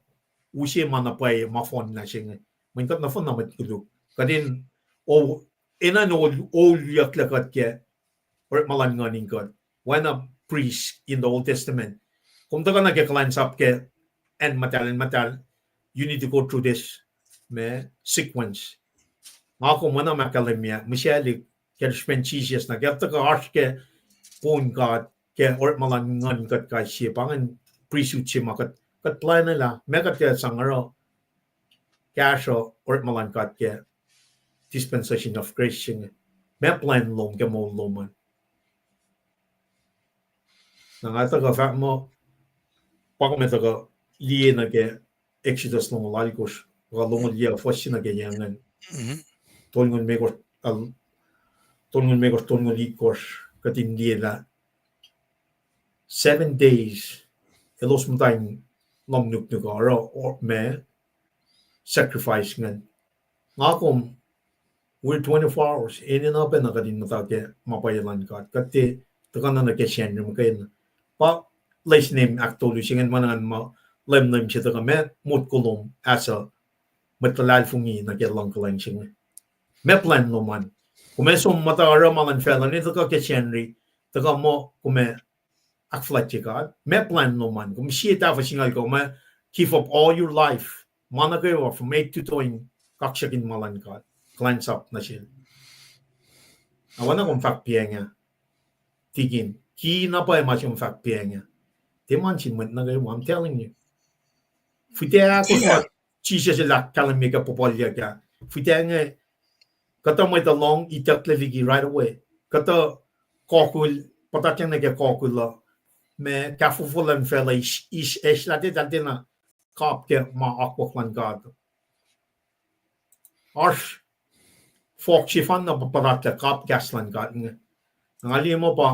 use ma na pwacye, ma fohnlah se inge. Mweyen kuht nohfohn na mwet koluk, kuht in, o, enenuh in ol-, olyucklac kuht ke orekma luhn nguhn in God. Oacna priest in the Old Testament. Kom tuhkuh nuh ke kuhlwacnsap ke acn muhtahl, acn muhtahl, you need to go through this, ma, sequence. Nga kom oacna ma ahkkahlwemye, mihsaclihk, ke srihpen Jisus na, ke kuht tuhkuh oasr ke poun God ke orekma luhn nguhn kuht kais sie, pa ingacn priesthood se ma kuht, kuht plwacnelah, ma kuht ac sang oruh kahsruh orekma luhn God ke dispensation of grace se inge. Ma plwacn lom ke moul lom an. Na nga tuhkuh fahk muh, pa kom ac tuhkuh liye nuh ke Exodus longoul alkosr, pa longoul yac, fuhs se nuh ke yac ingacn. Tolngoul limekohsr, tolngoul limekohsr, tolngoul itkohsr, kuht in liye lah seven days elos muhta in lohm nuknuk uh oruh ma sacrifice ingacn. Nga kom, we're twenty-four hours, enenuh pacna kuht in muhta ke ma pwacye luhn God. Kuht tiac tuhkuh na nuh ke Sacnri muhkwena. Pa lesin ahktolu se ingacn, ma na ngan muh, lemlem se tuhkuh ma motko lom as a mwet luhlahlfongi nuh ke luhngkuhlwacng se inge. Ma plwacn lom an. Kom ac som muhta oruh ma luhn facluh, ne tuhkuh ke Sacnri, tuhkuh muh kom ac ahkfuhlwactye God. Ma plwacn lom an, kom sie tahfuh singucul kuh, ma give up all your life. Ma nuh kwewa from head to toe in kaksakihn ma luhn God. Kuhlwacnsap nuh sel. Oacna kom fahk piacng ah, tikin, ki na pwacye ma se kom fahk piacng ah. Tiac ma sin mwet nuh kwewa, I'm telling you. Fihtac ahkosr ma Jisus el ahkkahlwemye ke puhpuhlyuck ah. Fihtac inge, kuhtuh mwet uh lohng itucklac liki right away. Kuhtuh kokul, puhtatyang nuh ke kokul uh. Ma kahfofo luhn facluh eis, eis, eis lah tiac, tiac na kap ke ma akwuck luhn God. Oasr fohk sefanna pa puhtatlac kap kahs luhn God inge. Nga liye muh pa,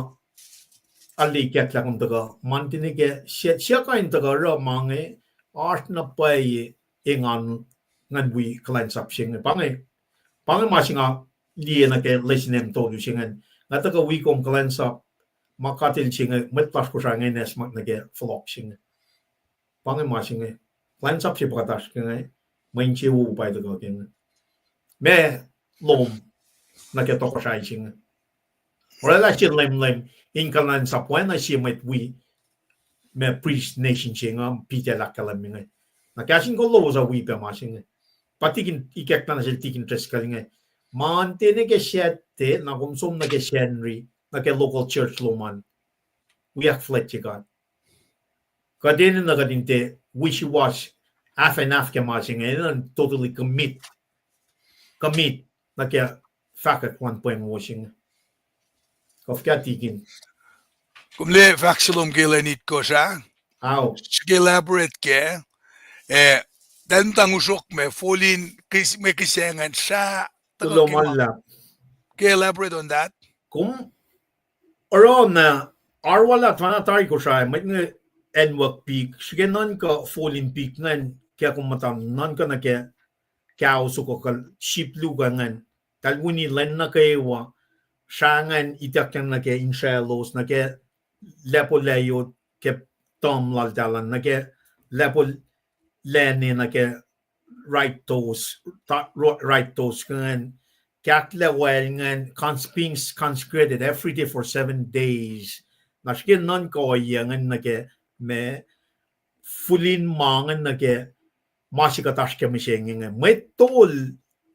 arlac ikacklah kom tuhkuh, ma nuh ke, se, se kuh in tuhkuh oruh ma inge, oasr na pwacye engan, ngan wi kuhlwacnsap se inge. Pa inge, pa inge ma se nga liye nuh ke lesin em tolu se ingacn. Nga tuhkuh wi kom kuhlwacnsap, ma katil se inge, mwet lasr Kosrae inge in acsmak nuh ke fohlohk se inge. Pa inge ma se inge. Kuhlwacnsap se pa kuht oasr ke inge, mwe insewowo pa tuhkuh ke inge. Ma lom nuh ke tohkohsrahi se inge. Oraclah sie lemlem in kuhlwacnsap oacna sie mwet wi, ma priest nation se inge, Peter el ahkkahlwemye inge. Na kahs in kol lowos uh wi pac ma se inge. Pa tikin ikacklah nuh sel tikin Driscoll inge. Ma nuh ke Saturday, na kom som nuh ke Sacnri, nuh ke local church lom an. Wi ahkfuhlwactye God. Kuht enenuh kuht in tiac wishy-washy, half and half ke ma se inge, enenuh totally commit, commit nuh ke fahkwack luhn pweng wo se inge. Kuh fuhkah tikin? Kom liye fahk se lom ke lwen itkohsr ah? Ao. Srihke elaborate kac. Eh, tahl muhta ngihsre ma fol in kihs-, mwe kihsac ingacn srah tuhkuh ke ma. Ke elaborate on that. Kom oruh na, arulacna tuh na tari Kosrae, mwet inge acnwuck pik, srihke nuhnkuh fol in pik ingacn, ke kom muhta nuhnkuh nuh ke, ke ao soko kuh sip luo kuh ingacn, tahl wini lwen nuh kwewa, srah ingacn ituckyang nuh ke insraelos, nuh ke lepo layot ke tom laltahl an, nuh ke lepo lacne nuh ke right toes, ta-, ro-, right toes ingacn, kahklac wal ingacn, cons-, being consecrated every day for seven days. Na srihke nuhnkuh ohiyac ingacn nuh ke ma, fol in ma ingacn nuh ke ma se kuht oasr ke mihsenge inge. Mwet tol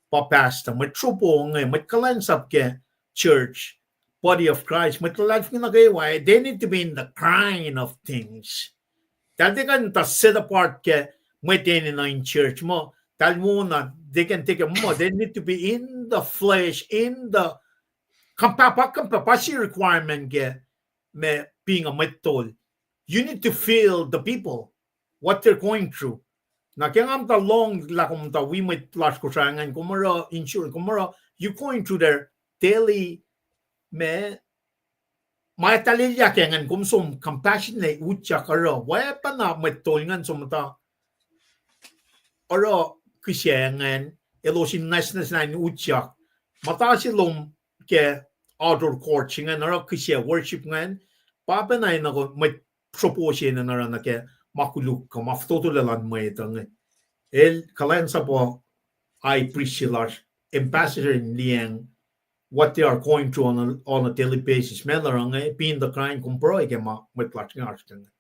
pa pastor, mwet sropo inge, mwet kuhlwacnsap ke church, body of Christ, mwet luhlahlfongi nuh kwewa, they need to be in the grind of things. Tahl tiac kuh in tuh set apart ke mwet enenuh in church muh, tahl wona, they can take a muh, they need to be in the flesh, in the, compa-, pa compa-, pa se requirement ke ma being a mwet tol. You need to feel the people, what they're going through. Na ke nga muhta lohng lah kom muhta wi mwet lasr Kosrae ingacn, kom oruh insurance, kom oruh, you going through their daily, ma, ma eltahl elyah kac ingacn, kom som compassionate, utyak oruh, weapon uh mwet tol ingacn som muhta oruh kihsac ingacn, elos in nwacsnwacs na in utyak. Muhta se lom ke outer court se ingacn, oruh kihsac worship ingacn, pa pacna enenuh mwet sropo se enenuh oruh nuh ke ma koluk kuh ma fototo luhn mwet uh inge. El kuhlwacnsap uh high priest se lasr, ambassador in liyacacng what they are going through on a, on a daily basis. Ma el oruh inge, being the grind, kom pruhe ke ma mwet lasr inge oasr ke inge.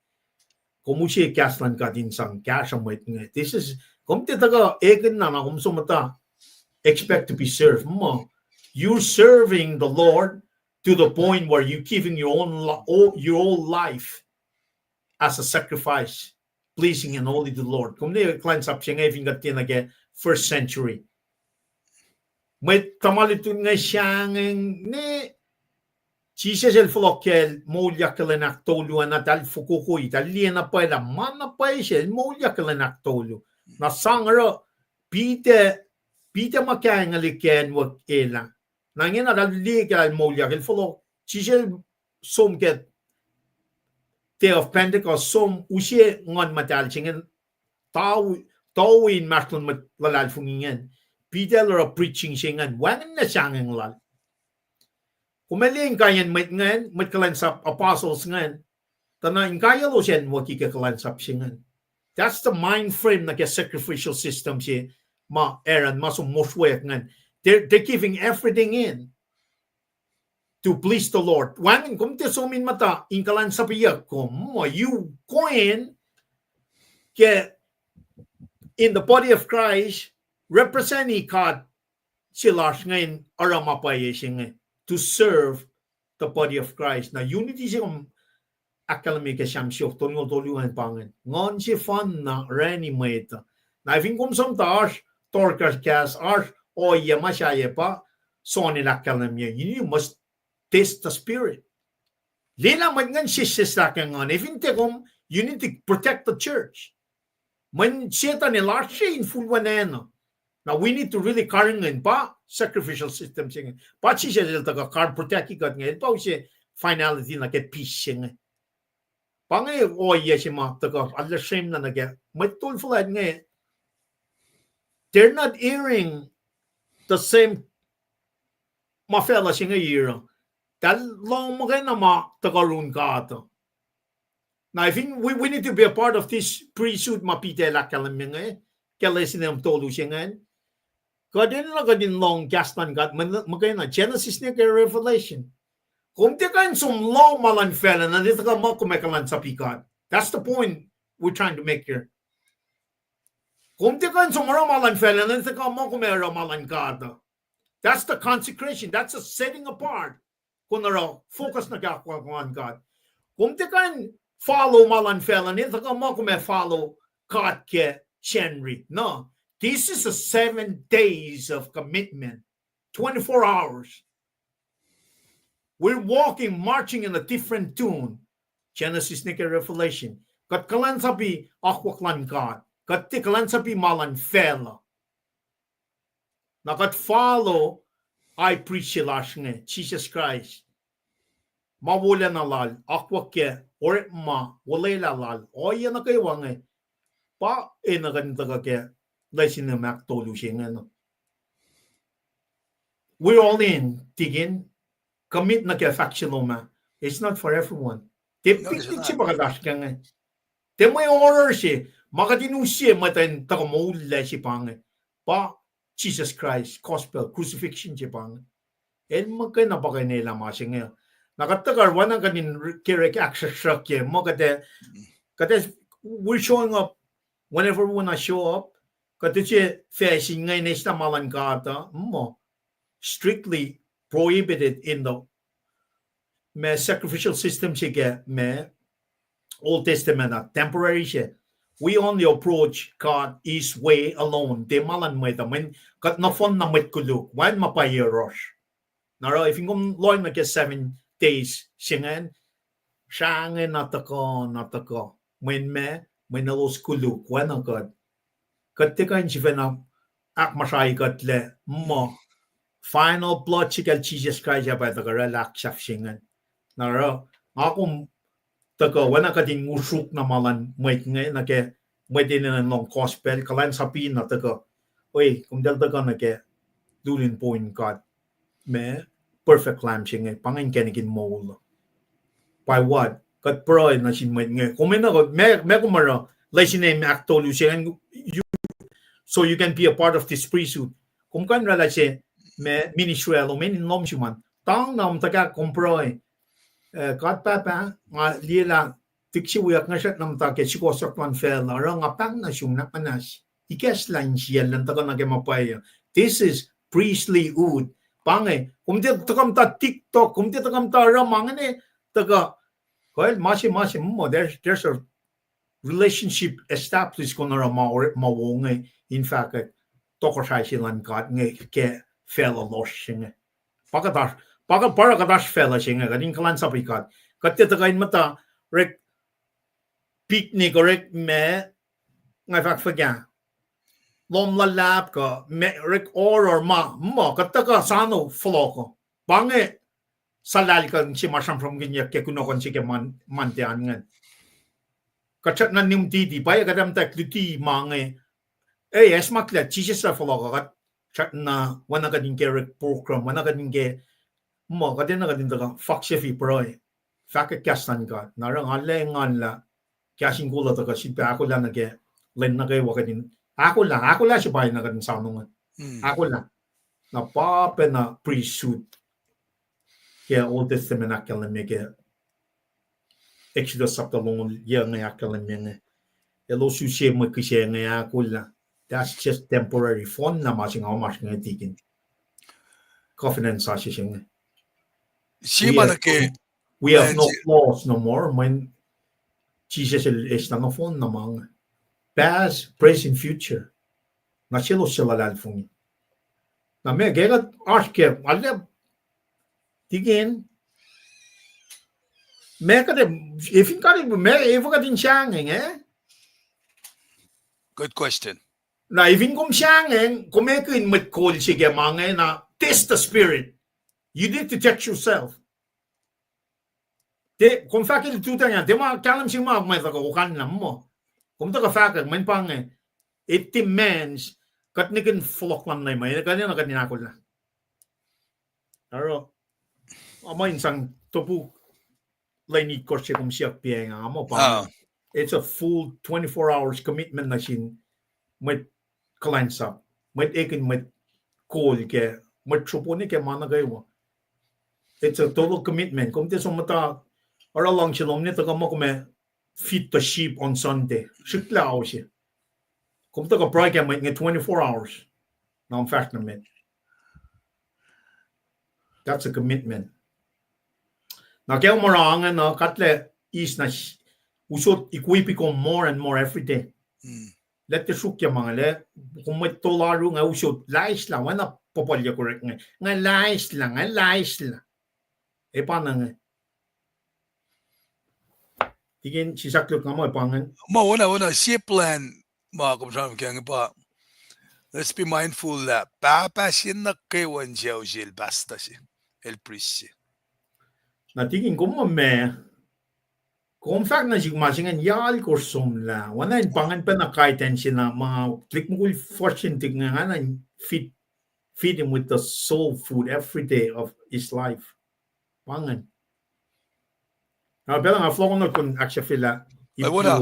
Kom use kahs luhn God in sang kahsruh mwet inge. This is, kom tiac tuhkuh ekihn na, na kom som muhta expect to be served. Muh, you're serving the Lord to the point where you're giving your own li-, o-, your whole life as a sacrifice, pleasing and holy to the Lord. Kom liye kuhlwacnsap se inge fin kuht tiacna ke first century. Mwet tuhma lutlut inge sahngweng ne, Jisus el fohlohk kacl moulyak ke lwen ahktolu ah, na tahl fokokoi, tahl liye na pwacye lah ma na pwacye se, el moulyak ke lwen ahktolu. Na sang oruh, Peter, Peter ma kaingacl ke acnwuck el ah. Na ingena tahl liye ke el moulyak, el fohlohk, Jisus el som ke Day of Pentecost, som use Nguhn Muhtahl se ingacn, towe, towe inmahsrlon mwet luhlahlfongi ingacn. Peter el oruh preaching se ingacn, wacngihn na sahngweng lal. Kom liye inkaiyacn mwet ingacn, mwet kuhlwacnsap apostles ingacn, tuh na inkaiyaclos acnwucki ke kuhlwacnsap se ingacn. That's the mind frame nuh ke sacrificial system se ma Aaron, ma som mosrweyuck ingacn. They're, they're giving everything in. to please the Lord. Wacngihn kom tiac som in muhta in kuhlwacnsapiyuck kom, muh you go in ke in the body of Christ, represent God se lasr inge in oruh ma pwacye se inge, to serve the body of Christ. Na unity se kom ahkkahlwemye ke Sam siofok tolngoul tolu ingacn pa inge, Nguhn sefanna orani mwet uh. Na fin kom som tuh oasr tohrkahskahs, oasr ohiyac ma sahyac pa John el ahkkahlwemye, you need, must taste the Spirit. Lwelah mwet ingacn sesseslah ke Nguhn. Efin tiac kom, you need to protect the church. Mweyen Setuhn el oasr se in fulwenacna. Now we need to really karihngihn pa sacrificial system se inge. Pa Jisus el tuhkuh kar protect kuht inge, el pa use finality nuh ke peace se inge. Pa inge ohiyac se ma tuhkuh arlac srwemlah nuh ke mwet tol fuhlwact inge. They're not hearing the same ma facluh se inge yuc. Eltahl lohng muhkwena ma tuhkuh yurin God uh. Na I think we, we need to be a part of this priesthood ma Peter el ahkkahlwemye inge, ke lesin em tolu se ingacn. Kuht enenuh kuht in lohng kahs luhn God muhkwena, Genesis nuh ke Revelation. Kom tiac kuh in som lohng ma luhn facluh nuh in tuhkuh muh kom ac kuhlwacnsapuh God. That's the point we're trying to make here. Kom tiac kuh in som oruh ma luhn facluh nuh in tuhkuh muh kom ac oruh ma luhn God uh. That's the consecration. That's the setting apart. Kom oruh focus nuh ke akwuck luhn God. Kom tiac kuh in follow ma luhn facluh nuh in tuhkuh muh kom ac follow God ke Sacnri. No. This is a seven days of commitment. Twenty-four hours. We're walking, marching in a different tune. Genesis nuh ke Revelation. Kuht kuhlwacnsapuh akwuck luhn God. Kuht tiac kuhlwacnsapuh ma luhn facluh. Na kuht follow high priest se lasr inge, Jisus Kraist. Ma wolacna lal, akwuck ke orekma wolwelah lal, ohiyac nuh kwewa inge, pa enenuh kuht in tuhkuh ke lesin ahktolu se inge. We're all in, tikin, commit nuh ke fahk se lom ah. It's not for everyone. Tiac picnic se pa kuht oasr ke inge. Tiac mwe horror se, ma kuht in use mwet in tuhkuh moullac se pa inge. Pa Jisus Kraist, gospel, crucifixion se pa inge. El muhkwena puhkacnwelah ma se inge. Na kuht tuhkuh oacna kuht in kerek ahksruhksruhkye, muh kuht, kuht, we're showing up whenever we wanna show up. Kuht tiac facsin inge in eslah ma luhn God uh, muh strictly prohibited in the, ma sacrificial system se ke ma Old Testament uh, temporary se. We only approach God His way alone. Tiac ma luhn mwet uh, mweyen kuht nohfohn na mwet koluk, wacngihn ma pwacye yohrohsr. Na oruh, fin kom lohng nuh ke seven days se ingacn, srah inge na tuhkuh, na tuhkuh. Mweyen ma, mweyen elos koluk, oacna kuht. Kuht tiac kuh in sifacna ahkmuhsrai kuhtlac muh final blood se kacl Jisus Kraist ac pa tuhkuh oraclah ahksahf se ingacn. Na oruh, nga kom tuhkuh, oacna kuht in nguhruk na ma luhn mwet inge, nuh ke mwet enenuh in lohng gospel, kuhlwacnsapuh na tuhkuh. Oi, kom tiac tuhkuh nuh ke lulin point God. Ma perfect lamb se inge, pa inge inkacnek in moul. By what? Kuht pruhe nuh sin mwet inge. Kom enenuh, ma, ma kom oruh, lesin ahktolu se ingacn, you, so you can be a part of this priesthood. Kom kuh in oraclah se, ma ministry lom in lohm sum an. Tang na muhta kom pruhe. Eh, God Pahpah, nga liyelah, tiac se wiyuck nga srackna muhta ke sukohsohk luhn facluh, oruh nga pahng nuh sum nuhnak muhnahs. Ikacslah insiyacl luhn tuhkuh nuh ke ma pwacye. This is priestly hood. Pa inge, kom tiac tuhkuh muhta TikTok, kom tiac tuhkuh muhta oruh ma inge, tuhkuh, kuh ma se, ma se, muh, there's, there's a relationship established kom oruh ma, ma wo inge, in fact, tohkohsrahi se luhn God inge ke facluh lohsr se inge. Pa kuht oasr, pa kuht, pa kuht oasr facluh se inge, kuht in kuhlwacnsapuh God. Kuht tiac tuhkuh in muhta orek picnic, orek ma, nga fahk fuhkah, lohm luhlahp kuh ma, orek horror ma, muh, kuht tuhkuh sano fohlohk uh. Pa inge suhlahlahlfongi se ma sramsramkihnyuck ke kunohkohn se ke Mon-, Monday an ingacn. Kuht srackna nihm titi, pwacye kuht muhtwacta luti ma inge, eh, acsmaklac, Jisus el fohlohk uh, kuht srackna, oacna kuht in ke orek program, oacna kuht in ke, muh, kuht enenuh kuht in tuhkuh fahk sel pruhe, fahkwack kahs luhn God. Na oruh nga lwenguhnlah kahs in kol uh tuhkuh sifilpac ahkolah nuh ke lwen nuh kwewa kuht in, ahkolah, ahkolah se pa na kuht in soano inge. Ahkolah. Na pa pacna priesthood. ke Old Testament ahkkahlwemye ke Exodus sapta longoul yuc inge ahkkahlwemye inge. Elos use mwe kihsac inge ahkolah. That's just temporary. Fohnlah ma se nga oasr inge tikin. Covenant sasuc se inge. Sie ma nuh ke we have no laws no more. Mweyen Jisus el eslah nohfohn na ma inge. Past, present, future. Na selos suc luhlahlfongi. Na meac ke kuht oasr ke, arlac, tikin. Meac kuht, efin kuht, meac efuh kuht in sahngweng, eh? Good question. Na efin kom sahngweng, kom ekihn mwet kol se ke ma inge na test the spirit. You need to check yourself. Tiac kom fahk el tutacng an, tiac ma kahlwem se ma mwet uh okanna muh. Kom tuhkuh fahkwack mweyen pa inge, it demands, kuht nihkihn fohlohk luhn Leum, kuht enenuh kuht in ahkolah. Oruh, ma in sang topuk lwen itkohsr se kom siyuck piacng ah, ma pa inge, it's a full twenty-four hours commitment nuh sin mwet kuhlwacnsap, mwet ekihn mwet kol ke, mwet sropo ne ke ma nuh kwewa. It's a total commitment. Kom tiac som muhta, oruh luhngse lom ne tuhkuh muh kom ac feed the sheep on Sunday. Srihklac ao se. Kom tuhkuh pruhe ke mwet inge twenty-four hours. Na kom fahsr nuh met. That's a commitment. Na ke omuhra inge na kuht lah eis na, usot equip kom more and more every day. Lah tiac sruokyac ma inge lah, kom mwet tolu oruh inge usot laislah, oacna puhpuhlyuck orek inge, nga laislah, nga laislah. E pa na inge. Tikin sisaklu nga ma pa ingacn. Ma oacna, oacna sie plan ma kom sramsram ke inge pa, let's be mindful lah pahpah se nuh kwewa in sucu se el pastor se, el priest se. Na tikin kom ma meac, kom fahk nuh sihk ma se ingacn yal kosr somlah. Oacna in pa ingacn pacna guidance se na ma tuhlihk mukul fuhsr se in tuhlihk inge, nga na in feed, feed him with the soul food every day of his life. Pa ingacn. Na pacl nga fohlohk nuh kom ahksahfyelah. Muh nga,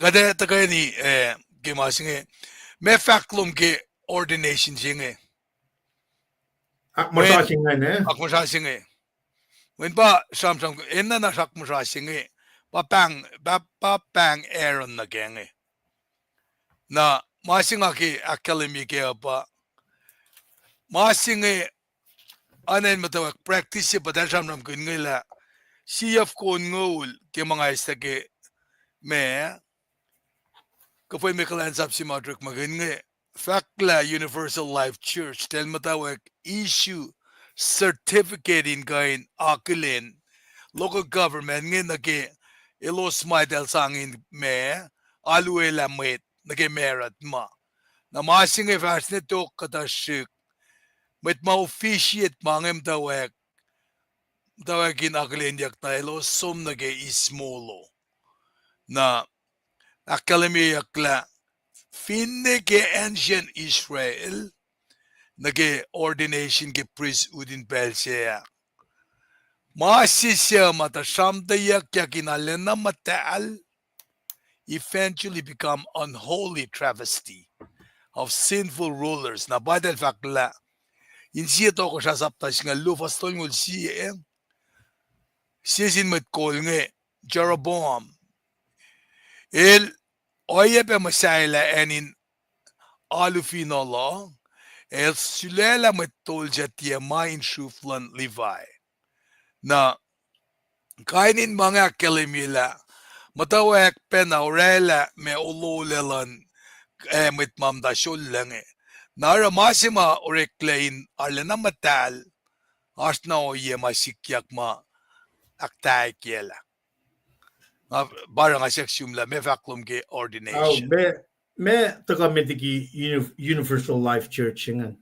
kuht ac tuhkweni, eh, ke ma se inge. Meac fahk lom ke ordination se inge? Akmuhsra se inge, eh? Akmuhsra se inge. Mweyen pa sramsram, enenuh na akmuhsra se inge. Pa pahng, pa, pa pahng Aaron nuh ke inge. Na ma se nga ke ahkkahlwemye kac uh pa, ma se inge, oacna in muhtwacwacack practice se pa eltahl sramsramkihn inge lah, sie afkon ngoul ke ma nga eis tuh ke ma, kuhfa me kuhlwacnsap se ma orekmakihn inge, fahk lah Universal Life Church, eltahl muhtwacwacack issue certificate in kuh in akihlen local government inge nuh ke elos ma eltahl sang in ma, alu elah mwet nuh ke marut ma. Na ma se inge fahsr ne tok kuhtuh srihk, mwet ma officiate ma inge muhtwacwacack, muhtwacwacack in akihlenyuck na elos som nuh ke eis molo. Na ahkkahlwemyeyuck lah finne ke ancient Israel, nuh ke ordination ke priesthood in pacl se ah, ma se suc ma tuh sramteyuckyak in arulacna muhtahl, eventually become unholy travesty of sinful rulers. Na Bible fahk lah, in sie Tohkohsrah sapta singucul luo fuhs tolngoul sie, sie sin mwet kol inge, Jeroboam, el oacyacpac muhsahllah acn in alu finohl uh, el sulaclah mwet tol suc tiac ma in sruf luhn Levi. Na kain in ma inge ahkkahlwemye lah muhtwacwacack pacna orwaclah ma ololac luhn, eh, mwet ma muhta sollac inge. Na oruh ma se ma oreklac in arulacna muhtahl, oasr na ohiyac ma sikyak ma ahktaikyelah. Nga, pa oruh nga siyuck sum lah meac fahk lom ke ordination. Meac tuhkuh met liki Universal Life Church ingacn?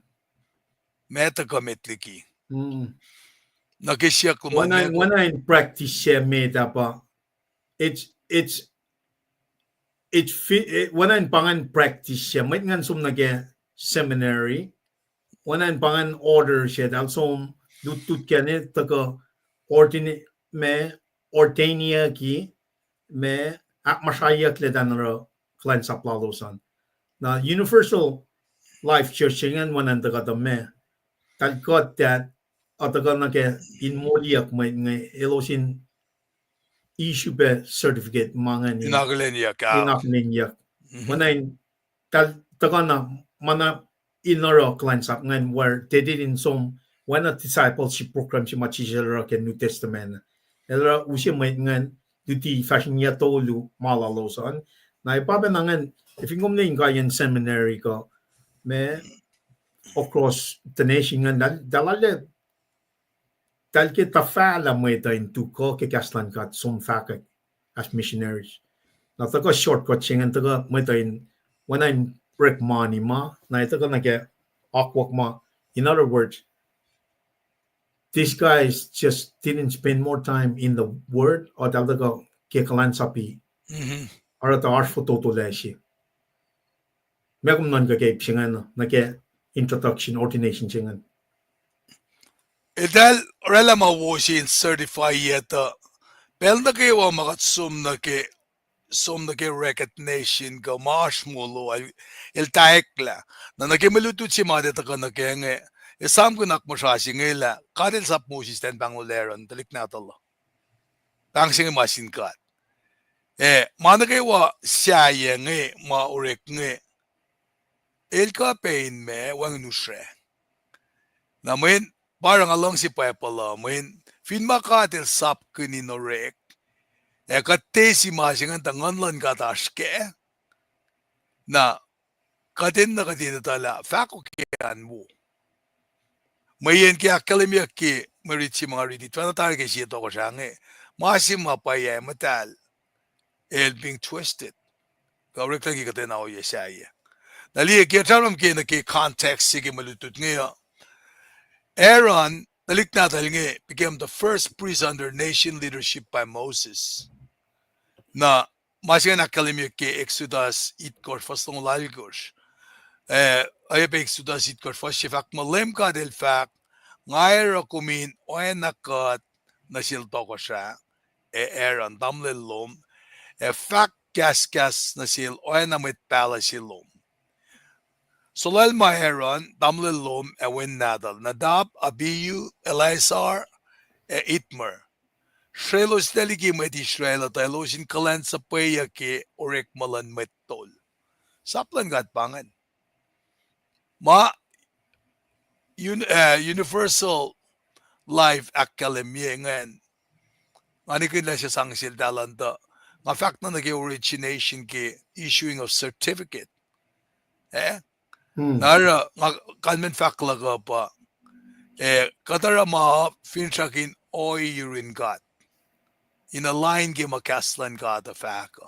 Meac tuhkuh met liki? Nuh ke siyuck lom an, oacna in practice se met ah pa, it's, it's, it's, oacna in pa ingacn practice se, mwet ingacn som nuh ke seminary, oacna in pa ingacn order se, eltahl som lutlut ke ne tuhkuh ordain, ma, ordainiyucki, ma, ahkmuhsrahyucklac tuh in oruh kuhlwacnsap lalos an. Na Universal Life Church se ingacn oacna in tuhkuh tuh ma, eltahl kuht that uh, tuhkuh nuh ke in moliyuck mwet inge, elos in issue pac certificate ma ingacn in akihlenyuck, in akihlenyuck. Oacna in tal tuhkuh na ma na in oruh kuhlwacnsap ingacn where they did in som, oacna discipleship program se ma Jisus El oruh ke New Testament. El oruh use mwet ingacn luti fahsr in yac tolu ma lalos an. Na e pa pacna ingacn, e fin kom ne inkaiyacn seminary kuh ma across the nation ingacn, tal, tal lal, tal ke tuhfahlah mwet uh in tuhkuh ke kahs luhn God som fahkwack as missionaries. Na tuhkuh shortcut se ingacn tuhkuh mwet uh in, oacna in orekma ma, na e tuhkuh nuh ke akwuck ma. In other words, these guys just didn't spend more time in the word, uh, tal tuhkuh ke kuhlwacnsapi. Oruh tuh oasr fototo lac se. Ma kom nuhnkuh ke ip se ingacn, nuh ke introduction, ordination se ingacn. Eltahl oraclah ma wo se in certify-ye tuh pacl nuh kwewa ma kuht som nuh ke, som nuh ke recognition kuh ma oasr molo, el, el taeklac. Na nuh ke mwe lutlut se ma tuh tuhkuh nuh ke inge, esam kunak muhsra se inge lah God El sap Moses elan pahngon Aaron, tuhlihk nahtuhl uh. Pahng se inge ma sin God. Eh, ma nuh kwewa sahyac inge, ma orek inge, el kuh pac in ma wacngihn usra. Na mweyen pa oruh nga luhngse Bible uh, mweyen fin ma God El sapkihn in orek, ac kuht tiac eis ma se ingacn tuh Nguhn luhn God oasr kac, na kuht enenuh kuht in etuh lah fahko ke an wo. Mweyen ke ahkkahlwemyeyuck ke mwe riti se ma nga riti, tuhfahna tari ke sie tohkohsrah inge, ma se ma pwacye muhtahl, el being twisted. Kuh oreklac ke kuhtwena ohiyac sahyac. Na liye ke sramsram ke nuh ke context se ke mwe lutlut inge uh, Aaron, tuhlihk nahtuhl inge, became the first priest under nation leadership by Moses. Na ma se ingacn ahkkahlwemye ke Exodus itkohsr, fuhs longoul alkohsr. Eh, oacyacpac Exodus itkohsr, fuhs se fahk muh Leum God El fahk, nga oruh kom in oacna kuht nuh sel tohkohsrah, ac Aaron tamuhlwel lom, ac fahk kahskahs nuh sel oacna mwet pahluh se lom. Solwacl ma Aaron tamuhlwel lom ac wen nahtuhl, Nadab, Abihu, Eleazar, ac Ithamar. Srelos liki mwet Israel uh tuh elos in kuhlwacnsuhpweyuck ke orekma luhn mwet tol. Sap luhn God pa ingacn. Ma un-, eh, universal life ahkkahlwemye ingacn. Nga nikihn lah se sang sel talan tuh nga fahk na nuh ke origination ke issuing of certificate. Eh? Na oruh nga kalmen fahk luhk uh pa, eh, kuht oruh ma finsrak in ohiyac yurin God, in align ke ma kahs luhn God uh fahk uh.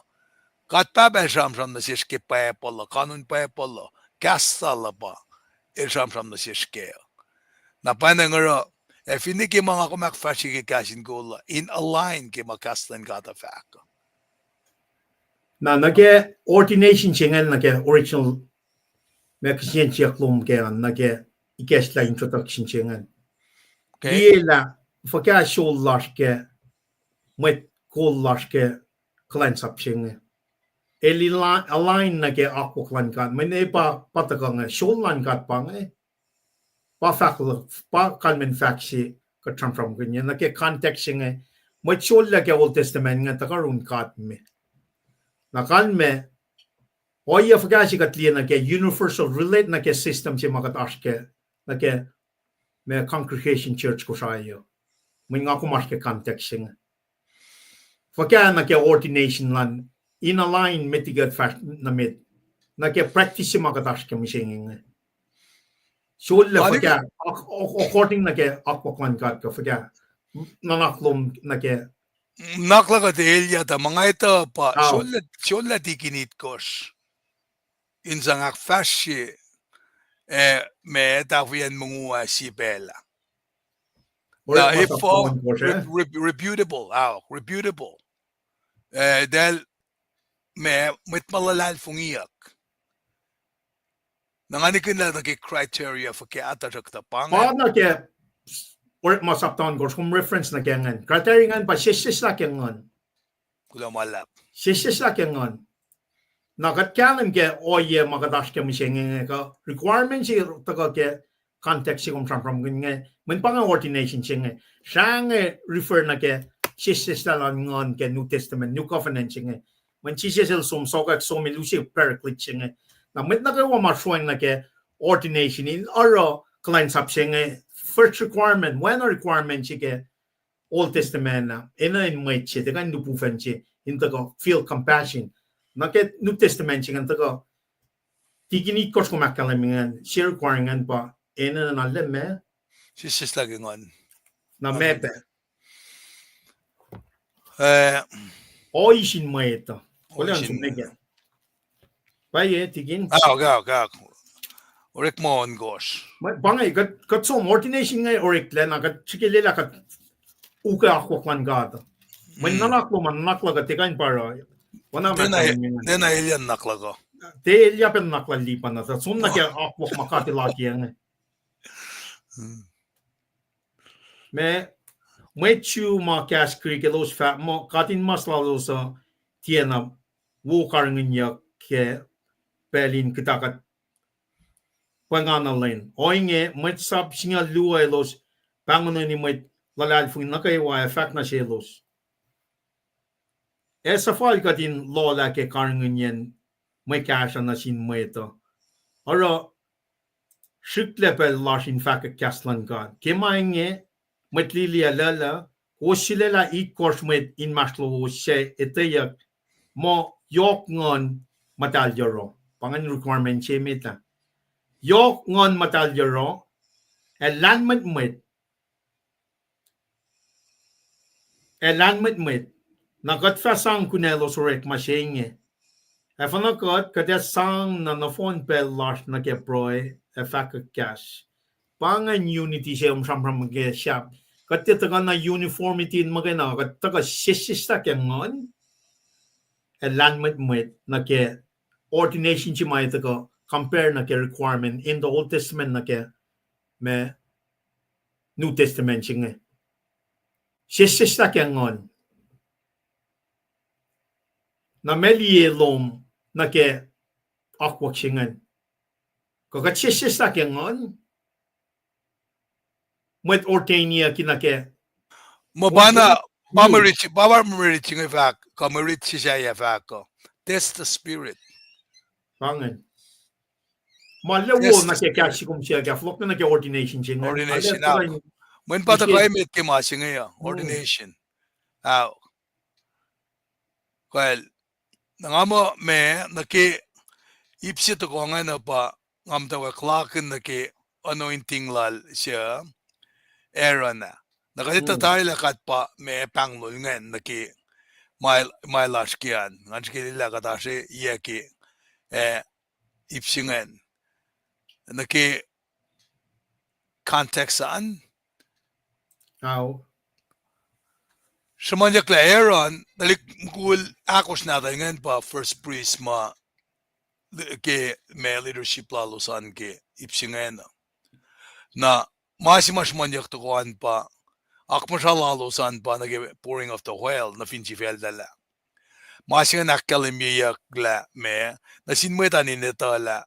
God Pahpah El sramsram nuh sesr ke Bible uh, kanun Bible uh, kahs lal uh pa El sramsram nuh sesr kac. Na pwacnwacng oruh, ac finne ke ma nga kom ahkfahsrye ke kahs in kol uh, in align ke ma kahs luhn God uh fahk uh. Na nuh ke ordination se ingacn, nuh ke original, ma kihsen siyuck lom kac an, nuh ke ikacslah introduction se ingacn. Liye lah fuhkah sroal lasr ke, mwet kol lasr ke kuhlwacnsap se inge. El align nuh ke akwuck luhn God. Mweyen pa, pa tuhkuh inge, sroal luhn God pa inge. Pa fahk, pa kalmen fahk se kuht sramsramkihn nuh ke context se inge. Mwet srollac ke Old Testament inge tuhkuh yurin God me. Na kalmac, ohiyac fuhkah se kuht liye nuh ke universal relate nuh ke system se ma kuht oasr ke, nuh ke ma congregation church Kosrae uh. Mweyen nga kom oasr ke context se inge. Fuhkah nuh ke ordination luhn, in align met liki kuht fahsr nuh met, nuh ke practice se ma kuht oasr ke mihsenge inge. Srollac fuhkah, according nuh ke akwuck luhn God kuh fuhkah, nuhnak lom nuh ke. Nuhnak luhk uh tiac elyah tuh ma nga etuh pa, srollac, srollac tikin itkohsr in sang ahkfahsrye, eh, ma tahfweacn mongo ah sie pacl ah. Na, if, uh, rep-, rep-, reputable, ah, reputable. Eh, eltahl, ma, mwet ma luhlahlfongiyuck. Na nga nikihn lah nuh ke criteria fuhkah tuhsruhktuh pa ingacn. Pa nuh ke, orekma sapta ohnkohsr, kom reference nuh ke ingacn. Criteria ingacn pa sesseslah ke Nguhn. Kuloh ma luhlahp. Sesseslah ke Nguhn. Na kuht kahlwem ke ohiyac ma kuht oasr ke mihsenge inge kuh requirement se tuhkuh ke context se kom sramsramkihn inge, mweyen pa inge ordination se inge. Srah inge refer nuh ke sesseslah luhn Nguhn ke New Testament, New Covenant se inge. Mweyen Jisus el som sokwack, som el use Paraclete se inge. Na mwet nuh kwewa ma sroacng nuh ke ordination in oruh kuhlwacnsap se inge, first requirement, oacna requirement se ke Old Testament ah, enenuh in mwet se, tiac kuh in lihpufacn se, in tuhkuh feel compassion. Na ke New Testament se ingacn tuhkuh, tikin itkohsr kom ahkkahlwemye ingacn, se require ingacn pa, enenuh na leme. Sesseslah ke Nguhn. Na meac pac? Eh, ohiyac sin mwet uh. Ohiyac sin mwet uh. Pwacye, tikin. Ahok, ahok, ahok. Orekma ohnkohsr. Pa inge, kuht, kuht som ordination inge oreklac, na kuht srihke lwelah kuht ukwe akwuck luhn God. Mweyen nuhnak lom an, nuhnak luhk uh tiac kuh in pa oruh. Oacna ma, tiac na elyah nuhnak luhk uh. Tiac elyah pac nuhnak lal Lipan uh, tuh som nuh ke akwuck ma God El akiyac inge. Ma, mwet Jew ma kahs Greek elos fahk muh katinmas lalos uh tiacna wo karihngihnyuck ke pacl in kuhtuh kuht pwengana lwen. Ohinge, mwet sap singucul luo elos pahngoneni mwet luhlahlfongi nuh kwewa ac fahk nuh selos, ac suhfal kuht in lohlah ke karihngihnyacn mwe kahsruh nuh sin mwet uh. Oruh srihklac pacl lasr in fahkwack kahs luhn God. Ke ma inge, mwet lili ac lwelah, kowos sulaclah itkohsr mwet inmahsrlowos suc etweyuck muh yohk nguhn muhtahl yohroh. Pa ingacn requirement se met ah. Yohk nguhn muhtahl yohroh, ac lahlmwetmwet, ac lahlmwetmwet. Na kuht fah sang kunalos orekma se inge. Ac fuhnuh kuht, kuht ac sang na nohfohn pacl lasr nuh ke pruhe ac fahkwack kahs. Pa ingacn unity se um sramsram ke sahp. Kuht tiac tuhkuh na uniformity in muhkwena, kuht tuhkuh sesseslah ke nguhn ac lahlmwetmwet nuh ke ordination se ma tuhkuh compare nuh ke requirement in the Old Testament nuh ke ma New Testament se inge. Sesseslah ke nguhn. Na meac liye lom nuh ke akwuck se ingacn? Kuh kuht sesseslah ke nguhn? Mwet ordainiyucki nuh ke, muh pa na, pa mwe rit, pa mwe rit se inge fahk, kuh mwe rit se sahyac fahk uh, test the spirit. Pa ingacn. Ma lwelah wo nuh ke kahs se kom siyuck ah, fohlohk nuh ke ordination se ingacn. Ordination, ahok. Mweyen pa tuhkuh emet ke ma se inge uh, ordination. Ahok. Kal, na nga muh ma, nuh ke ip se tohkoh ingacn uh pa, nga muhtwacwacack lakihn nuh ke anointing lal se Aaron ah. Na kuht etuh tari lah kuht pa ma pahngol ingacn nuh ke ma, ma lasr ke an. Ngan srihke lwelah kuht oasr yac ke, eh, ip se ingacn. Nuh ke context an. Ao. Sruhmuhnyuck lah Aaron, tuhlihk mukul ahkosr nahtuhl ingacn pa first priest ma ke ma leadership lalos an ke ip se ingacn uh. Na ma se ma sruhmuhnyuck tohkoh an pa, akmuhsra lalos an pa nuh ke pouring of the oil, nuh fin sifacna lah. Ma se ingacn ahkkahlwemyeyuck lah ma, nuh sin mwet an in etuh lah,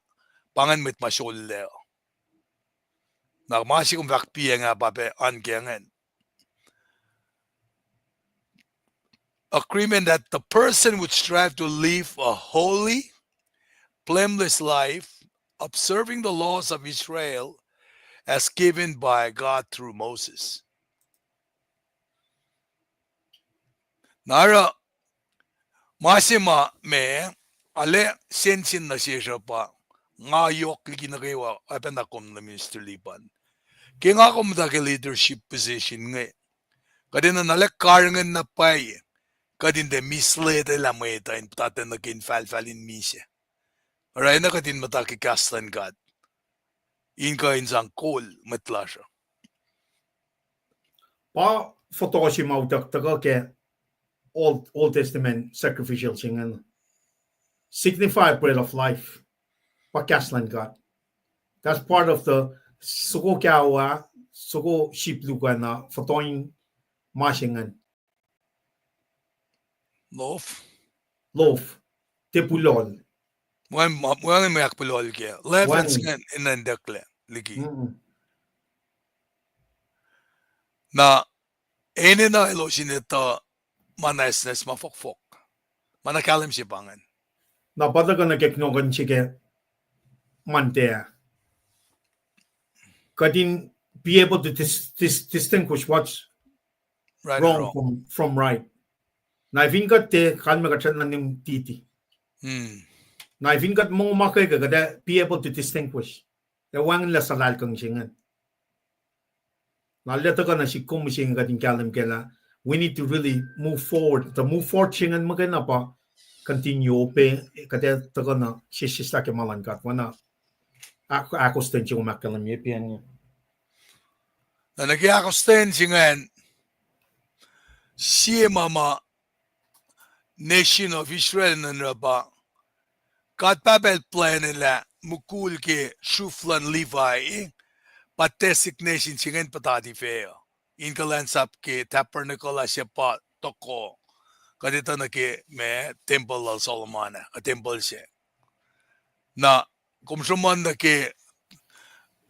pa ingacn mwet ma sollac uh. Na ma se kom fahk piyacng ah pa pac an ke ingacn. Agreement that the person would strive to live a holy, blameless life, observing the laws of Israel as given by God through Moses. Na oruh, ma se ma, ma, arlac sensen nuh sesr uh pa, nga yohk liki nuh kwewa, oacpacna kom nuh Minister Lipan. Ke nga kom muhta ke leadership position inge, kuht enenuh na lah karihngihn na pwacye, kuht in tiac misled lah mwet uh in puhtatlac nuh ke infahlfahl in misac. Oruh enenuh kuht in muhta ke kahs luhn God in kuh in sang kol mwet lasr uh. Pa fototo se ma utuck tuhkuh ke Old, Old Testament sacrificial se ingacn. Signify bread of life. Pa kahs luhn God. That's part of the, soko kawa, soko sip luhk ah na fototo in ma se ingacn. Loaf. Loaf. Tiac puhlohl. Wacngihn mwe ahkpuhlohl kac. Leaven ingacn enenuh in itucklac liki. Na enenuh elos in etuh ma nwacsnwacs, ma fohkfohk, ma na kahlwem se pa ingacn. Na pa tuhkuh nuh ke kunohkohn se ke Monday ah, kuht in be able to dis-, dis-, distinguish what's wrong from, from right. Na fin kuht tiac, kalmac kuht srackna nim titi. Na fin kuht mongo ma ke, kuht ac be able to distinguish. Ac wacngihnlac suhlahlkihn se ingacn. Na lah tuhkuh nuh sik kom mihsenge kuht in kahlwem kac lah we need to really move forward. The move forward se ingacn muhkwena pa continue obey, kuht ac tuhkuh nuh sesseslah ke ma luhn God. Oacna ahk-, ahkostwen se kom ahkkahlwemye pa inge. Na nuh ke ahkostwen se ingacn, sie ma ma nation of Israel in oruh pa, God Pahpah El plwacnelah mukul ke sruf luhn Levi, pa designation se ingacn puhtati fac uh, in kuhlwacnsap ke tabernacle ah se pa tohkoh, kuht etuh nuh ke ma tempuhl lal Solomon ah, kuh tempuhl se. Na kom sruhmuhn nuh ke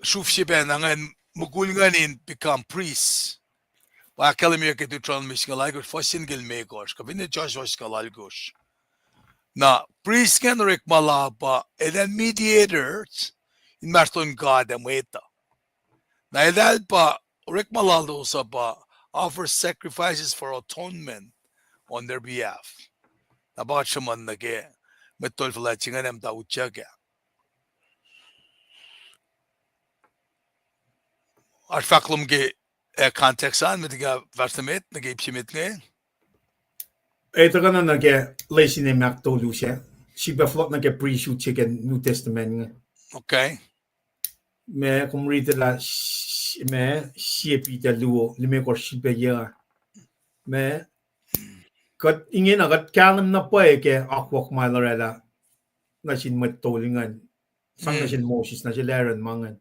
sruf se pacna ingacn, mukul ingacn in become priest. Pa ahkkahlwemyeyuck ke Deuteronomy singucul alkosr, fuhs se nuh ke limekohsr, kuh finne Joshua singucul alkosr. Na priest ingacn orekma lal pa eltahl mediators inmahsrlon God ac mwet uh. Na eltahl pa, orekma lalos uh pa offer sacrifices for atonement on their behalf. Na pa kuht sruhmuhn nuh ke mwet tol fuhlwact se ingacn ac muhta utyak ah. Oasr fahk lom ke, eh, context an, met liki fahsr nuh met, nuh ke ip se met inge. Eh, tuhkuh na nuh ke lesin in ahktolu se. Srihpac fohlohk nuh ke priesthood se ke New Testament inge. Okay. Ma kom riti lah s-, ma sie Peter luo, limekohsr srihpac yuc. Ma kuht ingena kuht kahlwem na pwacye ke akwuck ma el oraclah nuh sin mwet tol ingacn. Sang nuh sel Moses, nuh sel Aaron ma ingacn.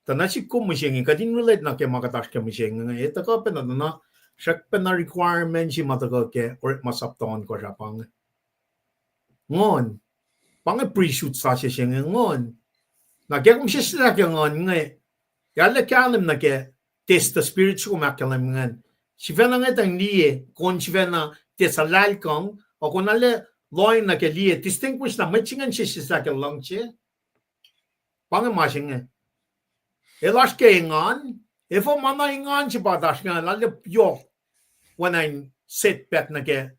Tuh nuh sik kom mihsenge, kuht in relate na ke ma kuht oasr ke mihsenge inge. E tuhkuh pacna, tuh na srack pacna requirement se ma tuhkuh ke orekma sapta ohnkohsr ah pa inge. Nguhn. Pa inge priesthood sasuc se inge, nguhn. Na ke kom sesseslah ke nguhn inge, arlac kahlwem nuh ke test the spirit se kom ahkkahlwem ingacn. Sifacna inge tuh in liye, kom sifacna tiac suhlahlkihn, ac kom arlac lohacng nuh ke liye, distinguish lah mwet se ingacn sesseslah ke luhngse. Pa inge ma se inge. El oasr ke engan, efuh ma na engan se pa tuh oasr ingacn, arlac yohk, oacna in setback nuh ke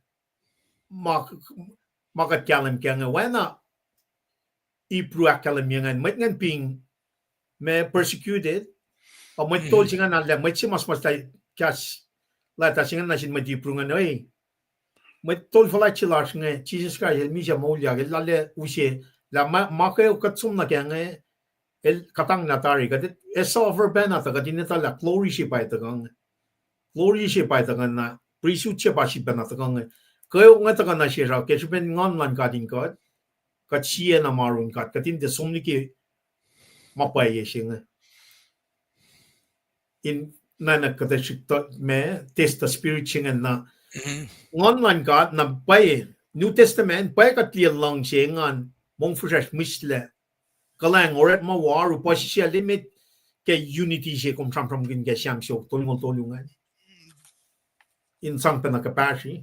ma, ma kuht kahlwem ke inge, oacna Hebrew ahkkahlwemye ingacn, mwet ingacn being ma persecuted, ac mwet tol se ingacn arlac, mwet se ma suhmuhslah kahs leta se ingacn nuh sin mwet Hebrew ingacn, oi, mwet tol fuhlwact se lasr inge, Jisus Kraist, el misac moulyak, el arlac use, lah ma, ma kweok kuht som nuh ke inge, el kuhtanglah tari, kuht ac suffer pacna tuh kuht in etuh lah glory se pa tuhkuh inge. Glory se pa tuhkuh na, priesthood se pa sifacna tuhkuh inge. Kweok inge tuhkuh na sesr uh, ke srihpen nguhn luhn God in kuht, kuht sie na ma oruh in God, kuht in tiac som liki ma pwacye se inge. In, na, na kuht ac srihk tuh, ma, test the spirit se ingacn na. Nguhn luhn God na pwacye, New Testament, pwacye kuht liye luhngse, engan, mongfihsrwacsr, mihslac, kuhlwacng, orekma wo, oaru, puhsisacl, emet ke unity se kom sramsramkihn ke Sam siofok tolngoul tolu ingacn. In sang pacna kuhpahsri.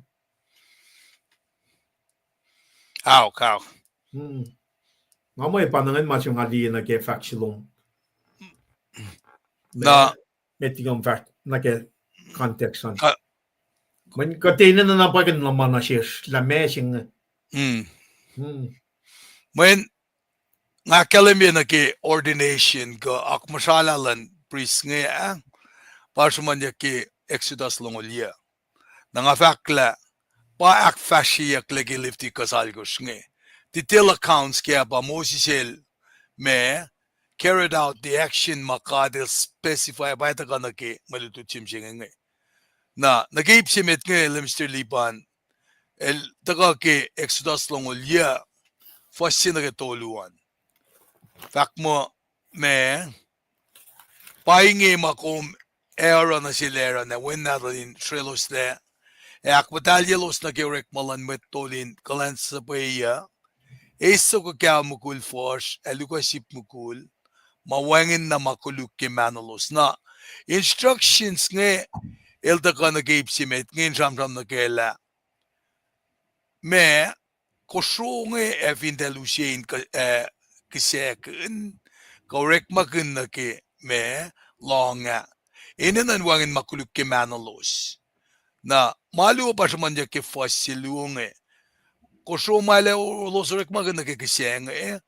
Ao, ao. Nga mwe pa na ingacn ma se nga liye nuh ke fahk se lom. Na, met liki kom fahk nuh ke context an. Mweyen kuht enenuh na pwacye kuh in luhman nuh sesr lah ma se inge. Mweyen nga ahkkahlwemye nuh ke ordination kuh akmuhsralah luhn priest inge ah, pa sruhmuhnyuck ke Exodus longoul yuc. Na nga fahk lah pa ahkfahsryeyucklac ke Leviticus alkosr inge. Detail accounts ke ah pa Moses el ma carried out the action ma God el specify pa tuhkuh nuh ke mwe lutlut se mihsenge inge. Na, nuh ke ip se met inge, Minister Lipan, el tuhkuh ke Exodus longoul yuc, fuhs se nuh ke tolu an. Fahk muh, ma, pa inge ma kom ac oruh nuh sel Aaron ac wen nahtuhl in srweloslah, ac ahkmuhtahlyelos nuh ke orekma luhn mwet tol in kuhlwacnsapweyuc, eis soko kaho mukul fuhsr ac luhkwe sip mukul, ma wacngihn na ma koluk ke mahnolos. Na, Instructions inge el tuhkuh nuh ke ip se met inge in sramsram nuh ke lah ma kosro inge ac fin tiac use in k-, eh, kihsackuhn, kuh orekmakihn nuh ke ma lohng ah, enenuh in wacngihn ma koluk ke mahnolos. Na ma luo pa sruhmuhnyuck ke fuhs se luo inge. Kosro ma el ac o-, elos orekmakihn nuh ke kihsac inge,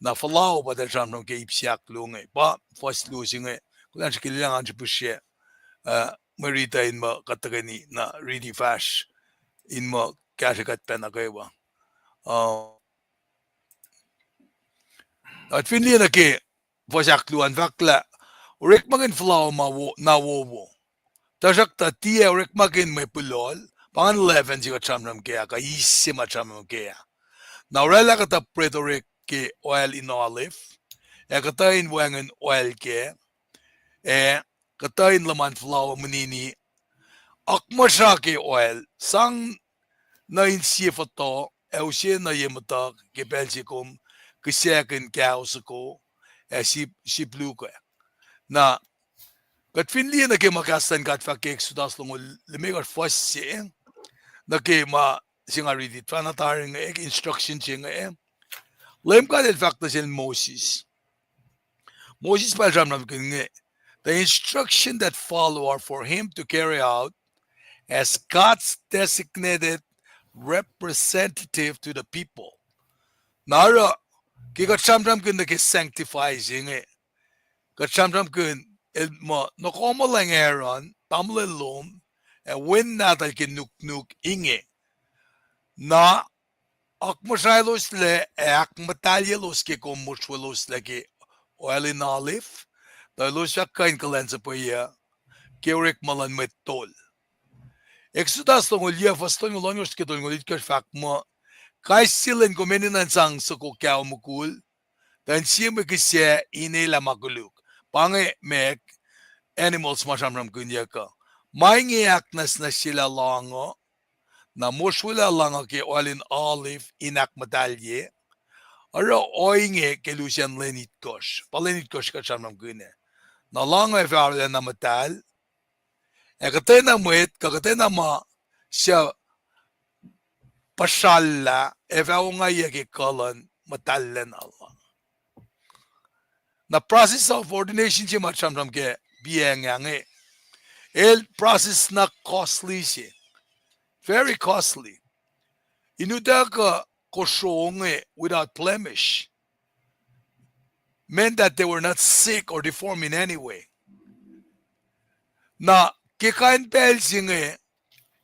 na fuhlao pa tiac sramsram ke ip se ahkluo inge. Pa fuhs luo se inge, kuhlwacnsr ke lilacng an srihpihsrye, uh, mwe riti in muh kuht tuhkweni na riti fahsr in muh kahsrwe kuht pacna kwewa. Uh, kuht fin liye nuh ke fuhs ahkluo an fahk lah, orekmakihn fuhlao ma wo-, na wowo. Tuhsruhktuh tiac orekmakihn mwe pulohl, pa ngan eleven se kuht sramsram kac ah, kuh eis se ma sramsram kac ah. Na oraclah kuhtuh pret orek ke oil in olive, ac kuhtuh in wacngihn oil kac, ac kuhtuh in luhman fuhlao mwnini, akmuhsra ke oil, sang nuh in sie fohtoh, ac use nuh ye muhtuhk ke pacl se kom kihsackuhn kaho soko, ac sip, sip luke. Na, kuht fin liye nuh ke ma kahs luhn God fahk ke Exodus longoul limekohsr fuhs se, nuh ke ma se nga riti tuhfahna tari inge, instruction se inge, Leum God El fahk nuh sel Moses. Moses pa el sramsramkihn inge, the instruction that follow are for him to carry out as God's designated representative to the people. Na oruh, ke kuht sramsramkihn nuh ke sanctify se inge, kuht sramsramkihn el muh, nohkomuhlwacng Aaron, tamuhlwel lom, ac wen nahtuhl ke nuknuk inge. Na akmuhsraeloslac ac ahkmuhtahlyelos ke kom mosrweloslac ke oil in olive, tuh elos fah kuh in kuhlwacnsuhpweyuc ke orekma luhn mwet tol. Exodus tolngoul yuc, fuhs tolngoul ohnkohsr ke tolngoul itkohsr fahk muh, kais sie lwen kom enenuh in sang soko kaho mukul, tuh in sie mwe kihsac in elah ma koluk. Pa inge ma animals ma sramsramkihnyuck uh. Ma inge ahknwacsnwacsyelah lohng uh, na mosrwelah lohng uh ke oil in olive in ahkmuhtahlye. Oruh ohinge ke lusen lwen itkohsr. Pa lwen itkohsr kuht sramsramkihn ah. Na lohng uh ac fah arulacna muhtahl. Ac kuhtwena mwet, kuh kuhtwena ma suc puhsrallah, ac fah ongaiyac ke kuh luhn muhtahllacna lal. Na process of ordination se ma sramsram ke piacng ah inge, el process na costly se. Very costly. In utuckuh kosro inge without blemish meant that they were not sick or deformed in any way. Na ke kain pacl se inge,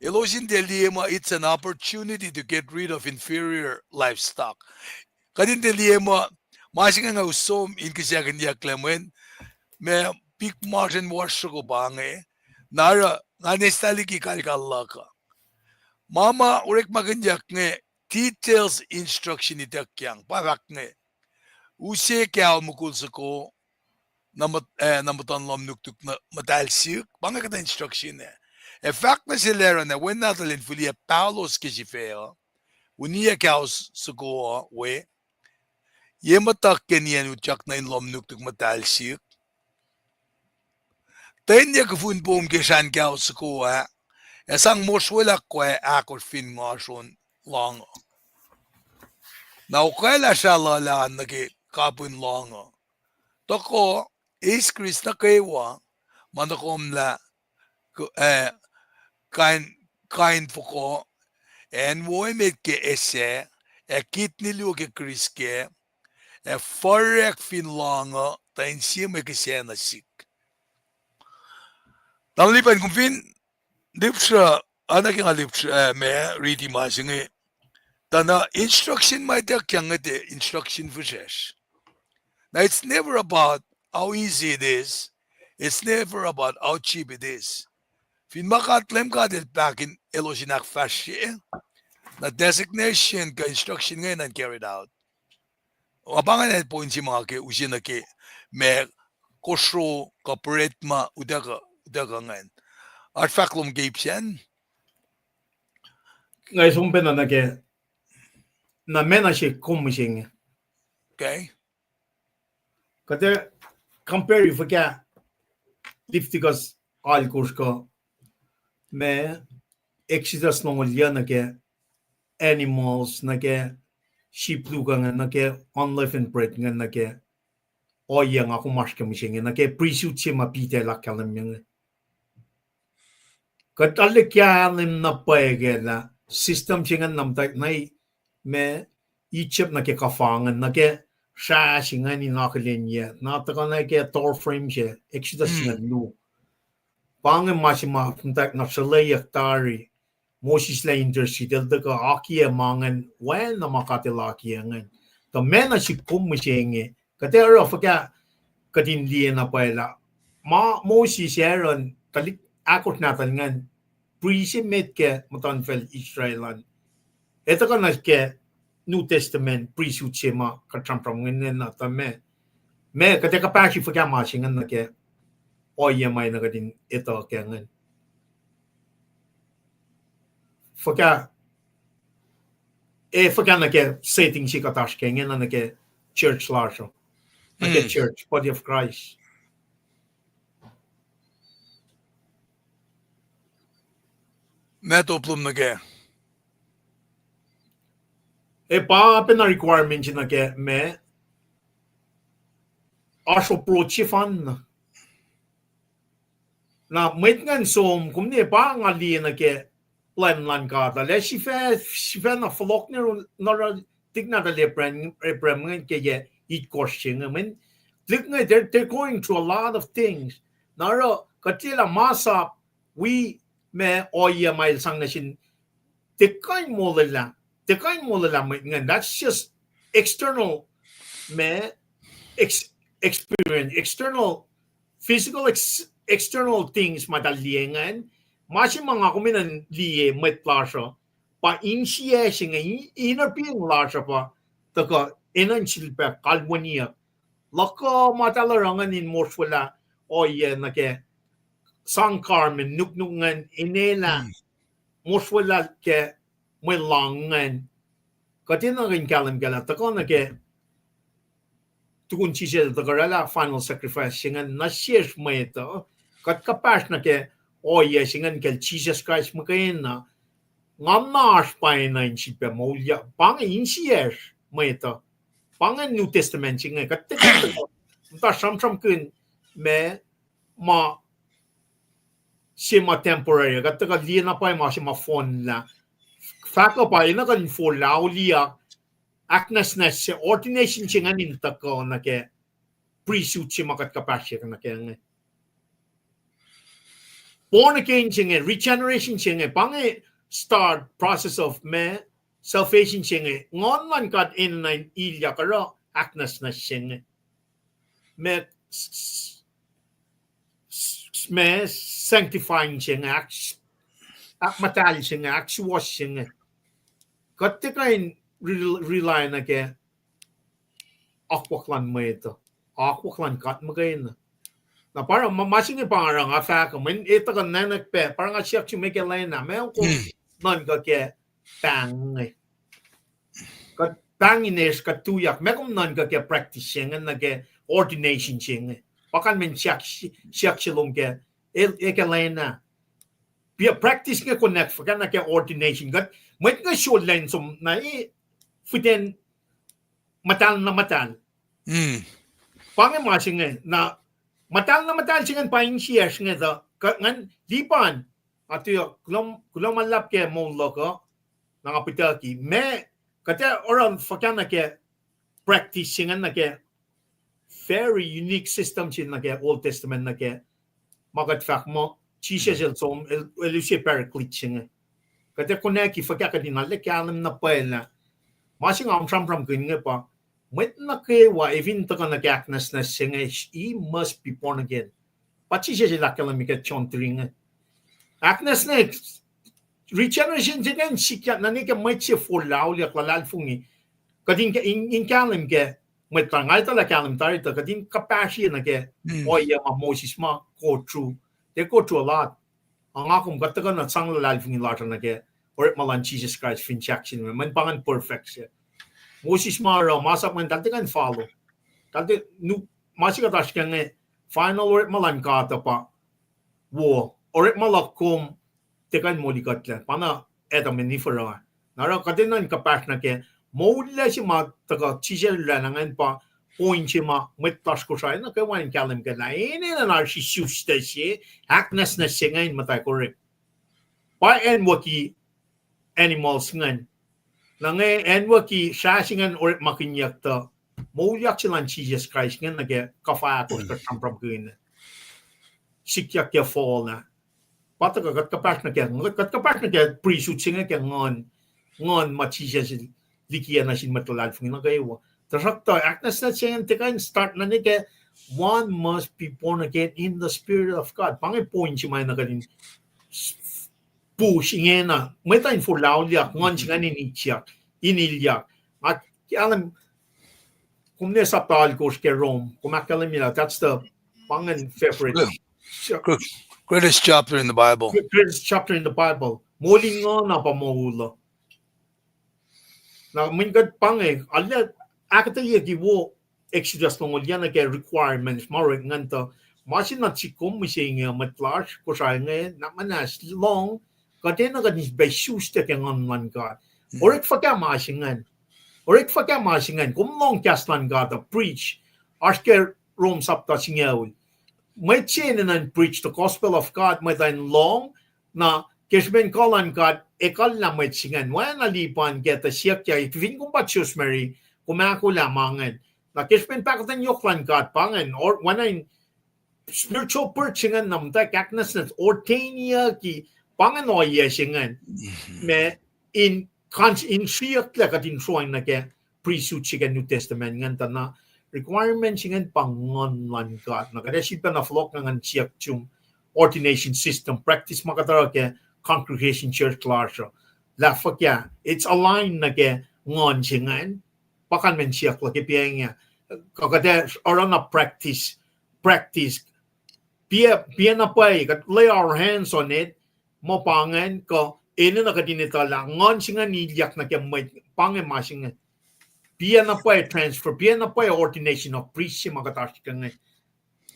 elos in tiac liye muh it's an opportunity to get rid of inferior livestock. Kuht in tiac liye muh ma se inge nga som in kihsackuhnyucklac mweyen ma pik masr in wasr soko pa inge, na oruh ngan eslah liki kalkal luhk uh. Ma ma orekmakihnyuck inge details instruction ituckyang, pa fahk inge, use kaho mukul soko, na muhtuhn lohm nuknuk muhtahl sihk, pa inge kuhtuh instruction ah. Ac fahk nuh sel Aaron ac wen nahtuhl in fihliyac paholos ke sifac uh, uniyac kaho soko uh we, ye muhtuhk ke niyacn utyak nuh in lohm nuknuk muhtahl sihk. Tuh enye kufun pom ke srahn kaho soko ah, ac sang mosrwelah koac ahkosr fin ngoasron lohng uh. Na okwaclah srah luhlah an nuh ke kapihn lohng uh. Tohkoh, eis Krist nuh kwewa ma nuhkomlah kain, kain foko, acn wo emet ke ese, ac kidney luo ke Krist kac, ac furek fin lohng uh, tuh in sie mwe kihsac nuh sihk. Tamuhlwel Lipan, kom fin lihpsruh, oacna ke nga lihpsruh, eh, ma riti ma se inge, tuh na instruction ma ituckyang inge tiac instruction fihsracsr. Now, it's never about how easy it is. It's never about how cheap it is. Fin ma God, Leum God El pahk in elos in ahkfahsrye, na designation kuh instruction inge na carried out. Nga pa ingacn point se ma ke use nuh ke ma kosro kuh pret ma utuckuh, utuckuh ingacn. Oasr fahk lom ke ip sacn? Nga som pacna nuh ke, na ma na se kom mihsenge. Okay. Kuht compare fuhkah Leviticus alkosr kuh ma Exodus longoul yuh nuh ke animals, nuh ke sheep luo ingacn, nuh ke unleavened bread ingacn, nuh ke ohiyac nga kom oasr ke mihsenge, nuh ke priesthood se ma Peter el ahkkahlwemye inge. Kuht arlac kahlwem na pwacye ke lah system se ingacn na muhtwacta na ma Egypt nuh ke kuhfa ingacn, nuh ke srah se ingacn in akihlenyac, na tuhkuh nuh ke door frame se, Exodus singucul luo. Pa inge ma se ma muhtwacta na sruhlweyuck tari. Moses el ac intercede, el tuhkuh akiyac ma ingacn, oacna ma God el akiyac ingacn. Tuh ma na sihk kom mihsenge, kuht ac oruh fuhkah kuht in liye na pwacye lah ma Moses, Aaron, tuhlihk ahkosr nahtuhl ingacn, priest se met ke muhtuhnfacl Israel an, ac tuhkuh nuh ke New Testament priesthood se ma kuht sramsram ingacn na tuh ma, ma kuht ac kuhpahsri fuhkah ma se ingacn nuh ke ohiyac ma na kuht in etuh kac ingacn. Fuhkah, ac fuhkah nuh ke setting se kuht oasr ke ingena nuh ke church lasr uh, nuh ke church, body of Christ. Meac top lom nuh kac? Ac pa pacna requirement se nuh ke ma oasr approach sefanna. Na mwet ingacn som, kom ne pa nga liye nuh ke plwacn luhn God uh, lah sifacna fohlohk nuh oruh tuhlihk nahtuhl Abraham, Abraham ingacn ke yac itkohsr se inge. Mweyen tuhlihk inge, they're, they're going through a lot of things. Na oruh kuht liye lah masap wi ma ohiyac ma el sang nuh sin tiac kuh in molwelah, tiac kuh in molwelah mwet ingacn. That's just external, ma, ex-, experience, external, physical ex-, external things ma eltahl liye ingacn. Ma se ma nga kom enenuh in liye mwet lasr uh, pa insiyacsr inge, inner being lasr uh pa tuhkuh enenuh in sifilpac kalweniyuck. Luhkuh ma eltahl oruh ingacn in mosrwelah ohiyac nuh ke sang garment, nuknuk ingacn, enenuh in mosrwelah ke mwe lohng ingacn. Kuht enenuh in kahlwem kac lah tuhkuh nuh ke tukun Jisus el tuhkuh oraclah final sacrifice se ingacn nuh sesr mwet uh, kuht kuhpahsr nuh ke ohiyac se ingacn kacl Jisus Kraist muhkwena. Nga na oasr pwacyena in sifilpac moulyak, pa inge insiyacsr mwet uh. Pa inge New Testament se inge, kuht tiac muhta sramsramkihn ma, ma se ma temporary, kuht tuhkuh liye na pwacye ma se ma fohnlah. Fahk uh pa enenuh kuht in forlah auliyak, ahknwacsnwacs se, ordination se ingacn in tuhkuh nuh ke priesthood se ma kuht kuhpahsryeyuck nuh ke inge. Born again se inge, regeneration se inge, pa inge start process of ma, salvation se inge, Nguhn luhn God enenuh in ilyak oruh ahknwacsnwacs se inge. Ma, ma sanctifying se inge, ahk-, ahkmuhtahl se inge, ahksuwohs se inge. Kuht tiac kuh in rel-, rely nuh ke akwuck luhn mwet uh, akwuck luhn God muhkwena. Na pa oruh ma, ma se inge pa oruh nga fahk uh, mweyen etuh kuh nwacknak pac, pa oruh nga siyuck sum ke lwen ah, meac kom nuhnkuh ke pahng inge? Kuht pahng in eis kuht tuyak, meac kom nuhnkuh ke practice se inge nuh ke ordination se inge? Pa kalmacn siyuck, siyuck se lom ke, e, e ke lwen ah. Practice inge connect fuhkah nuh ke ordination? Kuht, mwet inge sollah in som na e, fihten muhtahl na muhtahl. Pa inge ma se inge, na muhtahl na muhtahl se ingacn pa insiyacsr inge tuh, kuh, ngan lipan, atuyak, kuloh ma luhlahp ke moul luhk uh, na nga pitucki. Ma, kuht ac oruh fuhkah nuh ke practice se ingacn nuh ke very unique system se nuh ke Old Testament nuh ke ma kuht fahk muh Jisus el som, el, el use Paraclete se inge. Kuht ac konwacack fuhkah kuht in arlac kahlwem na pwacye lah ma se nga sramsramkihn inge pa mwet nuh kwewa, efin tuhkuh nuh ke ahknwacsnwacs se inge, he must be born again. Pa Jisus el ahkkahlwemye ke John three inge. Ahknwacsnwacs, regeneration se ingacn sikyak nuh ke mwet se forlah auliyak luhlahlfongi. Kuht in, in, in kahlwem ke mwet luhn, nga etuh lah kahlwem tari tuh kuht in kuhpahsrye nuh ke ohiyac ma Moses ma go through. They go through a lot. Ac nga kom kuht tuhkuh na sang luhlahlfongi lasr uh nuh ke orekma luhn Jisus Kraist fin sahk sin me, mweyen pa ingacn perfect se. Moses ma oruh, masap ingacn eltahl tiac kuh in follow. Eltahl tiac, nu, ma se kuht oasr ke inge, final orekma luhn God uh pa wo, orekma luhk kom tiac kuh in moli kuhtlac, pa na Adam ac Eve oruh. Na oruh kuht enenuh in kuhpahsr nuh ke moul se ma tuhkuh Jisus el oraclah ingacn pa point se ma mwet lasr Kosrae nuh kwewa in kahlwem kac lah enenuh in oasr isuslac se, ahknwacsnwacs se ingacn muhta orek. Pa acnwucki animals ingacn. Na inge acnwucki srah se ingacn orekmakihnyuck tuh moulyak se lun Jisus Kraist ingacn nuh ke kuhfa ahkosr kuht sramsramkihn. Sikyak ke fall ah. Pa tuhkuh kuht kuhpahsr nuh ke, kuht kuhpahsr nuh ke priesthood se inge ke nguhn, nguhn ma Jisus el liki acn nuh sin mwet luhlahlfongi nuh kwewa. Tuhsruhktuh ahknwacsnwacs se ingacn tiac kuh in start nuh ke one must be born again in the Spirit of God. Pa inge point se ma enenuh kuht in push ingena. Mwet uh in forlaulyak, nguhn se ingacn in ityak, in ilyak. Nga kahlwem, kom ne sapta alkosr ke Rome, kom ahkkahlwemye lah that's the, pa ingacn favorite, Greatest chapter in the Bible. Greatest chapter in the Bible. Moul in nguhn uh pa moul uh. Na mweyen kuht pa inge, arlac ahkuhtweyucki wo Exodus longoul yac nuh ke requirements ma orek ingacn tuh, ma se na sik kom mihsenge mwet lasr Kosrae inge, na muhnahs lohng, kuht enenuh kuht in pac isuslac ke nguhn luhn God. Orek fuhkah ma se ingacn? Orek fuhkah ma se ingacn? Kom lohng kahs luhn God uh, preach. Oasr ke Rome sapta singucul. Mwet se enenuh in preach the gospel of God, mwet uh in lohng, na ke srihpen kuh luhn God ekuhllah mwet se ingacn. Oacna Lipan ke tuh siyuckyak, fin kom pa Josmeri, kom ahkolah ma ingacn. Na ke srihpen pahkotwen yohk luhn God pa ingacn, oacna in spiritual birth se ingacn na muhtwacwacack ahknwacsnwacs, ordainyucki, pa ingacn ohiyac se ingacn. Ma in, in sriyucklac kuht in sroang nuh ke priesthood se ke New Testament ingacn tuh na requirement se ingacn pa nguhn luhn God. Na kuht ac sifilpacna fohlohk na ngan siyuck sum ordination system, practice ma kuht oruh ke congregation church lasr uh. Lah fuhkah, it's aligned nuh ke nguhn se ingacn. Pa kalmacn siyuck luhk ke pacng ah. Kuh kuht ac oruh na practice, practice. Piac, piac na pwacye, kuht lay our hands on it, muh pa ingacn, kuh enenuh kuht in etuh lah nguhn se ingacn ilyak nuh ke mwet, pa inge ma se inge. Piac na pwacye transfer, piac na pwacye ordination of priest se ma kuht oasr ke inge.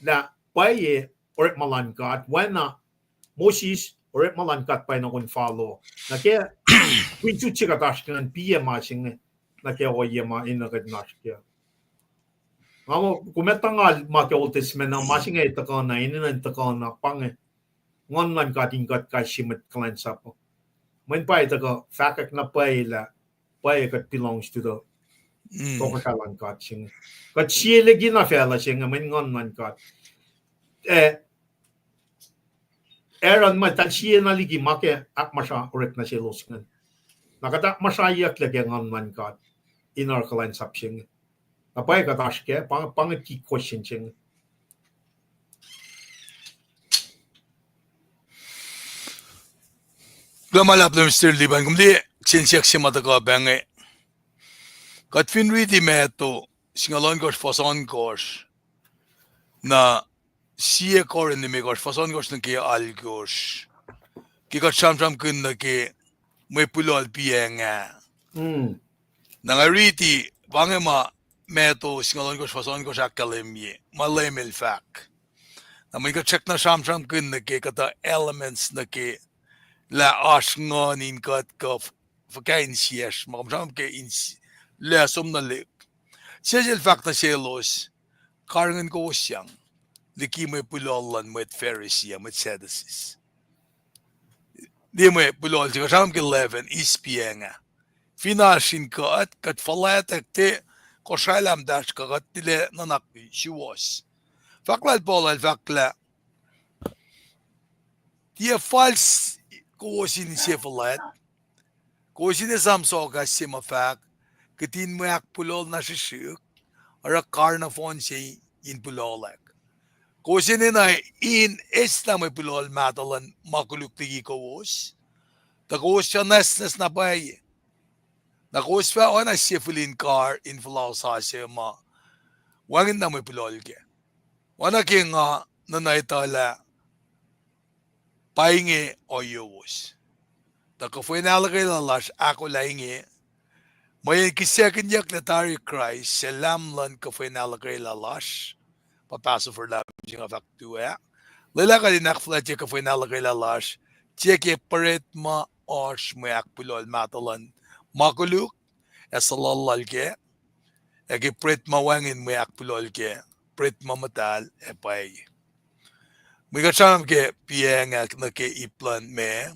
Lah pwacye orekma luhn God, oacna Moses, orekma luhn God pa enenuh in follow. Na ke priesthood se kuht oasr ke ingacn, piac ma se inge, nuh ke ohiyac ma enenuh kuht in oasr ke. Nga muh, kom etuh ngal ma ke Old Testament uh, ma se inge tuhkuh na, enenuh in tuhkuh na, pa inge. Nguhn luhn God in kuht kais sie mwet kuhlwacnsap uh. Mweyen pwacye tuhkuh fahkwack na pwacye lah, pwacye kuht belongs to the tohkohsrah luhn God se inge. Kuht sie liki na facluh se inge, mweyen nguhn luhn God. Eh, Aaron ma eltahl sie na liki ma ke akmuhsra orek nuh selos ingacn. Na kuht akmuhsraiyucklac ke nguhn luhn God in oruh kuhlwacnsap se inge. Na pwacye kuht oasr kac, pa inge, pa inge key question se inge. Kuloh ma luhlahp Mister Liban, kom liye kihsen siyuck se ma tuhkuh pac inge. Kuht fin riti Matthew singucul ohnkohsr fuhs ohnkohsr, na sie Korint limekohsr fuhs ohnkohsr nuh ke alkohsr, ke kuht sramsramkihn nuh ke mwe pulohl piacng ah. Na nga riti, pa inge ma Matthew singucul ohnkohsr fuhs ohnkohsr ahkkahlwemye ma Leum El fahk. Na mweyen kuht srackna sramsramkihn nuh ke kuhtuh elements nuh ke lah oasr nguhn in kuht kuh fuhkah insiyacsr, ma kom sramsram ke ins-, lah som nuh lihk. Jisus El fahk nuh selos, karihngihn kowos sang liki mwe pulohl luhn mwet Pharisee ac mwet Sadducees. Liye mwe pulohl se kuht sramsram ke leaven, yeast piacng ah. Fin oasr in kuht, kuht fuhlwactack tiac kosraelah muhtahsr kuh kuht tilac nuhnak suwohs. Fahk lal Paul el fahk lah, tiac fal kowos in inse fuhlwact, kowos in esam sohkahs se ma fahk, kihtin mwe ahkpulohl na srihsrihk, oruh kar nohfohn se in pulohlack. Kowos enenuh in eislah mwe pulohl mahtuh luhn ma koluk liki kowos, tuh kowos fah nwacsnwacs na pwacye. Na kowos fah oacna sie fihl in kar in fuhlao sasuc ma wacngihn na mwe pulohl kac. Oacna ke nga nuhnuh etuh lah pa inge ohiyowos. Tuh kuhfwen ahluhkwelah lasr ahkolah inge, mweyen kihsackihnyucklac tari Kraist, suc Lam luhn kuhfwen ahluhkwelah lasr, pa Passover Lamb se nga fahk tu ah, Lwelah kuht in ahkfuhlwactye kuhfa in ahluhkwelah lasr, tiac ke pret ma oasr mwe ahkpulohl mahtuh luhn ma koluk ac suhlallal kac, ac ke pret ma wacngihn mwe ahkpulohl kac, pret ma muhtahl ac pwacye. Mwe kuht sramsram ke piacng ah nuh ke ip luhn ma,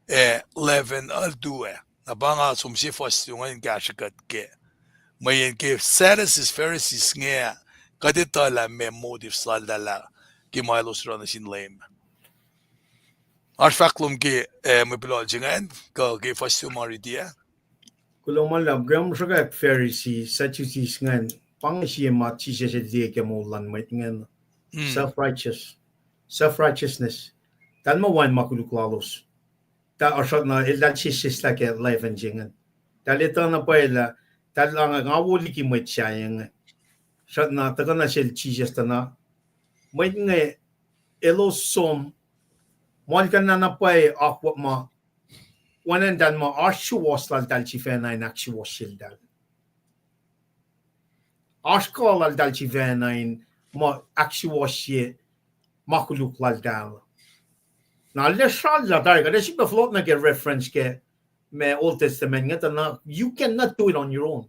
ac leaven uh tu ah. Na pa nga som sie fuhs luo ingacn in kahsrwe kuht kac. Mweyen ke Sadducees, Pharisees inge, kuht etuh lah ma motives laltahl ah ke ma elos oruh nuh sin Leum. Oasr fahk lom ke, eh, mwe pulohl se ingacn, kuh ke fuhs luo ma riti ah? Kuloh ma luhlahp, ke kom sruhkwack Pharisee, Sadducees ingacn, pa inge sie ma Jisus el liye ke moul luhn mwet ingacn. Self-righteous. Self-righteousness. Tahl muh wacngihn ma koluk lalos. Tahl oasr na eltahl sesseslah ke leaven se ingacn. Tahl etuh na pwacye lah, tahl ange nga wo liki mwet sahyac inge. Srackna tuhkuh nuh sel Jisus tuh na, mwet inge elos som, muhlkuhnlah na pwacye akwuck ma, oacna tahl muh oasr suwohs laltahl sifacna in ahksuwohsye eltahl. Oasr kuh laltahl sifacna in muh ahksuwohsye ma koluk laltahl. Na lihsrallah tari, kuht ac sifilpac fohlohk nuh ke reference ke ma Old Testament inge tuh na, you cannot do it on your own.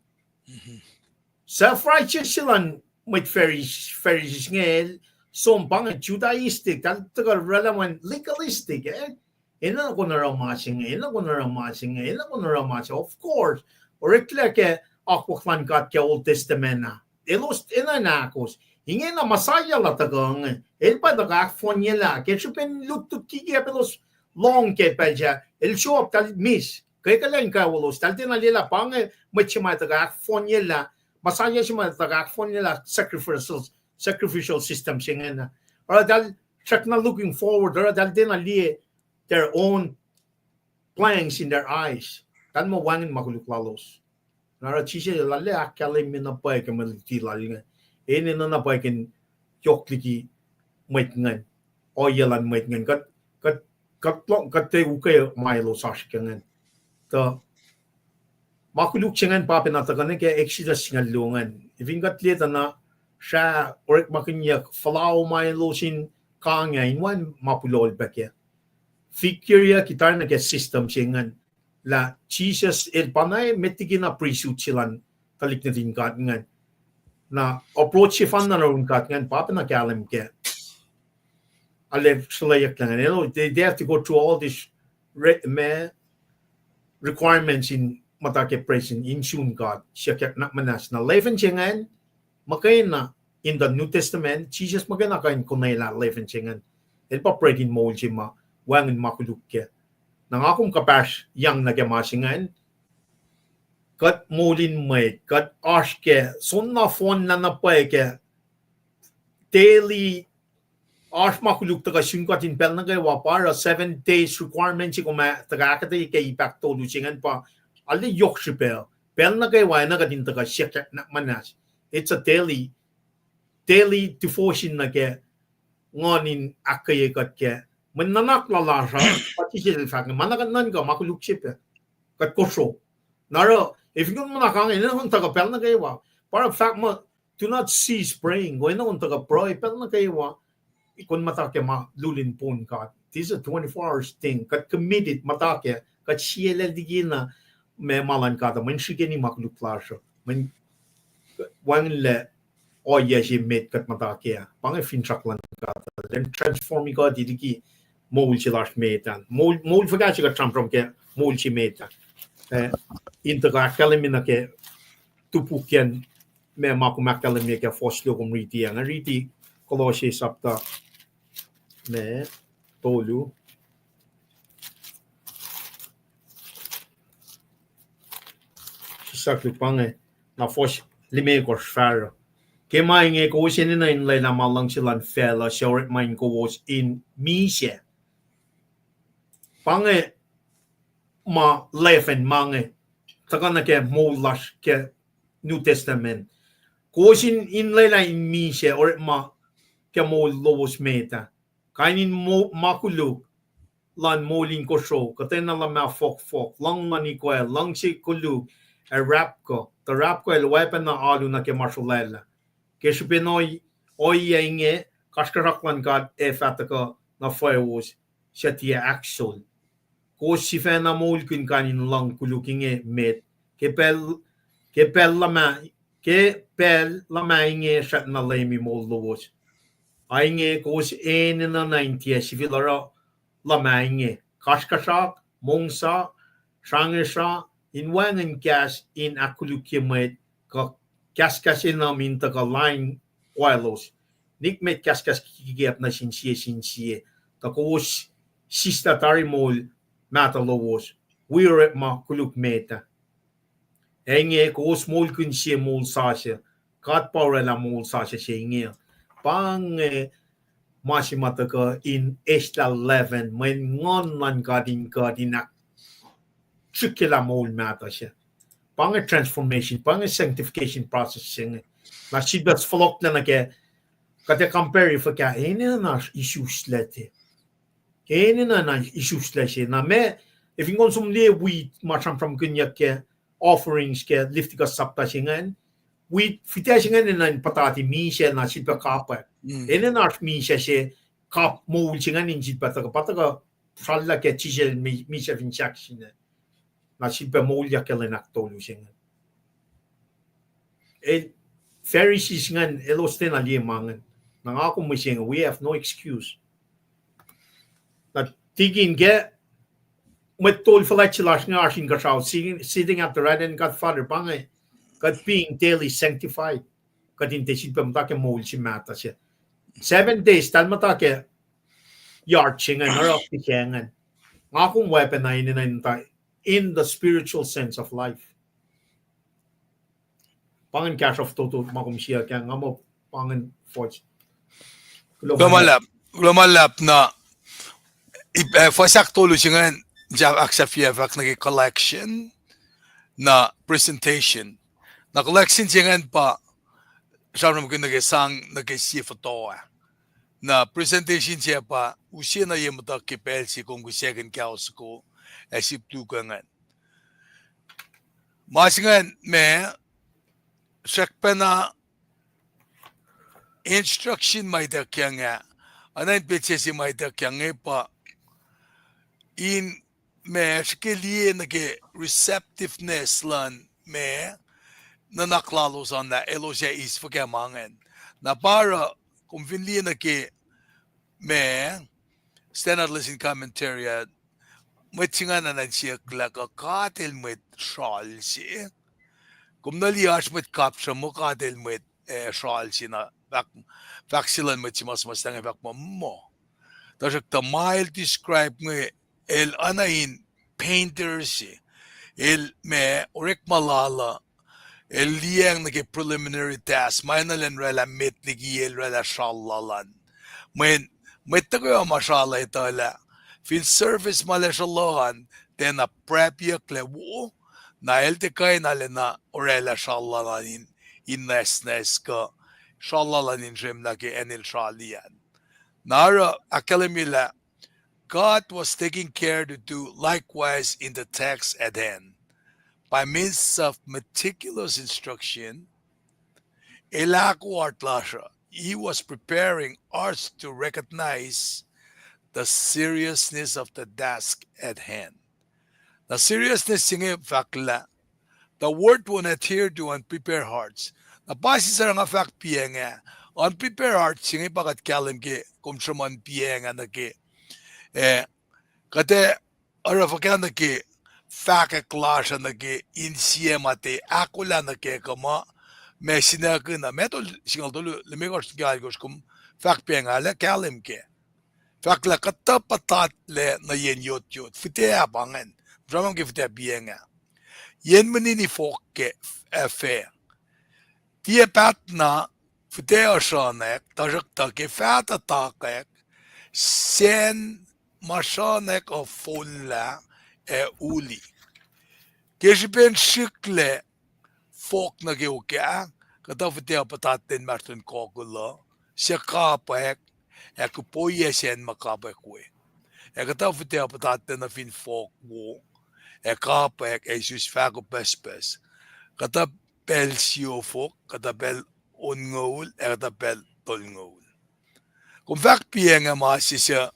Self-righteous se luhn mwet Pharisees, Pharisees inge el som pa inge Judaistic, tahl tuhkuh oraclah wacngihn legalistic, eh? Enenuh kom in oruh ma se inge, enenuh kom in oruh ma se inge, enenuh kom in oruh ma se. Of course, oreklac ke akwuck luhn God ke Old Testament ah. Elos enenuh in ahkos. Ingena Messiah la tuhkuh inge, el pa tuhkuh ahkfohnyelah, ke srihpen lutlut kikiacp elos lohng ke pacl sac, el show up, tahl miss. Ke kuhlwacng kwewa lalos, tahl tiacna liyelah pa inge mwet se ma tuhkuh ahkfohnyelah, Messiah se ma tuhkuh ahkfohnyelah sacrificial, sacrificial system se ingena. Oruh tahl srackna looking forward, oruh tahl tiacna liye their own planks in their eyes. Tahl muh wacngihn ma koluk lalos. Na oruh Jisus el arlac ahkkahlwemye na pwacye ke mwe luti lal inge, enenuh na pwacye in yohk liki mwet ingacn, ohiyac luhn mwet ingacn. Kuht, kuht, kuht, kuht tiac ukwe ma elos oasr ke ingacn. Tuh ma koluk se ingacn pa pacna tuhkuh nuh ke Exodus singucul luo ingacn. Efin kuht liye tuh na srah orekmakihnyuck fuhlao ma elos in kang ah in wacngihn ma pulohl pac kac. Figure-yuck tari nuh ke system se ingacn lah Jisus el pa na met liki na priesthood se luhn tuhlihk nuhtin God ingacn. Na approach sefanna nuh yurin God ingacn pa pacna kahlwem kac. Arlac suleyucklac ingacn. You know, they, they have to go through all this re-, ma, requirements in muhta ke prestuhn in sun God, siyuckyak nuhnak muhnahs. Na leaven se ingacn, muhkwena in the New Testament, Jisus muhkwena kuh in konwelah leaven se ingacn. El pa bread in moul se ma wacngihn ma koluk kac. Na nga kom kuhpahsr yang nuh ke ma se ingacn, kuht moul in mwet, kuht oasr ke soenna fohnlah na pwacye ke daily, oasr ma koluk tuhkuh sun kuht in pacl nuh kwewa, pa oruh seven days requirement se kom ac tuhkuh ahkuhtweyac ke ip ahktolu se ingacn pa arlac yohk srihpac. Pacl nuh kwewa enenuh kuht in tuhkuh siyuckyak nuhnak muhnahs. It's a daily, daily devotion nuh ke Nguhn in ahkkweye kuht kac. Mwe nuhnak lal lasr uh, pa Jisus el fahk inge, ma na kuht nuhnkuh, ma koluk se pac. Kuht kosro. Na oruh, efin kom nuhnak ange, enenuh kom tuhkuh pacl nuh kwewa. Pa oruh fahk muh, do not cease praying. Kom enenuh kom tuhkuh pruhe pacl nuh kwewa. Kom muhta ke ma lulin pon God. This is a twenty-four hours thing. Kuht committed, muhta kac, kuht sie lal liki na ma, ma luhn God uh, mweyen srihkeni ma koluk lasr uh. Mweyen wacngihnlac ohiyac se met kuht muhta kac ah. Pa inge finsrak luhn God uh. Leum transform kuht liki moul se lasr met ah. Moul, moul fuhkah se kuht sramsram ke moul se met ah. Eh, in tuhkuh ahkkahlwemye nuh ke topukyacn ma, ma kom ahkkahlwemye ke fuhs luo kom riti ah. Nga riti Kolosse sapta ma tolu. Sislah luhk pa inge, na fuhs limekohsr fahsruh. Ke ma inge kowos enenuh in lwelah ma luhngse luhn facluh suc orekma in kowos in misac. Pa inge ma leaven ma inge tuhkuh nuh ke moul lasr ke New Testament. Kowos in, in lwelah in misac orekma ke moul lowos met ah. Kain in mo-, ma koluk luhn moul in kosro, kuhtwena luhmah fohkfohk, luhng luhn ikoac, luhngse koluk, ac rapkuh. Tuh rapkuh el oacpacna alu nuh ke ma srolwaclah. Ke srihpen ohiyac inge, Kasrkuhsrak luhn God ac fah tuhkuh nuh faclos suc tiac ahksol. Kowos sifacna moulkihn kain in luhng koluk inge met, ke pacl, ke pacl luhma, ke pacl luhma inge srackna leumi moul lowos. A inge kowos enenuh na in tiac sifil oruh luhma inge. Kasrkuhsrak, mongsa, srangesra, in wacngihn kahs in ahkkolukye mwet, kuh kahskahs enuh in tuhkuh lain koaclos. Nikmet kahskahs kikiap nuh sin sie sin sie. Tuh kowos sislah tari moul mahtuh lowos, wi orekma koluk met ah. Ac inge kowos moulkihn sie moul sasuc. God pa orwaclah moul sasuc se inge. Pa inge ma se ma tuhkuh in eslah leaven, mweyen Nguhn luhn God in kuht in ahk- srihkelah moul mahtuh se. Pa inge transformation, pa inge sanctification process se inge. Na sifilpac fohlohklac nuh ke, kuht ac compare fuhkah, enenuh na isuslac te. Enenuh na isuslac se. Na ma, fin kom som liye wheat ma sramsramkihnyuck ke offerings ke Leviticus sapta se ingacn, wheat, fihtac se ingacn enenuh in puhtati misac na sifilpac kapwack. Enenuh na misac se kap moul se ingacn in sifilpac tuhkuh, pa tuhkuh srallah ke chisel mi-, misac fin sahk sine. Na sifilpac moulyak ke lwen ahktolu se ingacn. El, Pharisees ingacn, elos tiacna liye ma ingacn. Na nga kom mihsenge, we have no excuse. Na tikin ke, mwet tol fuhlwact se lasr inge oasr inkuhsrao, sitting, sitting at the right hand God Father, pa inge, kuht being daily sanctified. Kuht in tiac sifilpac muhta ke moul se mahtuh se. Seven days, tahl muhta ke yard se ingacn, oruh pihsac ingacn. Nga kom weapon na enenuh in muhta in the spiritual sense of life. Pa ingacn kahsruh fototo ma kom siyuck ah, nga muh pa ingacn force. Kuloh ma luhlahp, kuloh ma luhlahp na, ip-, eh, fuhs ahktolu se ingacn, ahksahfyelah fahk nuh ke collection, na presentation. Na collection se ingacn pa sramsramkihn nuh ke sang nuh ke sie fototo ah. Na presentation se pa use na ye muhtuhk ke pacl se kom kihsackihn kaos soko ac sip luke ingacn. Ma se ingacn ma srackpacna instruction ma ituckyang ah, oacna in petsac se ma ituckyang inge pa in ma srihke liye nuh ke receptiveness luhn ma nuhnak lalos an lah elos ac eis fuhkah ma ingacn. Na pa oruh kom fin liye nuh ke ma Standard Lesson Commentary ah, mwet se ingacn na in siyuck lah kuh God el mwet sral se. Kom na liye oasr mwet kapsra muh God el mwet, eh, sral se na fahk, fahk se luhn mwet se ma suhmuhslah inge fahk muh muh. Tuhsruhktuh ma el describe inge el oacna in painter se. El ma orekma lal uh, el liyacacng nuh ke preliminary task, ma enenuh in oraclah met liki el oraclah sral lal an. Mweyen, mwet tuhkuh ma sral etuh lah fin surface ma el sruloh an tiacna prapyucklac wo, na el tiac kuh in arulacna oraclah sral lal an in, in nwacsnwacs kuh sral lal an in srwemlah ke acn el srali an. Na oruh ahkkahlwemye lah God was taking care to do likewise in the task at hand. By means of meticulous instruction, el ahkolah lasr uh, he was preparing us to recognize the seriousness of the task at hand. Na seriousness se inge fahk lah the word won't adhere to unprepared hearts. Na pa sisacng nga fahk piacng ah, unprepared hearts se inge pa kuht kahlwem ke kom sruhmuhn piacng ah nuh ke, eh, kuht ac oruh fuhkah nuh ke fahkwack lasr uh nuh ke insiyac ma tiac ahkolah nuh kac kuh ma, ma sinuckihn uh, Matthew singucul tolu, limekohsr nuh ke alkohsr, kom fahk piacng ah lah kahlwem kac. Fahk lah kuhtuh puhtatlac nuh yen yotyot, fihtac ah pa ingacn, sramsram ke fihtac piacng ah. Yen minini fohk kac, eh, fac. Tiac paht na fihtac uh sruhnack, tuhsruhktuh ke faht uh takwack, sacn ma sruhnack uh fonlah ac uli. Ke srihpen srihklac fohk nuh ke okah, kuhtuh fihtac uh puhtatlac inmahsrlon kokul uh, suc kapwack, ac kupoiyac sacn ma kapwack we. Ac kuhtuh fihtac uh puhtatlac nuh fin fohk wo, ac kapwack, ac isus fahko pucspucs. Kuhtuh pacl siofok, kuhtuh pacl onngoul, ac kuhtuh pacl tolngoul. Kom fahk piac inge ma se suc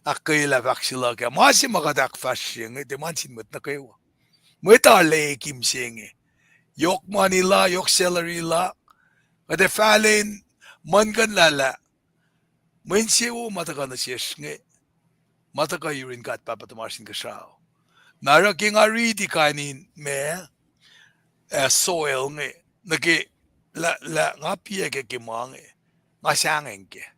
ahkkweyelah fahk se luhk ah. Ma se ma kuht ahkfahsrye inge, tiac ma sin mwet nuh kwewa. Mwet arlac ekim se inge. Yohk mani la, yohk salary la. Kuht ac fahlen muhlkuhnlah lah mwe insewowo ma tuhkuh nuh sesr inge, ma tuhkuh yurin God Pahpah tuhmasr Inkuhsrao. Na oruh ke nga riti kain in ma, ah, soil inge, nuh ke lah, lah nga piac ke, ke ma inge, nga sahngweng kac.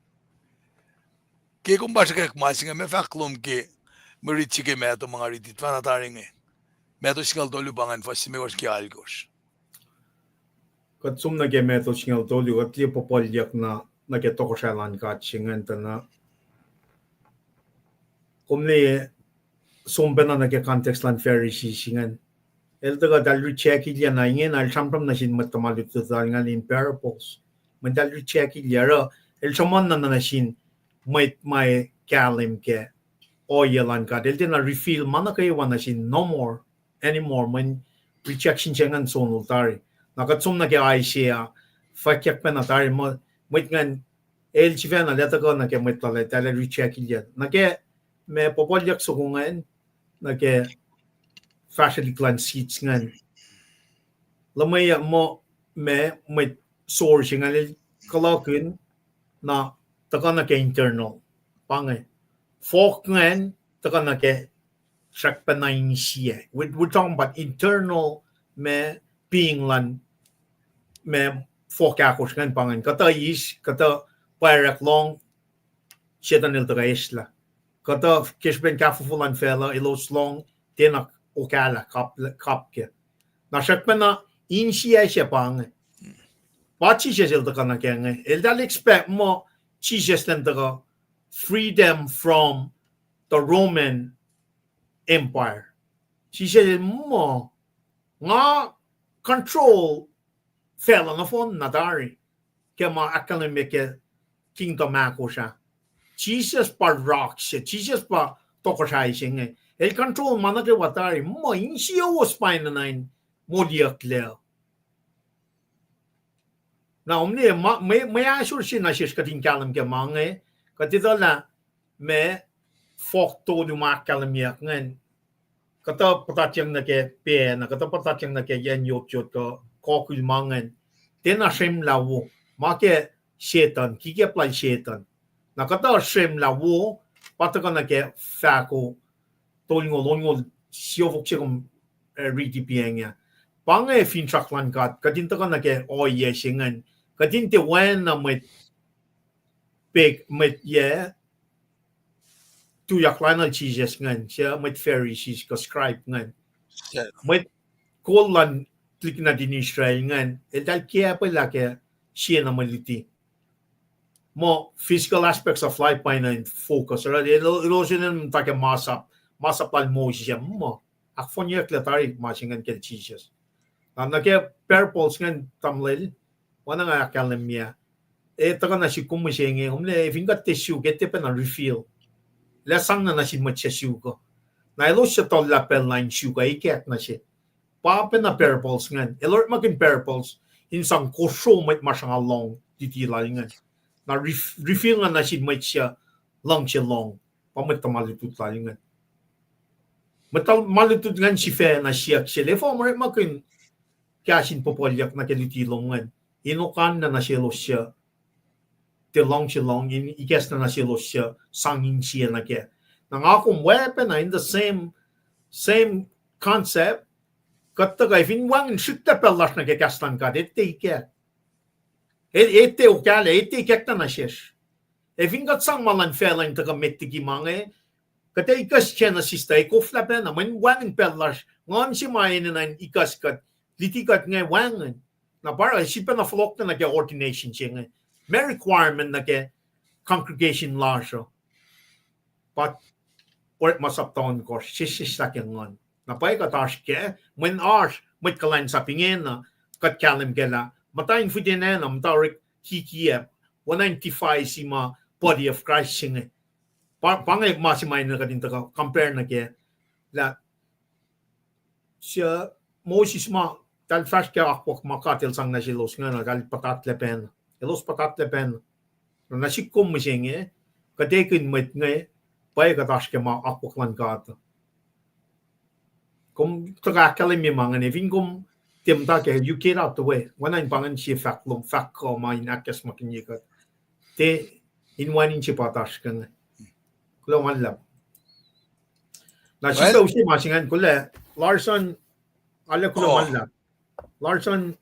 Ke kom pa sruhkwack ma se inge, meac fahk lom ke mwe rit se ke Matthew ma nga riti tuhfahna tari inge? Matthew singucul tolu, pa ingacn fuhs limekohsr ke alkohsr. Kuht som nuh ke Matthew singucul tolu, kuht liye puhpuhlyuck na, nuh ke tohkohsrahi luhn God se ingacn tuh na. Kom liye, som pacna nuh ke context luhn Pharisees ingacn. El tuhkuh eltahl rejectilyac na ingena, el sramsram nuh sin mwet tuhma lutlut lal ingacn in parables. Mweyen eltahl rejectilyac, oruh el sruhmuhn na nuh sin mwet ma kahlwem ke ohiyac luhn God. El tiacna reveal ma nuh kwewa nuh sin, no more, anymore, mweyen rejection se ingacn sonol tari. Na kuht som nuh ke Isaiah, fwackyuck pacna tari, mwe-, mwet ingacn, el sifacna lah tuhkuh nuh ke mwet lal ah, eltahl rejectilyac. Nuh ke ma puhpuhlyuck soko ingacn, nuh ke fahsrwelihk luhn seeds ingacn. Luhmweyuck muh, ma, mwet source ingacn el kulohkihn, na tuhkuh nuh ke internal. Pa inge, fohk ingacn tuhkuh nuh ke srackpacna insiyac. We, we're talking about internal, ma, being luhn, ma, fohk ahkosr ingacn. Pa ingacn, kuhtuh eis, kuhtuh pwacrack lohng, Setuhn el tuhkuh eslah. Kuhtuh ke srihpen kahfofo luhn facluh, elos lohng, tiacna okahlah, kap, kap kac. Na srackpacna insiyac se pa inge. Pa Jisus el tuhkuh nuh ke inge. Eltahl expect muh Jisus elan tuhkuh freedom from the Roman Empire. Jisus el muh, nga control facluh nohfohn na tari, ke ma ahkkahlwemye ke kingdom ahkosr ah. Jisus pa rock se, Jisus pa tohkohsrahi se inge. El control ma nuh kwewa tari, muh insiyowos pa enenuh in moliyucklac. Na omne, ma, mwe, mwe ahsor se nuh sesr kuht in kahlwem ke ma inge, kuht etuh lah ma fohk tolu ma ahkkahlwemyeyuck ingacn, kuhtuh puhtatyang nuh ke pacna, kuhtuh puhtatyang nuh ke yen yotyot kuh kokil ma ingacn. Tiacna sremlah wo, ma ke Setuhn, kikep lal Setuhn. Na kuhtuh sremlah wo, pa tuhkuh nuh ke fahko tolngoul, onngoul, siofok se kom, eh, riti piacng ah. Pa inge finsrak luhn God, kuht in tuhkuh nuh ke ohiyac se ingacn, kuht in tiac oacna mwet, pek mwet yac, tuyak lainuhl Jisus ingacn, se mwet Pharisees kuh scribe ingacn. Mwet kol luhn tuhlihk nuhtin Israel ingacn, eltahl kiacpwelah ke siena mwe luti. Muh physical aspects of life pa enenuh in focus, oruh elos enenuh in muhta ke masap, masap lal Moses ah, muh ahkfohnyucklac tari ma se ingacn kacl Jisus. Na nuh ke parables ingacn tamuhlwel, oacna nga ahkkahlwemye, e tuhkuh nuh sihk kom mihsenge, omlac, e fin kuht tiac suk, e tiac pacna reveal. Lah sang na nuh sin mwet suc suk uh. Na elos suc tuhllah pacl na in suk uh, ikack nuh se. Pa pacna parables ingacn. El orekmakihn parables in sang kosro mwet ma sruhnga lohng luti lal ingacn. Na ref-, reveal na nuh sin mwet suc luhngse lohng. Pa mwet tuhma lutlut lal ingacn. Mwet tuhma lutlut ingacn sifacna siyuck sel, efuh ma orekmakihn kahs in puhpuhlyuck nuh ke luti lom ingacn, in okanna nuh selos suc tiac luhngse lohng, in ikacsna nuh selos suc sang insiyac nuh kac. Na nga kom weapon in the same, same concept. Kuht tuhkuh fin wacngihn srihklac pacl lasr nuh ke kahs luhn God, e tiac ikack. E, e tiac okahlah, e tiac ikackna nuh sesr. E fin kuht sang ma luhn facluh in tuhkuh met liki ma inge, kuht ac ikacs Genesis tuh e koflah pacna, mweyen wacngihn pacl lasr, nguhn se ma enenuh in ikacs kuht, luti kuht inge wacngihn. Na pa oruh sifacna fohlohklac nuh ke ordination se inge. Ma requirement nuh ke congregation lasr uh. Pa Orekma sapta ohnkohsr, sesseslah ke nguhn. Na pwacye kuht oasr kac, mweyen oasr mwet kuhlwacnsap ingena, kuht kahlwem kac lah muhta in fihten acn uh, muhta orek kikiacp, oacna in deify se ma body of Christ se inge. Pa, pa inge ma se ma enenuh kuht in tuhkuh compare nuh kac lah, su Moses ma, eltahl fahsr ke akwuck ma God El sang nuh selos ingena, eltahl puhtatlac pacna. Elos puhtatlac pacna. Na nuh sihk kom mihsenge, Kuht ekihn mwet inge, pwacye kuht oasr ke ma akwuck luhn God. Kom tuhkuh ahkkahlwemye ma ingacn, fin kom tiac muhta kac, you get out the way. Oacna in pa ingacn sie fahk lom, fahk kuh ma in ahkacsmakihnye kuht. Tiac in wacngihn se pa oasr ke inge. Kuloh ma luhlahp. Na sifilpac use ma se ingacn, kuloh, Larson, ale kuloh ma luhlahp. Larson,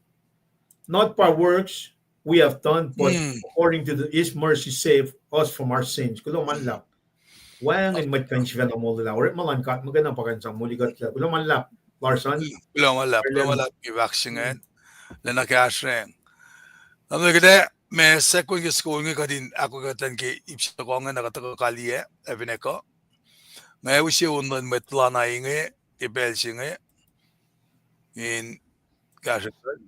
not by works we have done, but according to the, his mercy save us from our sins. Kuloh ma luhlahp. Wacngihn mwet kuh in sifacna molwelah. Orekma luhn God muhkwena pa kuh in sang moli kuhtlac. Kuloh ma luhlahp, Larson. Kuloh ma luhlahp, kuloh ma luhlahp ke fahk se ingacn. Lwelah na kahsrweng. Na kuht ac, ma second ke school inge kuht in ahkolah kuht an ke ip soko inge na kuht tuhkuh kaliyac, ac fin ekuh. Nga use on luhn mwet lana inge, ke pacl se inge. In kahsrweng.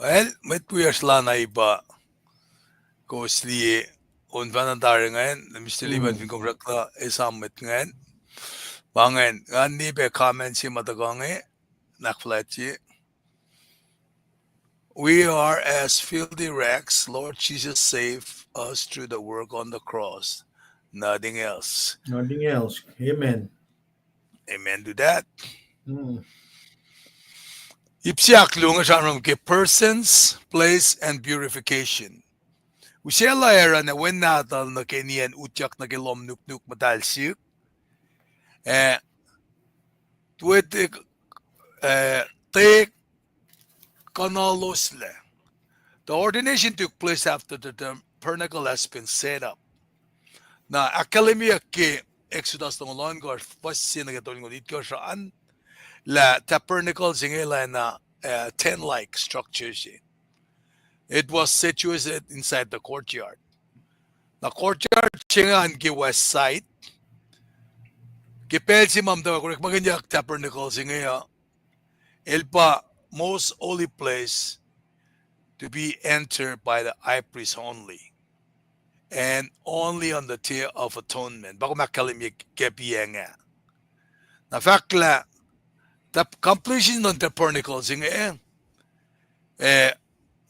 Well, mwet wiyacsr lana ipa kowos liye on fahna tari ingacn, Mister Liban fin kom orekla esam mwet ingacn. Pa ingacn, ngan liye pac comment se ma tuhkuh inge, nak flat ye. We are as filthy rags. Lord Jesus, save us through the work on the cross. Nothing else. Nothing else. Amen. Amen to that. Ip se ahkluo inge sramsram ke persons, place, and purification. Use lah Aaron ac wen nahtuhl nuh ke nien utyak nuh ke lohm nuknuk muhtahl sihk. Eh, tuwe te, eh, te kuhnalos lac. The ordination took place after the tabernacle has been set up. Na ahkkahlwemyeyuck ke Exodus longoul ohnkohsr, fuhs se nuh ke tolngoul itkohsr an, lah tabernacle se inge lah na, eh, tent-like structure se. It was situated inside the courtyard. Na courtyard se inge an ke west side. Ke pacl se ma muhtwacwacack orekmakihnyuck tabernacle se inge uh, el pa most holy place to be entered by the high priest only, and only on the Day of Atonement. Pa kom ahkkahlwemye ke piac inge. Na fahk lah the completion of tabernacle se inge, eh,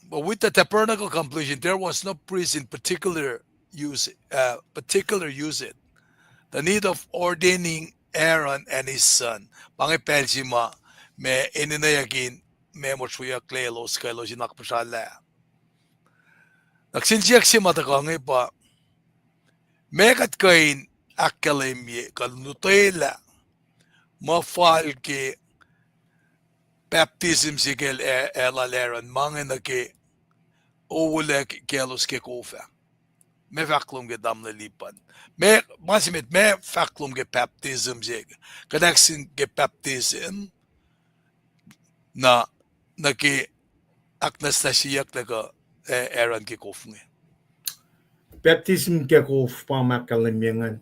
but with the tabernacle completion, there was no priest in particular use, uh, particular use it. The need of ordaining Aaron and his son. Pa inge pacl se ma, ma enenweyuck in, ma motweyucklac elos kuh elos in ahkpuhsralah. Na kihsen siyuck se ma tuhkuh inge pa, meac kuht kuh in ahkkahlwemye kuh lotwelah muh fal ke baptism se ke, eh, lal Aaron, ma inge nuh ke owolac ke elos ke kof ah. Meac fahk lom ke tamuhlwel Lipan? Meac, ma se met, meac fahk lom ke baptism se, connecting ke baptism na, nuh ke ahknwacsnwacsyeyuck lah kuh, eh, Aaron ke kof inge. Baptism ke kof pa ma ahkkahlwemye ingacn.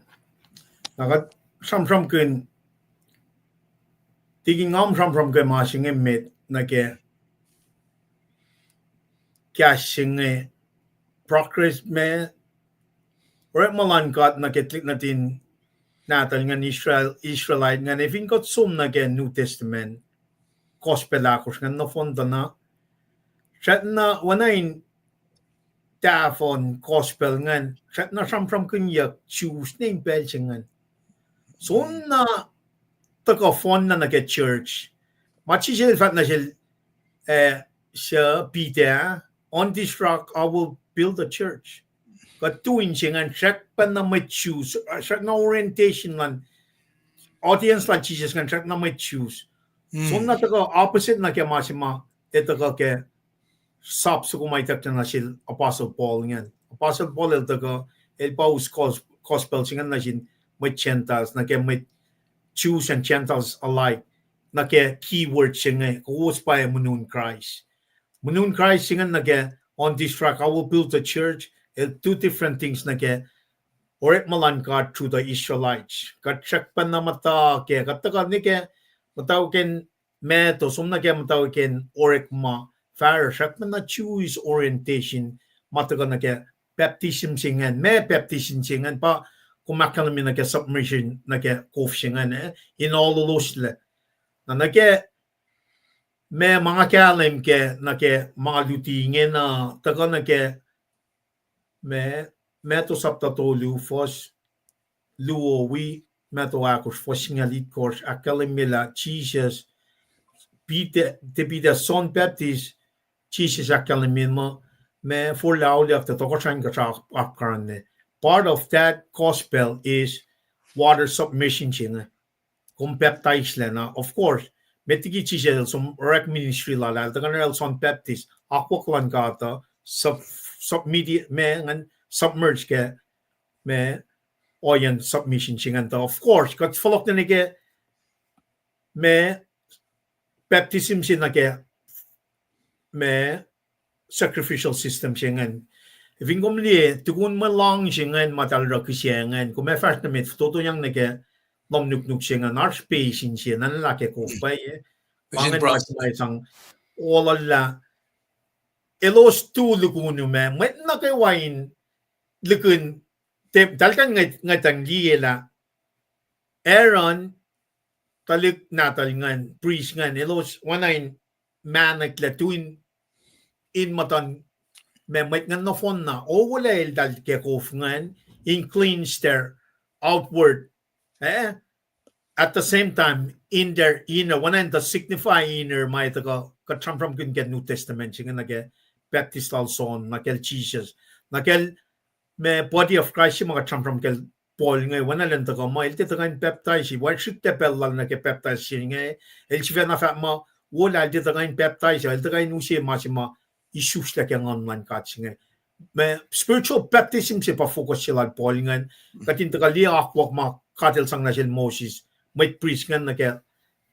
Na kuht sramsramkihn, tiki nga sramsramkihn ma se inge met nuh ke kahs se inge, progress ma, orekma luhn God nuh ke tuhlihk nuhtin nahtuhl ingacn Israel, Israelite ingacn, ac fin kuht som nuh ke New Testament, gospel ahkosr ingacn nohfohn tuh na, srackna oacna in tahfuhn gospel ingacn, srackna sramsramkihnyuck Jews ne in pacl se ingacn. Soenna tuhkuh fohnlah nuh ke church. Ma Jisus el fahk nuh sel, eh, suc Peter, on this rock I will build a church. Kuht tu in se ingacn, srackpacna mwet Jews, srackna orientation luhn audience lal Jisus ingacn, srackna mwet Jews. Soenna tuhkuh opposite nuh ke ma se ma, e tuhkuh ke sap soko ma ituckyang nuh sel Apostle Paul ingacn. Apostle Paul el tuhkuh, el pa us gos-, gospel se ingacn nuh sin mwet Gentiles, nuh ke mwet Jews and Gentiles alike, nuh ke keyword se inge, kowos pa muhnun Kraist. Muhnun Kraist se ingacn nuh ke on this rock I will build a church, el two different things nuh ke orekma luhn God through the Israelites. Kuht srackpacna muhta ke, kuht tuhkuh nuh ke, muhtwacwacack in Matthew, som nuh ke muhtwacwacack in Orekma, fahsr srackpacna Jewish orientation, ma tuhkuh nuh ke baptism se ingacn, ma baptism se ingacn pa, kom ahkkahlwemye nuh ke submersion nuh ke kof se ingacn, eh, in ololoslac. Na nuh ke ma, ma nga kahlwem ke nuh ke ma luti ingena, tuhkuh nuh ke ma, Matthew sapta tolu, fuhs luo wi, Matthew ahkosr, fuhs singucul itkohsr, ahkkahlwemye lah Jisus, Peter, tiac Peter, John Baptist, Jisus ahkkahlwemye muh, ma forlah auliyak tuh tohkohsrahi in kuhsrao apkuhran. Part of that gospel is water submersion se inge. Kom baptize lac na, of course, met liki Jisus el som orek ministry lal ah, el tuhkuh nuh yohrohl John Baptist, akwuck luhn God uh, sub-, sub-, medi-, ma ngan submerge ke, ma, ohiyacn submission se ingacn tuh. Of course, kuht fohlohk nuh ke, ma, baptism se nuh ke, ma, sacrificial system se ingacn. Fin kom liye, tukun mwe lohng se ingacn ma eltahl oruh kihsac ingacn, kom ac fahsr nuh met, fototoyang nuh ke lohm nuknuk se ingacn, oasr basin se, na lah ke kof pwacye. Pa ingacn ma sang, oluhlah, elos tu lukunu ma, mwet nuh kwewa in lukun, te-, eltahl kuh in ngwet-, ngwetacng liye lah Aaron, tuhlihk nahtuhl ingacn, priest ingacn, elos oacna in mahneklac tu in, in muhtuhn ma mwet ingacn nohfohn na, owolac eltahl ke kof ingacn, in cleanse their outward, eh? At the same time, in their inner, oacna in the signify inner, ma tuhkuh, kuht sramsramkihn ke New Testament se inge nuh ke Baptist lal John, nuh kacl Jisus, nuh kacl ma body of Christ se ma kuht sramsram kacl Paul inge, oacna elan tuhkuh muh el tiac tuhkuh in baptize, wacngihn srihklac pacl lal nuh ke baptize se inge, el sifacna fahk muh, wo lah el tiac tuhkuh in baptize, el tuhkuh in use ma se ma isuslac ke Nguhn luhn God se inge. Ma spiritual baptism se pa focus se lal Paul ingacn, kuht in tuhkuh liye akwuck ma God el sang nuh sel Moses, mwet priest ingacn nuh ke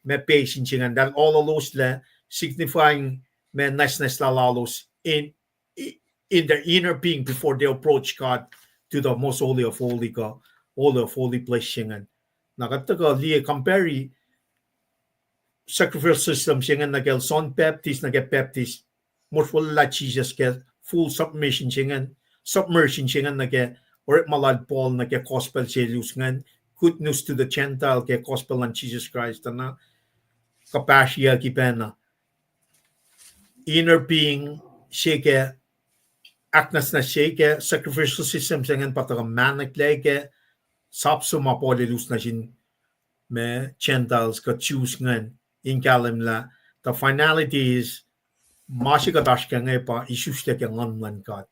ma basin se ingacn, eltahl ololoslac, signifying ma nwacsnwacslah lalos in, in their inner being before they approach God to the most holy of holy, kuh holy of holy place se ingacn. Na kuht tuhkuh liye compare sacrificial system se ingacn nuh ke John Baptist, nuh ke Baptist, mosrwaclah Jesus ke full submission se ingacn, submersion se ingacn nuh ke orekma lal Paul nuh ke gospel se elos ingacn, good news to the Gentile ke gospel luhn Jesus Christ, na kuhpahsryucki pacna inner being se ke ahknwacsnwacs se ke sacrificial system se ingacn pa tuhkuh mahneklac ke sap se ma Paul elos nuh sin ma Gentiles kuh Jews ingacn in kahlwem lah the finality is ma se kuht oasr kac inge pa isuslac ke Nguhn luhn God.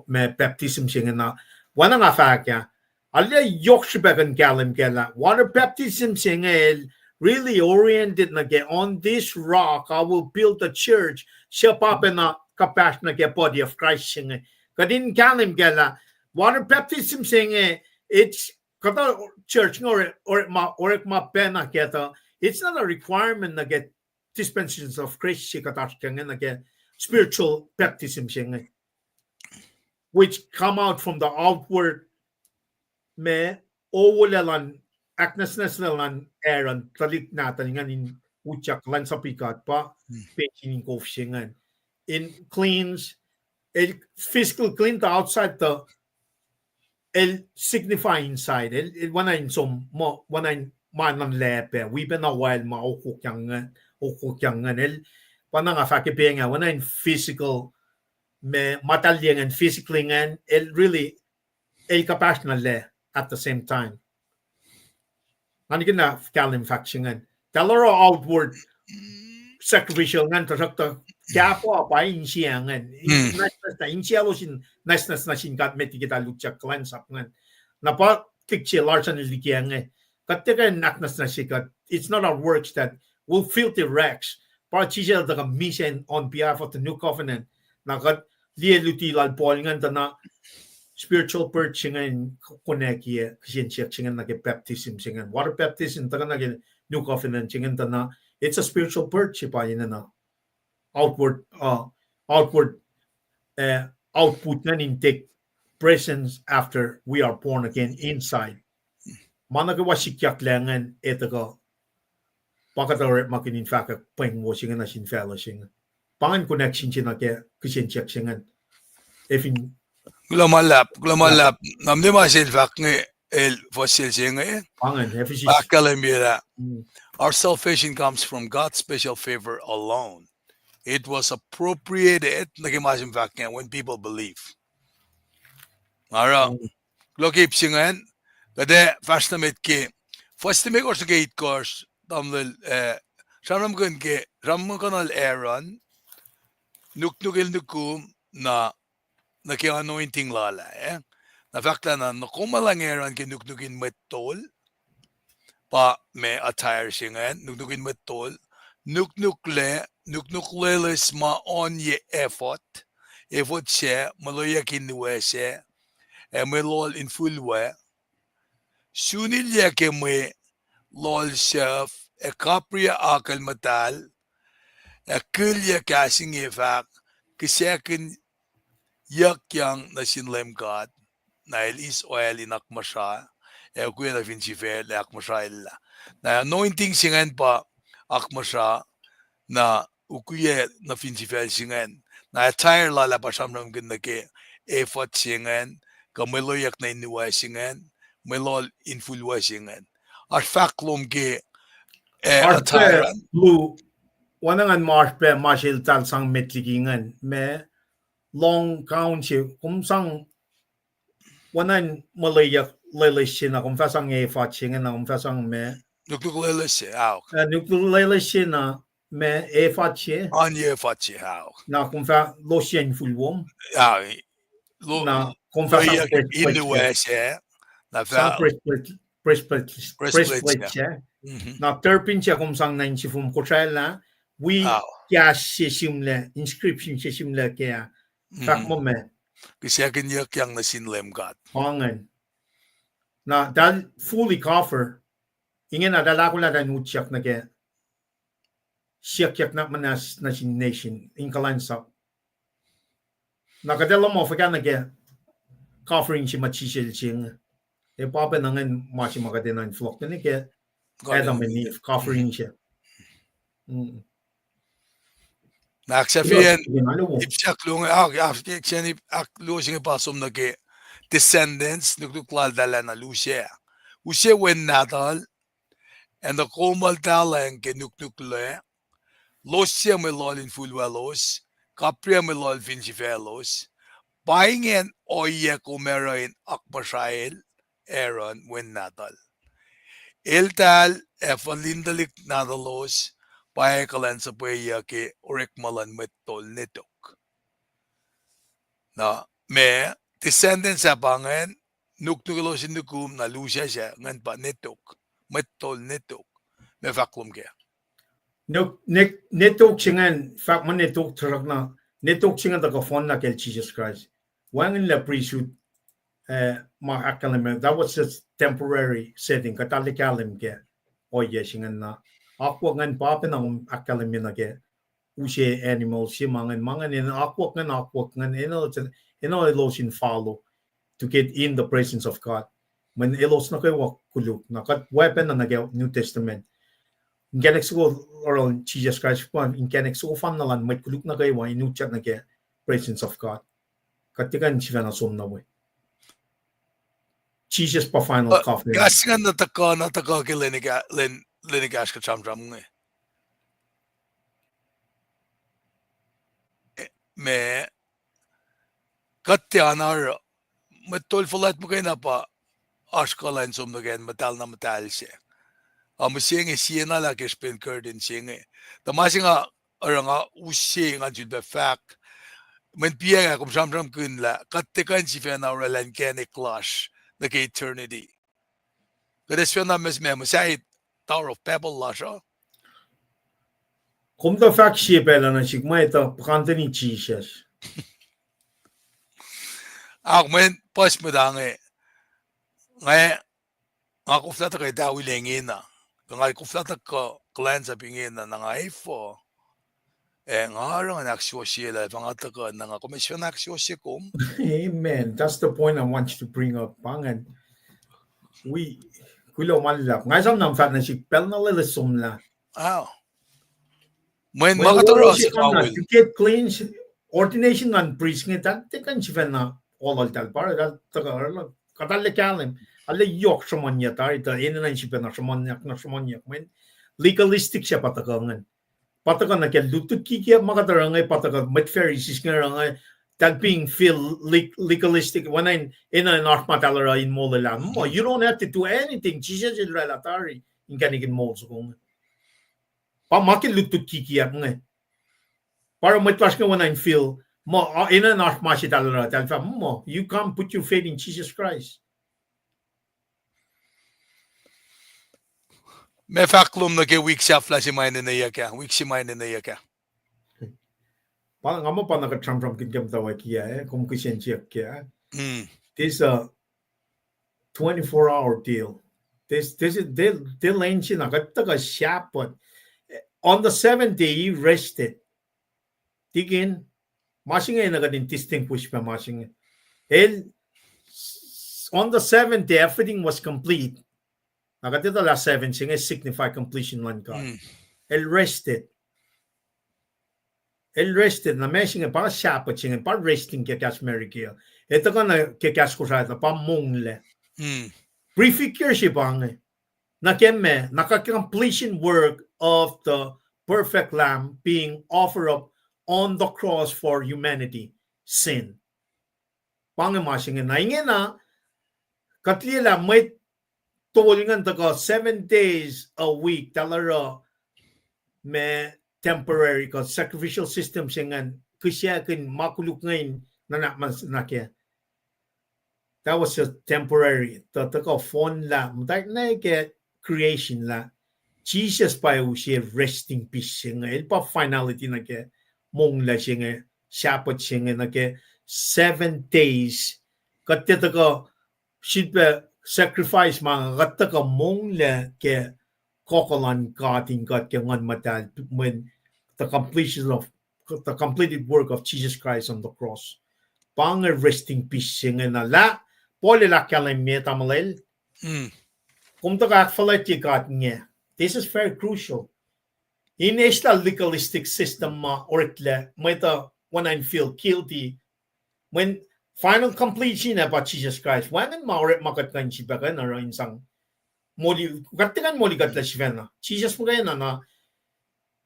Ma baptism se inge na, oacna nga fahk ah, arlac yohk srihpac kuh in kahlwem kac lah water baptism se inge el really oriented nuh ke on this rock I will build the church, se pa pacna kuhpahsr nuh ke body of Christ se inge. Kuht in kahlwem kac lah water baptism se inge, it's kuhtuh church inge orekma, orekma pacna kac tuh it's not a requirement nuh ke dispensations of grace se kuht oasr kac inge nuh ke spiritual baptism se inge, which come out from the outward, ma owolac luhn, ahknwacsnwacslah luhn Aaron, tuhlihk nahtuhl ingacn in utyak kuhlwacnsapuh God pa, pacl in kof se ingacn in cleanse, el physical clean the outside tuh el signify inside, el, el oacna in som, ma, oacna in ma nuhnlah pac, wi pacna oil ma okokyang ingacn, el, pa na nga fahk ke pacl inge, oacna in physical, ma, ma tahliyacngacn, physically ingacn, el really, el kuhpahsr nuh lac at the same time. Nga nikihn na kahlwem fahk se ingacn. Tahl oruh outward sacrificial ingacn, tuhsruhktuh kahpah pa insiacngacn. Nwacsnwacs, insiaclos in nwacsnwacs nuh sin God met liki tahl utyak kuhlwacnsap ingacn. Na pa tick se lasr an liki inge. Kuht tiac kuh in ahknwacsnwacs se kuht. It's not our works that will filthy rags. Pa Jisus el tuhkuh misac on behalf of the new covenant. Na kuht liye luti lal Paul ingacn tuh na spiritual birth se ingacn konwacack kihsen siyuck se ingacn nuh ke baptism se ingacn. Water baptism tuhkuh nuh ke new covenant se ingacn tuh na it's a spiritual birth se pa enenuh outward, uh, outward, uh, output ingacn in take presence after we are born again inside. Ma nuh kwewa sikyak lac ingacn etuh kuh pa kuhtuh orekmakihn in fahkwack pweng wo se inge nuh sin facluh se inge. Pa ingacn connection se nuh ke kihsen siyuck se ingacn. Efin kuloh ma luhlahp, kuloh ma luhlahp. Na mwe ma se el fahk inge, el fuhs se inge, pa ingacn, Ephesus, ahkkahlwemye lah our salvation comes from God's special favor alone. It was appropriated, nuh ke ma se fahk inge, when people believe. Oruh, kuloh ke ip se ingacn, kuht ac fahsr nuh met ke fuhs limekohsr nuh ke itkohsr, tamuhlwel, eh, sramsramkihn ke, sramsramkihn Aaron, nuknuk el nukum, na, nuh ke anointing lal ah, eh? Na fahk lah na, na kom elah Aaron ke nuknuk in mwet tol, pa ma attire se ingacn, nuknuk in mwet tol, nuknuk loes, nuknuk loeloes ma oan ye ephod, ephod sac, mwe loeyuck in nuwac sac, ac mwe loal infulwac, sunilyac ke mwe loal suf, ac kapriyac akucl muhtahl, ac kihlyuc kahs inge fahk, kihsackuhnyuckyang nuh sin Leum God, na el eis oil in akmuhsra, ac ukwiyac nuh fin sifacl ac akmuhsraellah. Na anointing se ingacn pa akmuhsra, na ukwiyac nuh fin sifacl se ingacn. Na attire lal ah pa sramsramkihn nuh ke ephod se ingacn, kuh mwe loeyuck nuh in nuwac se ingacn, mwe loal infulwac se ingacn. Oasr fahk lom ke, eh, attire an. Oacna ngan ma oasr pac ma se eltahl sang met liki ingacn, ma long gown se, kom sang oacna in mwe loeyuck loeloes se na kom fah sang ephod se inge na kom fah sang ma nuknuk loeloes se, aok. Eh, nuknuk loeloes se na ma ephod se. Oan ye ephod se, aok. Na kom fah losyacn infulwom. Na kom fah sang breastplate se. Na fah breastplate, breastplate se. Na turban se kom sang nuh in sifom kosralah, wi kahs se sihmlac, inscription se sihmlac ke ah. Fahk muh ma kihsackuhnyuckyang nuh sin Leum God. Pa ingacn. Na tahl fully cover. Ingena tahl ahkolah in utyak nuh ke siyuckyak na muhnahs nuh sin nation in kuhlwacnsap. Na kuht ac lohm fuhkah nuh ke covering se ma Jisus el se inge? E pa pacna ingacn ma se ma kuht enenuh in fohlohk nuh ke Adam and Eve covering se. Na ahksahfyeacn ip se ahkluo inge, ah, ah, ke, ke ip ahkluo se inge pa som nuh ke descendants, nuknuk laltahl ah na Lucy. Use wen nahtuhl, ac nuh kom eltahl eng ke nuknuk lac, losyuc mwe loal in fuhlwaclos, kapriyac mwe loal fin sifaclos. Pa ingacn ohiyac kom oruh in akmuhsrael Aaron wen nahtuhl. Eltahl ac fuhlin tuhlihk nahtuhlos pa ac kuhlwacnsuhpweyuc ke orekma luhn mwet tol netok. Na, ma, descendants ah pa ingacn, nuknuk elos in nukum na Lucy ah, ingacn pa netok, mwet tol netok. Ma fahk lom kac? Netok se ingacn, fahk muh netok, tuhsruhk na, netok se ingacn tuhkuh fohn na kacl Jisus Kraist. Wacngihnlac priesthood, eh, ma ahkkahlwemye, that was just temporary setting, kuht arlac kahlwem ke ohiyac se ingacn na. Akwuck ingacn pa pacna kom ahkkahlwemye nuh ke use animal se ma ingacn, ma ingacn, in akwuck ingacn, akwuck ingacn, enenuh, enenuh elos in follow to get in the presence of God. Mweyen elos nuh kwewa koluk, na kuht weapon nuh ke New Testament. Inkacnek soko oruh Jisus Kraist, inkacnek soko fanna luhn mwet koluk nuh kwewa in utyak nuh ke presence of God. Kuht tiac kuh in sifacna som nuh we. Jisus pa final covering. Kahs ingacn na tuhkuh, na tuhkuh ke lwen ekahsr kuht sramsram inge. Ma, kuht tiacna oruh, mwet tol fuhlwact muhkwena pa oasr kuh lun som nuh ke acn muhtahl na muhtahl se. Ac mihsenge siena lah ke srihpen curtain se inge. Tuh ma se nga oruh nga use ngan sulpac fahk, mweyen piac ah kom sramsramkihn lah kuht tiac kuh in sifacna orwaclah inkacnek lasr nuh ke eternity. Kuht ac sifacna mihs ma muhsahi Tower of Babel lasr uh. Kom tuh fahk sie pacl uh nuh sihk, mwe tuh puhkantweni Jisus. Ak mweyen puhs mwet ah inge, nga, nga koflah tuhkuh etawi ingena, kuh nga koflah tuhkuh kuhlwacnsap ingena, na nga efuh, ac nga oruh ngan ahksuwohsye lah pa nga tuhkuh, na nga kom ac sifacna ahksuwohsye kom. Amen. That's the point I want you to bring up. Pa ingacn. Wi, kuloh ma luhlahp. Nga esam na fahk nuh sihk pacl na lwelah somlah. Mweyen ma kuht oruh se, to get clean, ordination luhn priest inge, tahl tiac kuh in sifacna ololtahl pa, tahl tuhkuh, kuht arlac kahlwem, arlac yohk sruhmuhnyuck tari, tuh enenuh in sifacna sruhmuhnyuck, na sruhmuhnyuck, mweyen legalistic se pa tuhkuh ingacn. Pa tuhkuh nuh ke lutlut kikiacp ma kuht oruh inge, pa tuhkuh mwet Pharisees inge oruh inge, tahl being feel legalistic, oacna in, enenuh in oasr ma tahl oruh in molwelah. Muh, you don't have to do anything. Jisus el orwaclah tari inkacnek in moul soko inge. Pa ma ke lutlut kikiacp inge. Pa oruh mwet lasr inge oacna in feel, muh, enenuh in oasr ma se tahl oruh, tahl fahk muh, you come put your faith in Jesus Christ. Ma fahk lom nuh ke wik sahflah se ma enenweyuck ah, wik se ma enenweyuck ah. Pa nga muh pa na kuht sramsramkihn ke muhtwacwacack ah, kom kihsen siyuck ah. This, uh, twenty-four hour deal. This, this is, they, they lwen se na kuht tuhkuh Sabbath. On the seventh day he rested. Tikin, ma se inge na kuht in distinguish pa ma se inge. El, on the seventh day everything was complete. Na kuht etuh lah seven se inge signify completion luhn God. El rested. El rested, na ma se inge pa Sabbath se inge pa resting ke kahs America. Etuh kuh na ke kahs Kosrae tuh pa monglac. Prefigure se pa inge. Na ke ma, na ke completion work of the perfect lamb being offered up on the cross for humanity sin. Pa inge ma se inge, na ingena, kuht liye lah mwet tol ingacn tuhkuh seven days a week, tahl oruh ma temporary kuh sacrificial system se ingacn, kihsackuhn ma koluk inge in nuhnak ma nuh kac. That was just temporary. Tuh tuhkuh fohnlah, muhtwacwacack ke creation lah Jisus pa use resting peace se inge, el pa finality nuh ke monglac se inge, Sabbath se inge, nuh ke seven days. Kuht tiac tuhkuh sifilpac sacrifice ma inge, kuht tuhkuh monglac ke kohkoh luhn God in kuht ke Nguhn Muhtahl, mweyen the completion of the completed work of Jesus Christ on the cross. Pa inge resting peace se inge na lah Paul el ahkkahlwemye tamuhlwel. Kom tuhkuh ahkfuhlwactye God inge. This is very crucial. In eslah legalistic system ma oreklac mwet uh oacna in feel guilty. Mweyen final completion ac pa Jisus Kraist. Wacngihn ma orekma kuht kuh in sifilpac kuh in oruh in sang moli, kuht tiac kuh in moli kuhtlac sifacna. Jisus muhkwena na.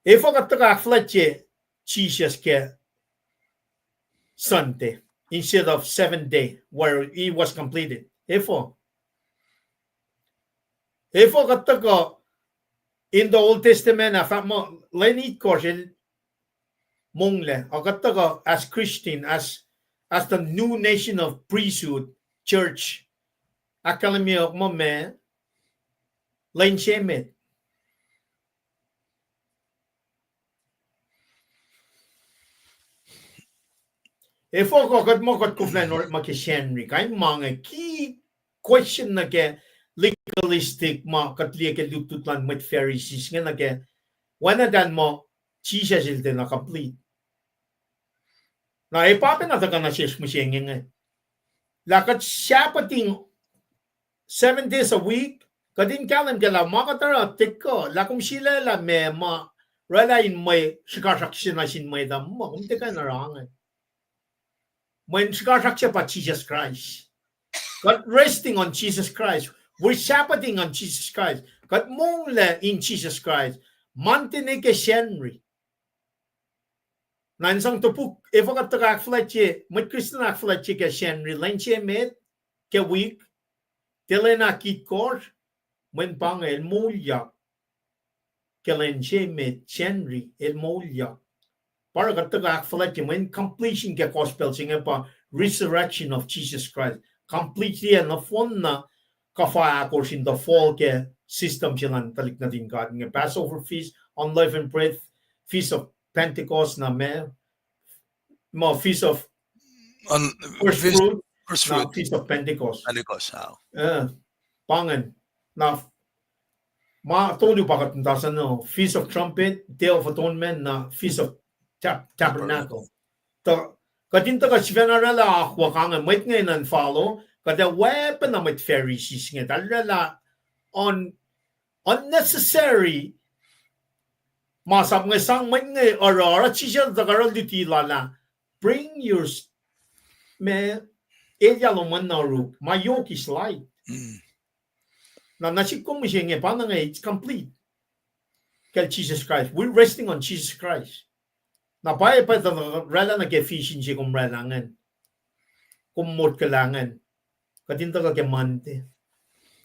Efuh kuht tuhkuh ahkfuhlwactye Jisus ke Sunday instead of seventh day where he was completed? Efuh? Efuh kuht tuhkuh in the Old Testament ah fahk muh lwen itkohsr el monglac, a kuht tuhkuh as Christian, as, as the new nation of priesthood, church, ahkkahlwemye muh meac, lwen se met. Efuh kuh kuht muh kuht koflah in orekma ke Sacnri? Kain ma inge ki question nuh ke legalistic ma kuht liye ke lutlut luhn mwet Pharisees inge nuh ke, oacna eltahl muh Jisus el tiacna complete. Na e pa pacna tuhkuh nuh sesr mihsenge inge. Lah kuht Sabbathing seven days a week, kuht in kahlwem ke lah ma kuht oruh tiac kuh, lah kom sulaclah meac ma oraclah in mwe srihkasrak se nuh sin mwet uh, ma kom tiac kuh in oruh inge. Mweyen srihkasrak se pa Jisus Kraist. Kuht resting on Jesus Christ. We're Sabbathing on Jesus Christ. Kuht monglac in Jesus Christ. Monday nuh ke Sacnri. Na in sang topuk, efuh kuht tuhkuh ahkfuhlwactye, mwet Kristin ahkfuhlwactye ke Sacnri, lwen se met ke wik, tiac lwen ahkitkohsr, mweyen pa inge el moulyak ke lwen se met, Sacnri, el moulyak. Pa oruh kuht tuhkuh ahkfuhlwactye, mweyen completion ke gospel se inge pa resurrection of Jesus Christ. Completely ac nohfohn na kuhfa ahkosr in the fall ke system se luhn tuhlihk nuhtin God inge. Passover feast, unleavened bread, feast of Pentecost, na meac, ma feast of first fruit, na feast of Pentecost. Pa ingacn. Na ma tolu pa kuht muhta sacn, Feast of Trumpet, Day of Atonement, na Feast of Tab-, Tabernacle. Tuh kuht in tuhkuh sifacna oraclah akwuck inge, mwet inge in follow, kuht ac oacpacna mwet Pharisees inge, eltahl oraclah un-, unnecessary masap inge sang mwet inge oruh, oruh Jisus el tuhkuh oruh luti lal ah, bring your s-, ma, elyah lom an na oruk, my yoke is light. Na nuh sihk kom mihsenge pa na inge, it's complete. Kacl Jesus Christ. We're resting on Jesus Christ. Na pwacye pa tuh oraclah nuh ke vision se kom oraclah ingacn, kom motkolah ingacn. Kuht in tuhkuh ke Monday.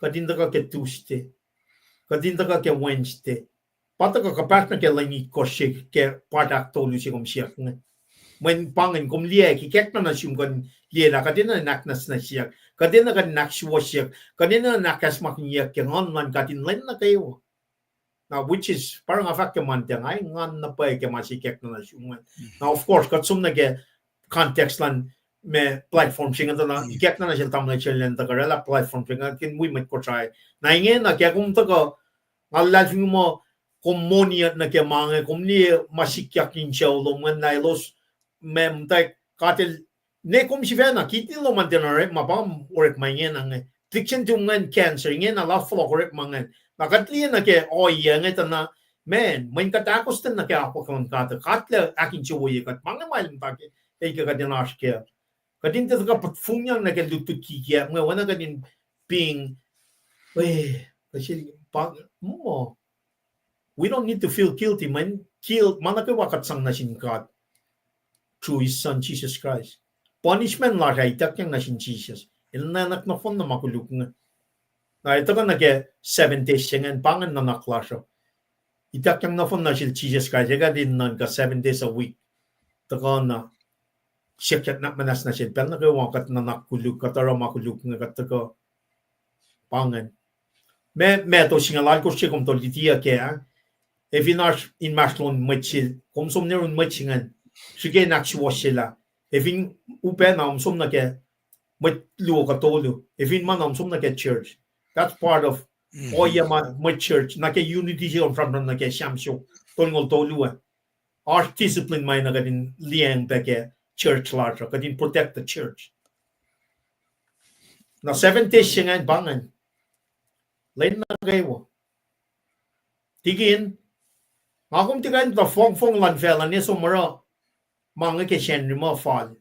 Kuht in tuhkuh ke Tuesday. Kuht in tuhkuh ke Wednesday. Pa tuhkuh kuhpahsr nuh ke lwen itkohsr se ke part ahktolu se kom siyuck inge. Mweyen pa ingacn kom liye, ikackna nuh sum kuh in liye lah kuht enenuh in ahknwacsnwacsyeack, kuht enenuh kuh in ahksuwohsyeack, kuht enenuh in ahkacsmakihnyeyuck ke nguhn luhn God in lwen nuh kwewa. Na which is, pa oruh nga fahk ke Monday, nga engan na pwacye ke ma se ikackna nuh sum ingacn. Na of course kuht som nuh ke context luhn ma platform se inge tuh na ikackna nuh sel tamuhlwel se lwen tuhkuh oraclah platform se inge, kihtin wi mwet Kosrae. Na ingena ke kom tuhkuh, nga luhlahlfongi muh kom moniyuck nuh ke ma inge, kom liye ma sikyak in sucu lom ingacn lah elos, ma muhtwacwacack, God el, ne kom sifacna, kidney lom an tiacna orekma, pa orekma ingena inge. Lihksreni tum ingacn cancer, ingena lah fohlohk orekma ingacn. Na kuht liye nuh ke ohiyac inge tuh na, man, mweyen kuht ahkostwen nuh ke akwuck luhn God, God el ahkinsewowoye kuht, ma inge ma el muhta ke, el ke kuht in oasr kac. Kuht in tiac tuhkuh puhfongyang nuh ke lutlut kikiacp inge, oacna kuht in being, eh, kuh sel pa, muh, we don't need to feel guilty, mweyen guilt, ma nuh kwewa kuht sang nuh sin God through his son Jesus Christ. Punishment lasr ah ituckyang nuh sin Jesus. El nuhnak nohfohn na ma koluk inge. Na el tuhkuh nuh ke seven days se ingacn, pa ingacn nuhnak lasr uh. Ituckyang nohfohn nuh sel Jesus Christ, el kuht in nuhnkuh seven days a week. Tuhkuh na, sikyak nuhnak muhnahs nuh sel, pacl nuh kwewa kuht nuhnak koluk, kuht oruh ma koluk inge, kuht tuhkuh, pa ingacn. Ma, ma to singucul alkosr se kom to lutiyuck kac, ac fin oasr inmahsrlon mwet se, kom som nuh yurin mwet se ingacn, srihke in ahksuwohsyelah. Ac fin upac na kom som nuh ke mwet luo kuh tolu. Ac fin ma na kom som nuh ke church. That's part of ohiyac ma mwet church, nuh ke unity se kom sramsram nuh ke Sam siofok tolngoul tolu ah. Oasr discipline ma na kuht in liyacacng pac ke church lasr uh, kuht in protect the church. Na seven days se ingacn pa ingacn. Lwen nuh kwewa. Tikin, nga kom tikin tuh fongfong luhn facluh in som oruh ma inge ke Sacnri muh fal.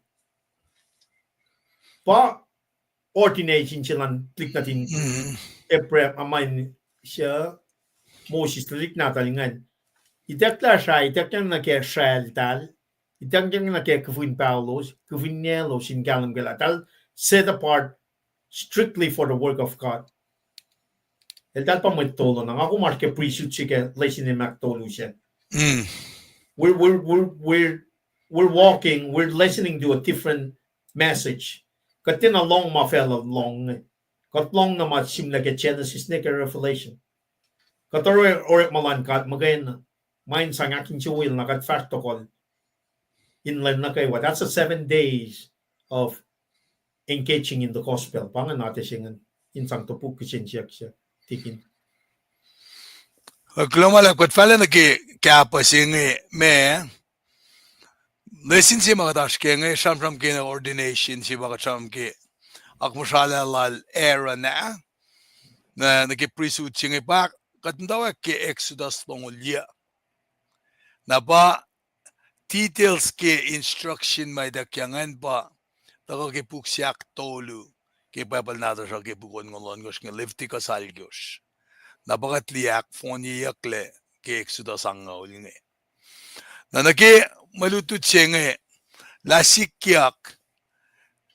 Pa ordination se luhn tuhlihk nuhtin Abraham, ma in se Moses tuhlihk nahtuhl ingacn. Itucklac srah, itucklac nuh ke sracltahl, itucklac nuh ke kufin paholos, kufin naclos in kahlwem ke lah eltahl set apart strictly for the work of God. Eltahl pa mwet tolu na, nga kom oasr ke priesthood se ke lesson in ahktolu se. We're, we're, we're, we're, we're walking, we're listening to a different message. Kuht tiacna lohng ma facluh lohng. Kuht lohng na ma sihmlac ke Genesis nuh ke Revelation. Kuht oruh orekma luhn God muhkwena, ma in sang ahkinsewowoye na kuht fahsr tohkohl in lwen nuh kwewa. That's the seven days of engaging in the gospel. Pa ingacn atac se ingacn in sang topuk kihsen siyuck se, tikin. Kuloh ma luhlahp, kuht fahla nuh ke kahpah se inge, ma lesson se ma kuht oasr ke inge, sramsram ke ordination se ma kuht sramsram ke akmuhsralah lal Aaron ah, na nuh ke priesthood se inge pa kuht muhtwacwacack ke Exodus longoul yuc. Na pa details ke instruction ma ituckyang an pa tuhkuh ke puk se ahktolu ke Bible nahtuhsr uh, ke puk onngoul ohnkohsr inge, Leviticus alkohsr. Na pa kuht liye ahkfohnyeyucklac ke Exodus angngaul inge. Na nuh ke mwe lutlut se inge, lah sikyak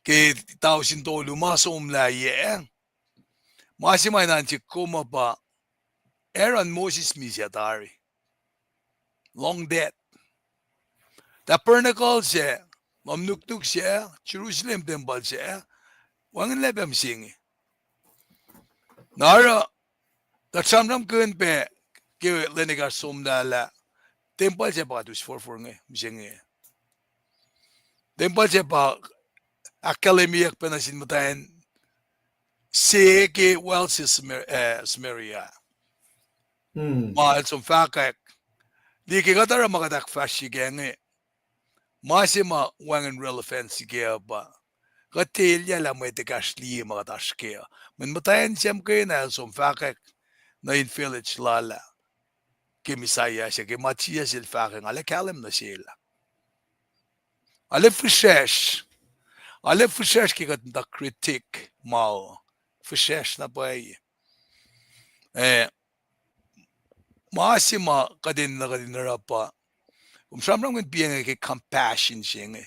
ke tausin tolu ma somlah yac, ma se ma in an sik kom uh pa Aaron, Moses misac tari. Lohng death. Tabernacle sac, lohm nuknuk sac, Jerusalem tempuhl sac, wacngihnlac pac mihsenge. Na oruh, kuht sramsramkihn pac ke lwen ekahsr somlah lah tempuhl sac pa kuht us forfor inge mihsenge. Tempuhl sac pa ahkkahlwemyeyuck pac nuh sin muhtwacn se ke wells se Samar-, eh, Samaria. Ma el som fahkwack. Liye ke kuht oruh ma kuht ahkfahsrye kac inge, ma se ma wacngihn relevance kac uh pa kuht tiac elyah lah mwet ekahsr liye ma kuht oasr kac uh. Mweyen muhtwacn se muhkwena el som fahkwack nuh in village lal ah ke Messiah se, ke ma Jisus el fahkwack, nga lah kahlwem nuh sel ah. Arlac fihsracsr. Arlac fihsracsr ke kuht muhta critic ma uh. Fihsracsr na pwacye. Eh, ma se ma kuht enenuh kuht in oruh pa, kom sramsramkihn piac inge ke compassion se inge.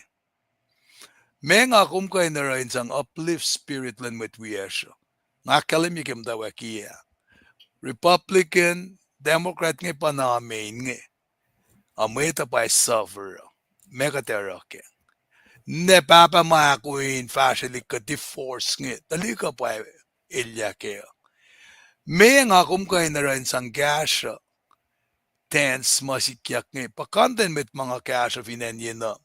Meac nga kom kuh in oruh in sang uplift spirit luhn mwet wiyacsr uh? Nga ahkkahlwemye ke muhtwacwacack ah, Republican, Democrat inge pa na amen inge. A mwet uh pa suffer uh. Meac kuht ac oruh kac? Ninac pahpah ma ahkoin fahsrwelihk kuh divorce inge, tuhlihk uh pa elyah kac uh. Meac nga kom kuh in oruh in sang kahsruh dance ma sikyak inge? Puhkantwen mwet ma nga kahsruh fin acn yenuh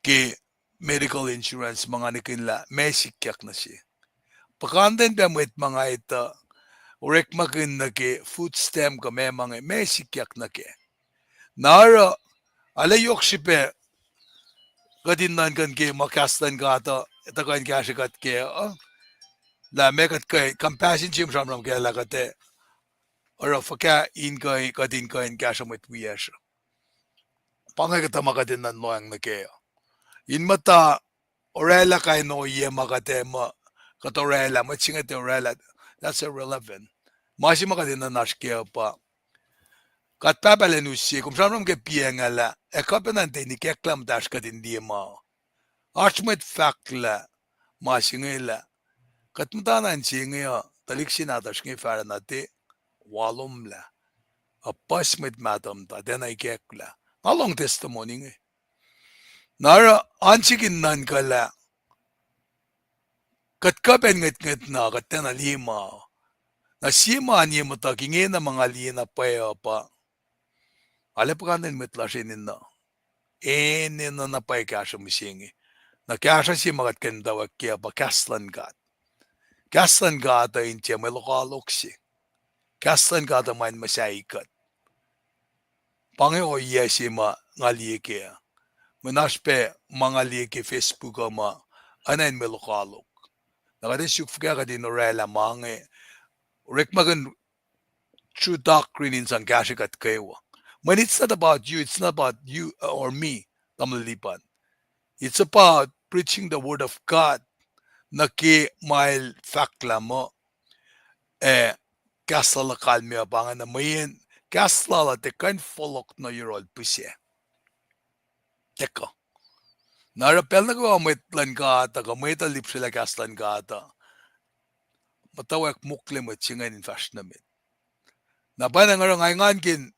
ke medical insurance ma nga nihkihn lah meac sikyak nuh se. Puhkantwen pac mwet ma nga etuh orekmakihn nuh ke food stamp kuh meac ma inge, meac sikyak nuh kac. Na oruh, arlac yohk srihpac kuht in nuhnkuh ke ma kahs luhn God uh tuhkuh in kahsrwe kuht kac uh, lah meac kuht kuh, compassion se kom sramsram kac lah kuht ac oruh fuhkah in kuh, kuht in kuh in kahsruh mwet wiyacsr uh. Pa inge kuhtuh ma kuht enenuh in lohacng nuh kac uh. In muhta oraclah kain ohiyac ma kuht ac muh, kuht oraclah, mwet se inge tiac oraclah, that's irrelevant. Ma se ma kuht enenuh in oasr kac uh pa kuht pahpah lwen use, kom sramsram ke piacng ah lah ac kuh pacna in tiac nikacklah muhtahsr kuht in liye ma uh. Oasr mwet fahk lah ma se inge lah kuht muhtana inse inge uh, tuhlihk se nahtuhsr inge fahsruh na tiac walomlah. Uh, puhs mwet mahtuh muhta tiacna ikacklah. Nga lohng testimony inge. Na oruh an sik in nuhnkuh lah kuht kuh pacl ngwetngwet na kuht tiacna liye ma uh. Na sie ma an ye muhtuhk ingena ma nga liye na pwacye uh pa arlac puhkantwen mwet lasr enenuh, enenuh na pwacye kahsruh mihsenge. Na kahsruh se ma kuht kuh in muhtwacwacack kac uh pa kahs luhn God. Kahs luhn God uh in tiac mwe lokoalok se. Kahs luhn God uh ma in muhsahi kuht. Pa inge ohiyac se ma nga liye kac uh. Mweyen oasr pac ma nga liye ke Facebook uh ma, oacna in mwe lokoalok. Na kuht ac suk fuhkah kuht in orwaclah ma inge, orekmakihn true doctrine in sang kahsrwe kuht kwewa. Mweyen it's not about you, it's not about you or me, tamuhlwel Lipan. It's about preaching the word of God. Nuh ke ma el fahklah muh, eh, kahs lal uh kalmac uh pa inge na mweyen kahs lal uh tiac kuh in fohlohk nuh yohrohl pihsac. Tiac kuh. Na oruh pacl nuh kwewa mwet luhn God uh, kuh mwet uh lihpsrelah kahs luhn God uh, muhtwacwacack mokle mwet se ingacn in fahsr nuh met. Na pacna nga oruh nga engankihn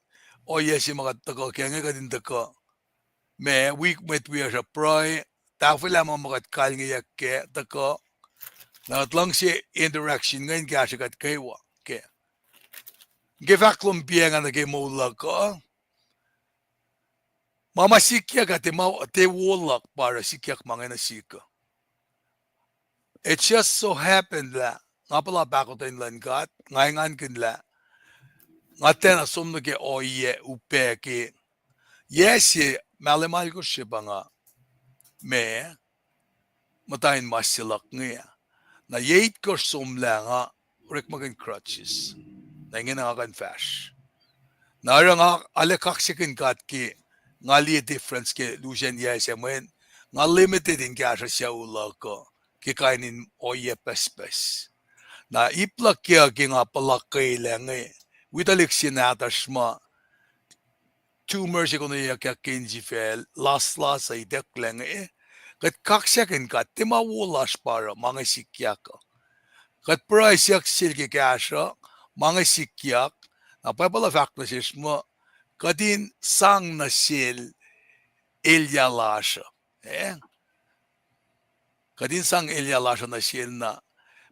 ohiyac se ma kuht tuhkuh ke inge, kuht in tuhkuh, ma wi mwet wiyacsr uh pruhe, tahfwelah ma ma kuht kalngeyuck kac tuhkuh, na kuht luhngse interaction inge in kahsrwe kuht kwewa kac. Ke fahk lom pia nga nuh ke moul luhk uh, ma ma sikyak ah, tiac ma, tiac wo luhk pa oruh sikyak ma inge nuh sihk uh. It just so happened lah nga puhla pahkotwen luhn God, nga engankihn lah nga tiacna som nuh ke ohiyac upac ke yac se, mahlwem alkosr se pa nga, ma, muhta in mas se luhk inge ah. Na yac itkohsr somlah nga orekmakihn crutches. Na ingena nga kuh in fahsr. Na oruh nga arlac kaksakihn God ke nga liye difference ke lusen yac se mweyen nga limited in kahsruh sucu luhk uh ke kain in ohiyac pucspucs. Na ip luhk ke uh ke nga puhla kwelah inge, wi tuhlihk se nahtuhsr ma tumor se konweyuckyak ke insifacl, laslas uh itucklac inge, kuht kaksakihn God, tiac ma wo lasr pa oruh ma inge sikyak uh. Kuht pruhe siyuck sel ke kahsruh, ma inge sikyak, na Bible uh fahk nuh sesr muh, kuht in sang nuh sel elyah lasr uh. Eh? Kuht in sang elyah lasr uh nuh sel na.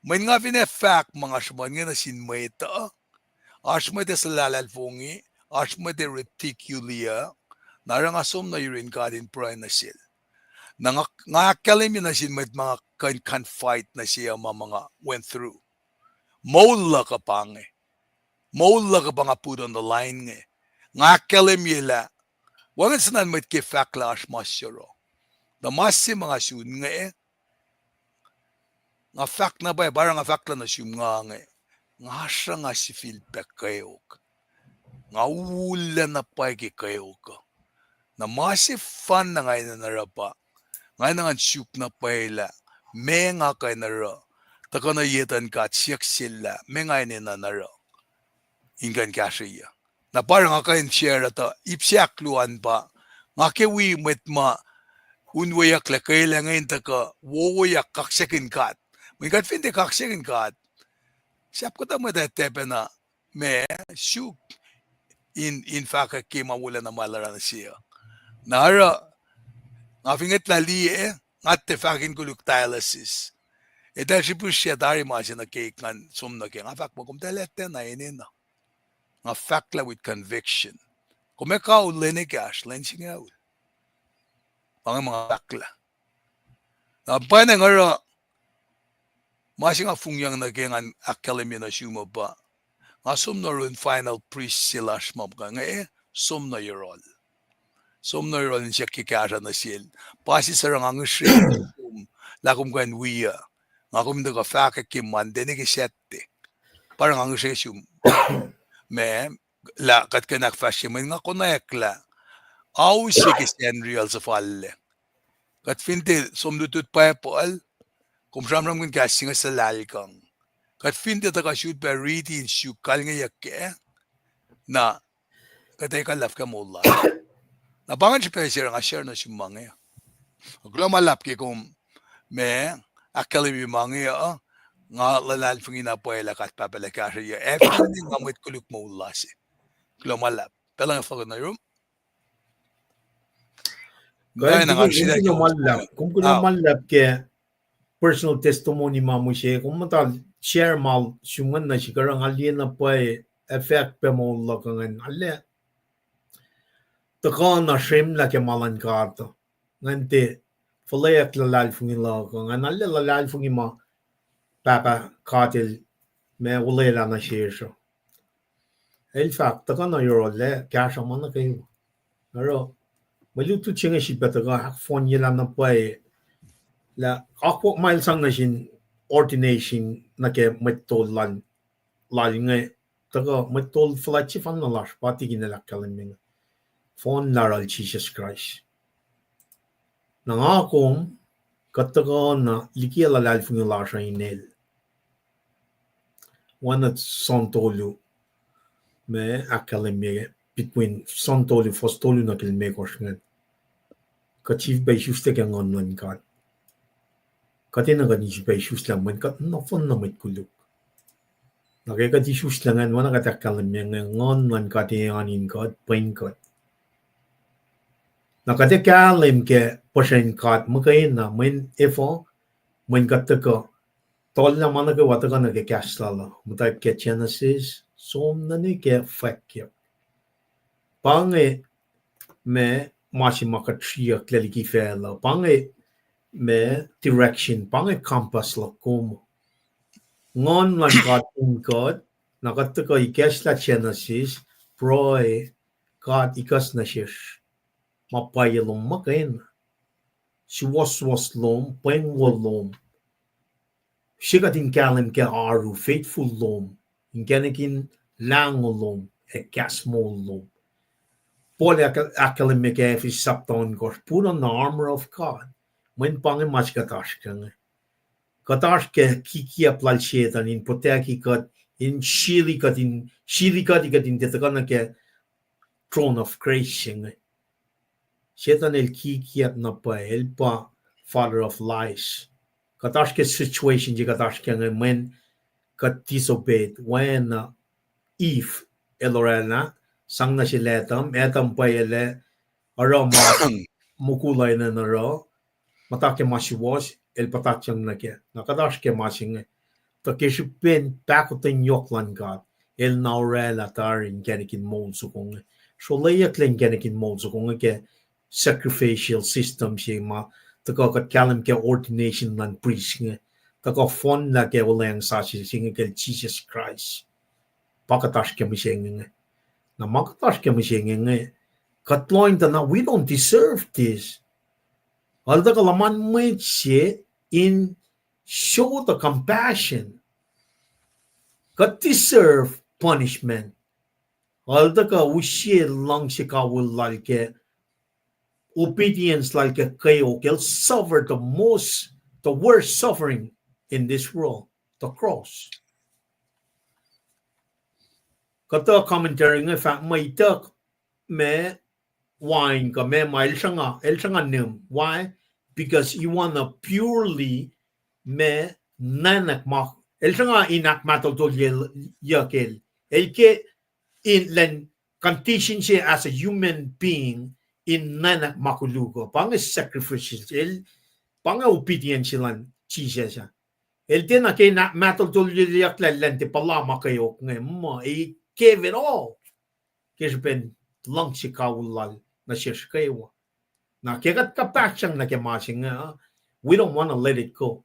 Mweyen nga fin ac fahk ma nga sruhmuhn inge nuh sin mwet uh, oasr mwet ac suhlahlahlfongi, oasr mwet ac ridicule-i uh, na oruh nga som nuh yurin God in pruhe nuh sel. Na nga, nga ahkkahlwemye nuh sin mwet ma nga kuh in confide nuh se uh ma ma nga went through. Moul luhk uh pa inge. Moul luhk uh pa nga put on the line inge. Nga ahkkahlwemye lah wacngihn suhnuhn mwet ke fahk lah oasr ma yohrohl. Na ma se ma nga sun inge, nga fahk na pwacye, pa oruh nga fahk lah nuh sum nga inge, nga sruhnga sifilpac kweok. Nga ullac na pwacye ke kweok uh. Na ma sefanna nga enenuh oruh pa, nga enenuh ngan suk na pwacye lah meac nga kuh in oruh, tuhkuh nuh ye etuhn God siyuck sel lah meac nga enenuh in oruh in kuh in kahsrweyuc. Na pa oruh nga kuh in share tuh ip se ahkluo an pa, nga ke wi mwet ma unweyucklac kwelah inge in tuhkuh wowoyak kaksakihn God. Mweyen kuht fin tiac kaksakihn God, sahp kuhtuh mwet ac tiac pacna ma suk in, in fahkwack ke ma wolacna ma el oruh nuh se uh. Na oruh, nga fin ngwetlah liye, nga tiac fahk in koluk dialysis. Eltahl srihpihsrye tari ma se nuh ke ngan som nuh ke, nga fahk muh, kom tiac lah tiacna enenuh. Nga fahk lah with conviction. Kom ac kaul lwen ekahsr, lwen singucul. Pa inge ma nga fahk lah. Na pwacnwacng oruh, ma se nga fungyang nuh ke ngan ahkkahlwemye nuh sum uh pa, nga som nuh yurin final priest se lasr ma inge, som nuh yohrohl. Som nuh yohrohl in siyuck ke kahsruh nuh sel. Pa se suc oruh nga ngihsre kom, lah kom kuh in wi uh. Nga kom in tuhkuh fahkwack ke Monday nuh ke Saturday. Pa oruh nga ngihsre sum. Ma, lah kuht kuh in ahkfahsrye mweyen nga konwacack lah ao se ke Sacnri el suhfallac. Kuht fin tiac som lutlut Bible, kom sramsramkihn kahs se inge suhlahlkihn. Kuht fin tiac tuhkuh sut pac riti in suk kalngeyuck kac, na kuht ac kuh in luhf ke moul lasr. Na pa ingacn srihpac se oruh nga share nuh sum ma inge. Kuloh ma luhlahp ke kom, ma, ahkkahlwemye ma inge uh, nga luhlahlfongi na pwacye lah God Pahpah El ac kahsrweyuc. Ac finne nga mwet koluk moul lasr. Kuloh ma luhlahp. Pacl inge fohlohk nuh yurum. Kom kuloh ma luhlahp ke personal testimony ma mihsenge, kom muhta share ma sum ingacn nuh sihk, oruh nga liye na pwacye, ac fahk pac moul luhk ingacn, arlac tuhkuh na srwemlah ke ma luhn God. Ngan tiac fuhlweack luhlahlfongi luhk uh, ngan arlac luhlahlfongi ma Pahpah God El ma olwelah nuh sesr uh. El fahk tuhkuh nuh yohrohl ac kahsruh ma nuh kwewa. Oruh Mwe lutlut se inge sifilpac tuhkuh ahkfohnyelah na pwacye lah akwuck ma el sang nuh sin ordination nuh ke mwet tol lal, lal inge, tuhkuh mwet tol fuhlwact sefanna lasr pa tikin el ahkkahlwemye inge. Fohnlah oruh Jisus Kraist. Na nga kom, kuht tuhkuh na liki luhlahlfongi lasr uh inel. Oacna John tolu, ma ahkkahlwemye, between John tolu, fuhs tolu nuh ke limekohsr ingacn. Kuht sifilpac isuslah ke Nguhn luhn God. Kuht enenuh kuht in sifilpac isuslah mweyen kuht nohfohn na mwet koluk. Na ke kuht isuslah ingacn, oacna kuht ahkkahlwemye inge, Nguhn luhn God ac oan in kuht, pwen kuht. Na kuht ac kahlwem ke puhsren God muhkwena, mweyen efuh, mweyen kuht tuhkuh, tuhllah ma nuh kwewa tuhkuh nuh ke kahs lal uh, muhtwacwacack ke Genesis, som nuh ke fwackyuck. Pa inge ma, ma se ma kuht sriyucklac liki facluh. Pa inge ma direction, pa inge compass luhk kom. Nguhn luhn God in kuht, na kuht tuhkuh ikacslah Genesis, pruhe God ikacs nuh sesr ma pwacye lom muhkwena. Suwohswohs lom, pweng wo lom. Se kuht in kahlwem ke oaru, faithful lom, inkacnek in lahngo lom, ac kahs moul lom. Paul ahk-, ahkkahlwemye ke Ephesians sapta ohnkohsr, put on the armor of God. Mweyen pa inge ma se kuht oasr kac inge. Kuht oasr ke kikiyacp lal Setuhn in protect kuht, in shield kuht, in shield kuht, kuht in tiac tuhkuh nuh ke throne of grace se inge. Setuhn el kikiyacp na pwacye, el pa father of lies. Kuht oasr ke situation se kuht oasr kac inge mweyen kuht disobeyed, oacna Eve el oraclah, sang nuh sel Adam, Adam pwacye lah oruh ma mukul uh enenuh in oruh, muhta ke ma suwohs, el puhtatyang nuh kac. Na kuht oasr ke ma se inge. Tuh ke srihpen pahkotwen yohk luhn God, el na oraclah tari inkacnek in moul soko inge. Srolayucklac inkacnek in moul soko inge ke sacrificial system se ma tuhkuh kuht kahlwem ke ordination luhn priest inge. Tuhkuh fohnlah ke olweacng sasuc se inge kacl Jisus Kraist. Pa kuht oasr ke mihsenge inge. Na ma kuht oasr ke mihsenge inge, kuht lohng tuh na we don't deserve this. Oaltuhkuh luhman mwet se in show the compassion. Kuht deserve punishment. Oaltuhkuh use luhngse kawihl lal ke obedience lal ke kweok, el suffer the most, the worst suffering in this world, the cross. Kuhtuh commentary inge fahk muh ituck ma wine kuh ma, ma el sruhnga, el sruhnga nihm. Why? Because he wanna purely ma nwacklah ma, el sruhnga in ahkmahtuhtuhlyeyuck el. El ke in len condition se as a human being in nwacklah ma koluk uh. Pa inge sacrificial, el, pa inge obedience luhn Jisus ah. El tiacna ke in ahkmahtuhtuhlyeyucklac elan tiac puhla ma kweok inge, muh he gave it all. Ke srihpen luhngse kawihl lal nuh sesr kwewa. Na ke kuht kapahsang nuh ke ma se inge, we don't want to let it go.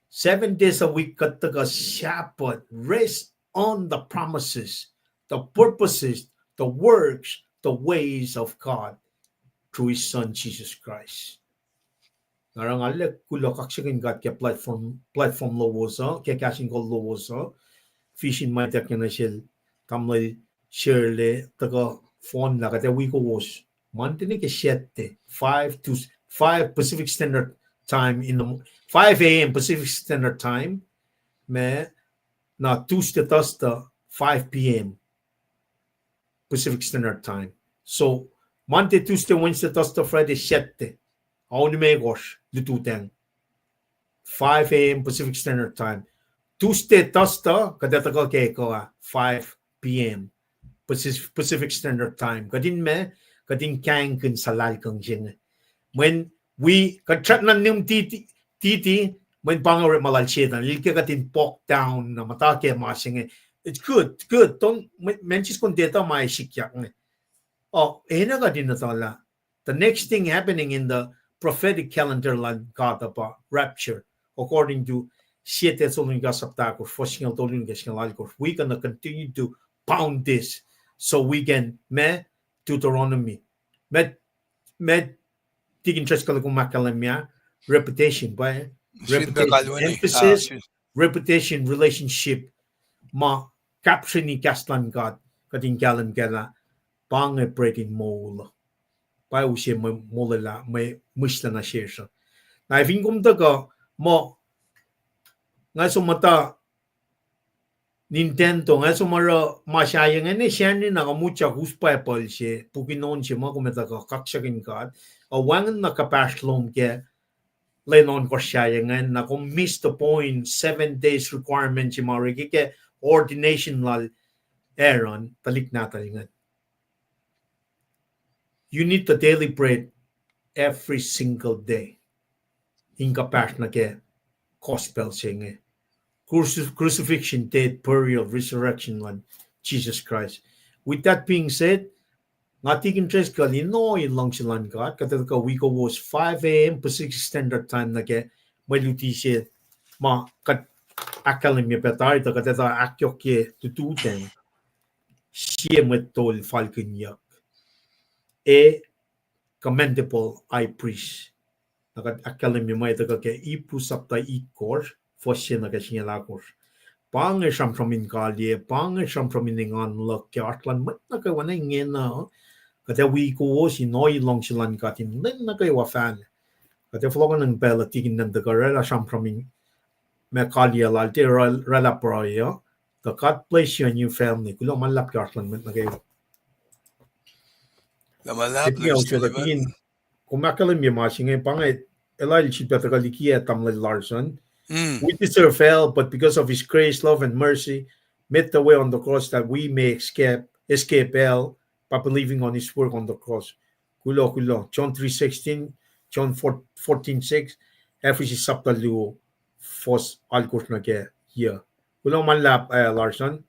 Seven days a week kuht tuhkuh Sabbath, rest on the promises, the purposes, the works, the ways of God through his son Jesus Christ. Na oruh nga arlac kuloh kaksakihn God ke platform, platform lowos uh, ke kahs in kol lowos uh, fin ma ituckyang nuh sel tamuhlwel Shirley, tuhkuh fohnlah kuht ac wi kowos Monday nuh ke Saturday, five to five Pacific Standard Time in the mo-, five a.m. Pacific Standard Time, ma na Tuesday, Thursday, five p.m. Pacific Standard Time. So, Monday, Tuesday, Wednesday, Thursday, Friday, Saturday, ao limekohsr lututacng, five a.m. Pacific Standard Time. Tuesday, Thursday, kuht ac tuhkuh ke kuh ah, five p.m. Pacific, Pacific Standard Time. Kuht in ma, kuht in kahingkihn suhlahlkihn se inge. Mweyen wi kuht srackna nihm titi, titi, mweyen pa inge orekma lal Setuhn, el ke kuht in bog down na muhta ke ma se inge. It's good, good. Don't, mwen, mwen sis kon tiac etuh ma ac sikyak inge. Oh, enenuh kuht in etuh lah the next thing happening in the prophetic calendar luhn God uh pa rapture, according to Sie Thessalonica sapta ahkosr, fuhs singucul tolu nuh ke singucul alkosr. We're gonna continue to pound this so we can, ma, Deuteronomy, ma, Met tikin tres kalukum ahkkahlwemye, reputation, pa, reputation, emphasis, reputation, relationship, ma capture-ni kahs luhn God, kuht in kahlwem kac lah pa inge bread in moul. Pa use mwe molwelah, mwe mihslac nuh sesr uh. Na fin kom tuhkuh, muh, nga som muhta Nintendo, nga som oruh ma sahyac inge, ne Sacnri na kom utyak us Bible se, puk in on se ma kom etuh kuh kaksakihn God, a wacngihn na kuhpahsr lom ke lwen ohnkohsr sahyac ingacn, na kom miss the point, seven days requirement se ma orek ke ordination lal Aaron, tuhlihk nahtuhl ingacn. You need the daily bread every single day in kuhpahsr nuh ke gospel se inge. Cruci-, crucifixion, death, burial, resurrection luhn Jesus Christ. With that being said, nga tikin tres kuh in ohi luhngse luhn God, kuht etuh kuh wi kowos five a.m. Pacific Standard Time nuh ke mwe luti se ma kuht ahkkahlwemye pac tari tuh kuht etuh ahkyohkye lututacng sie mwet tol falkihnyuck, a commendable high priest. Na kuht ahkkahlwemye ma etuh kuh ke Hebrew sapta itkohsr, fuhs se nuh ke singucul ahkosr. Pa inge sramsram in kaliyac, pa inge sramsram in engan luhk ke oasr luhn mwet nuh kwewa ingena. Kuht ac wi kowos in ohi luhngse luhn God in lwen nuh kwewa fahlac. Kuht ac fohlohkohnacng pacl uh tikin nacn tuhkuh oraclah sramsram in ma kaliyac lal tiac oraclah pruhe uh. Tuh God bless you and your family. Kuloh ma luhlahp ke oasr luhn mwet nuh kwewa. Kom ahkkahlwemye ma se inge, pa inge, elah el sifilpac tuhkuh liki ah, Tamuhlwel Larson. We deserve hell, but because of his grace, love, and mercy, made the way on the cross that we may escape, escape hell by believing on his work on the cross. Kuloh, kuloh. John three sixteen, John four, fourteen six, Ephesus sapta luo, fuhs alkosr nuh ke yuh. Kuloh ma luhlahp, eh, Larson.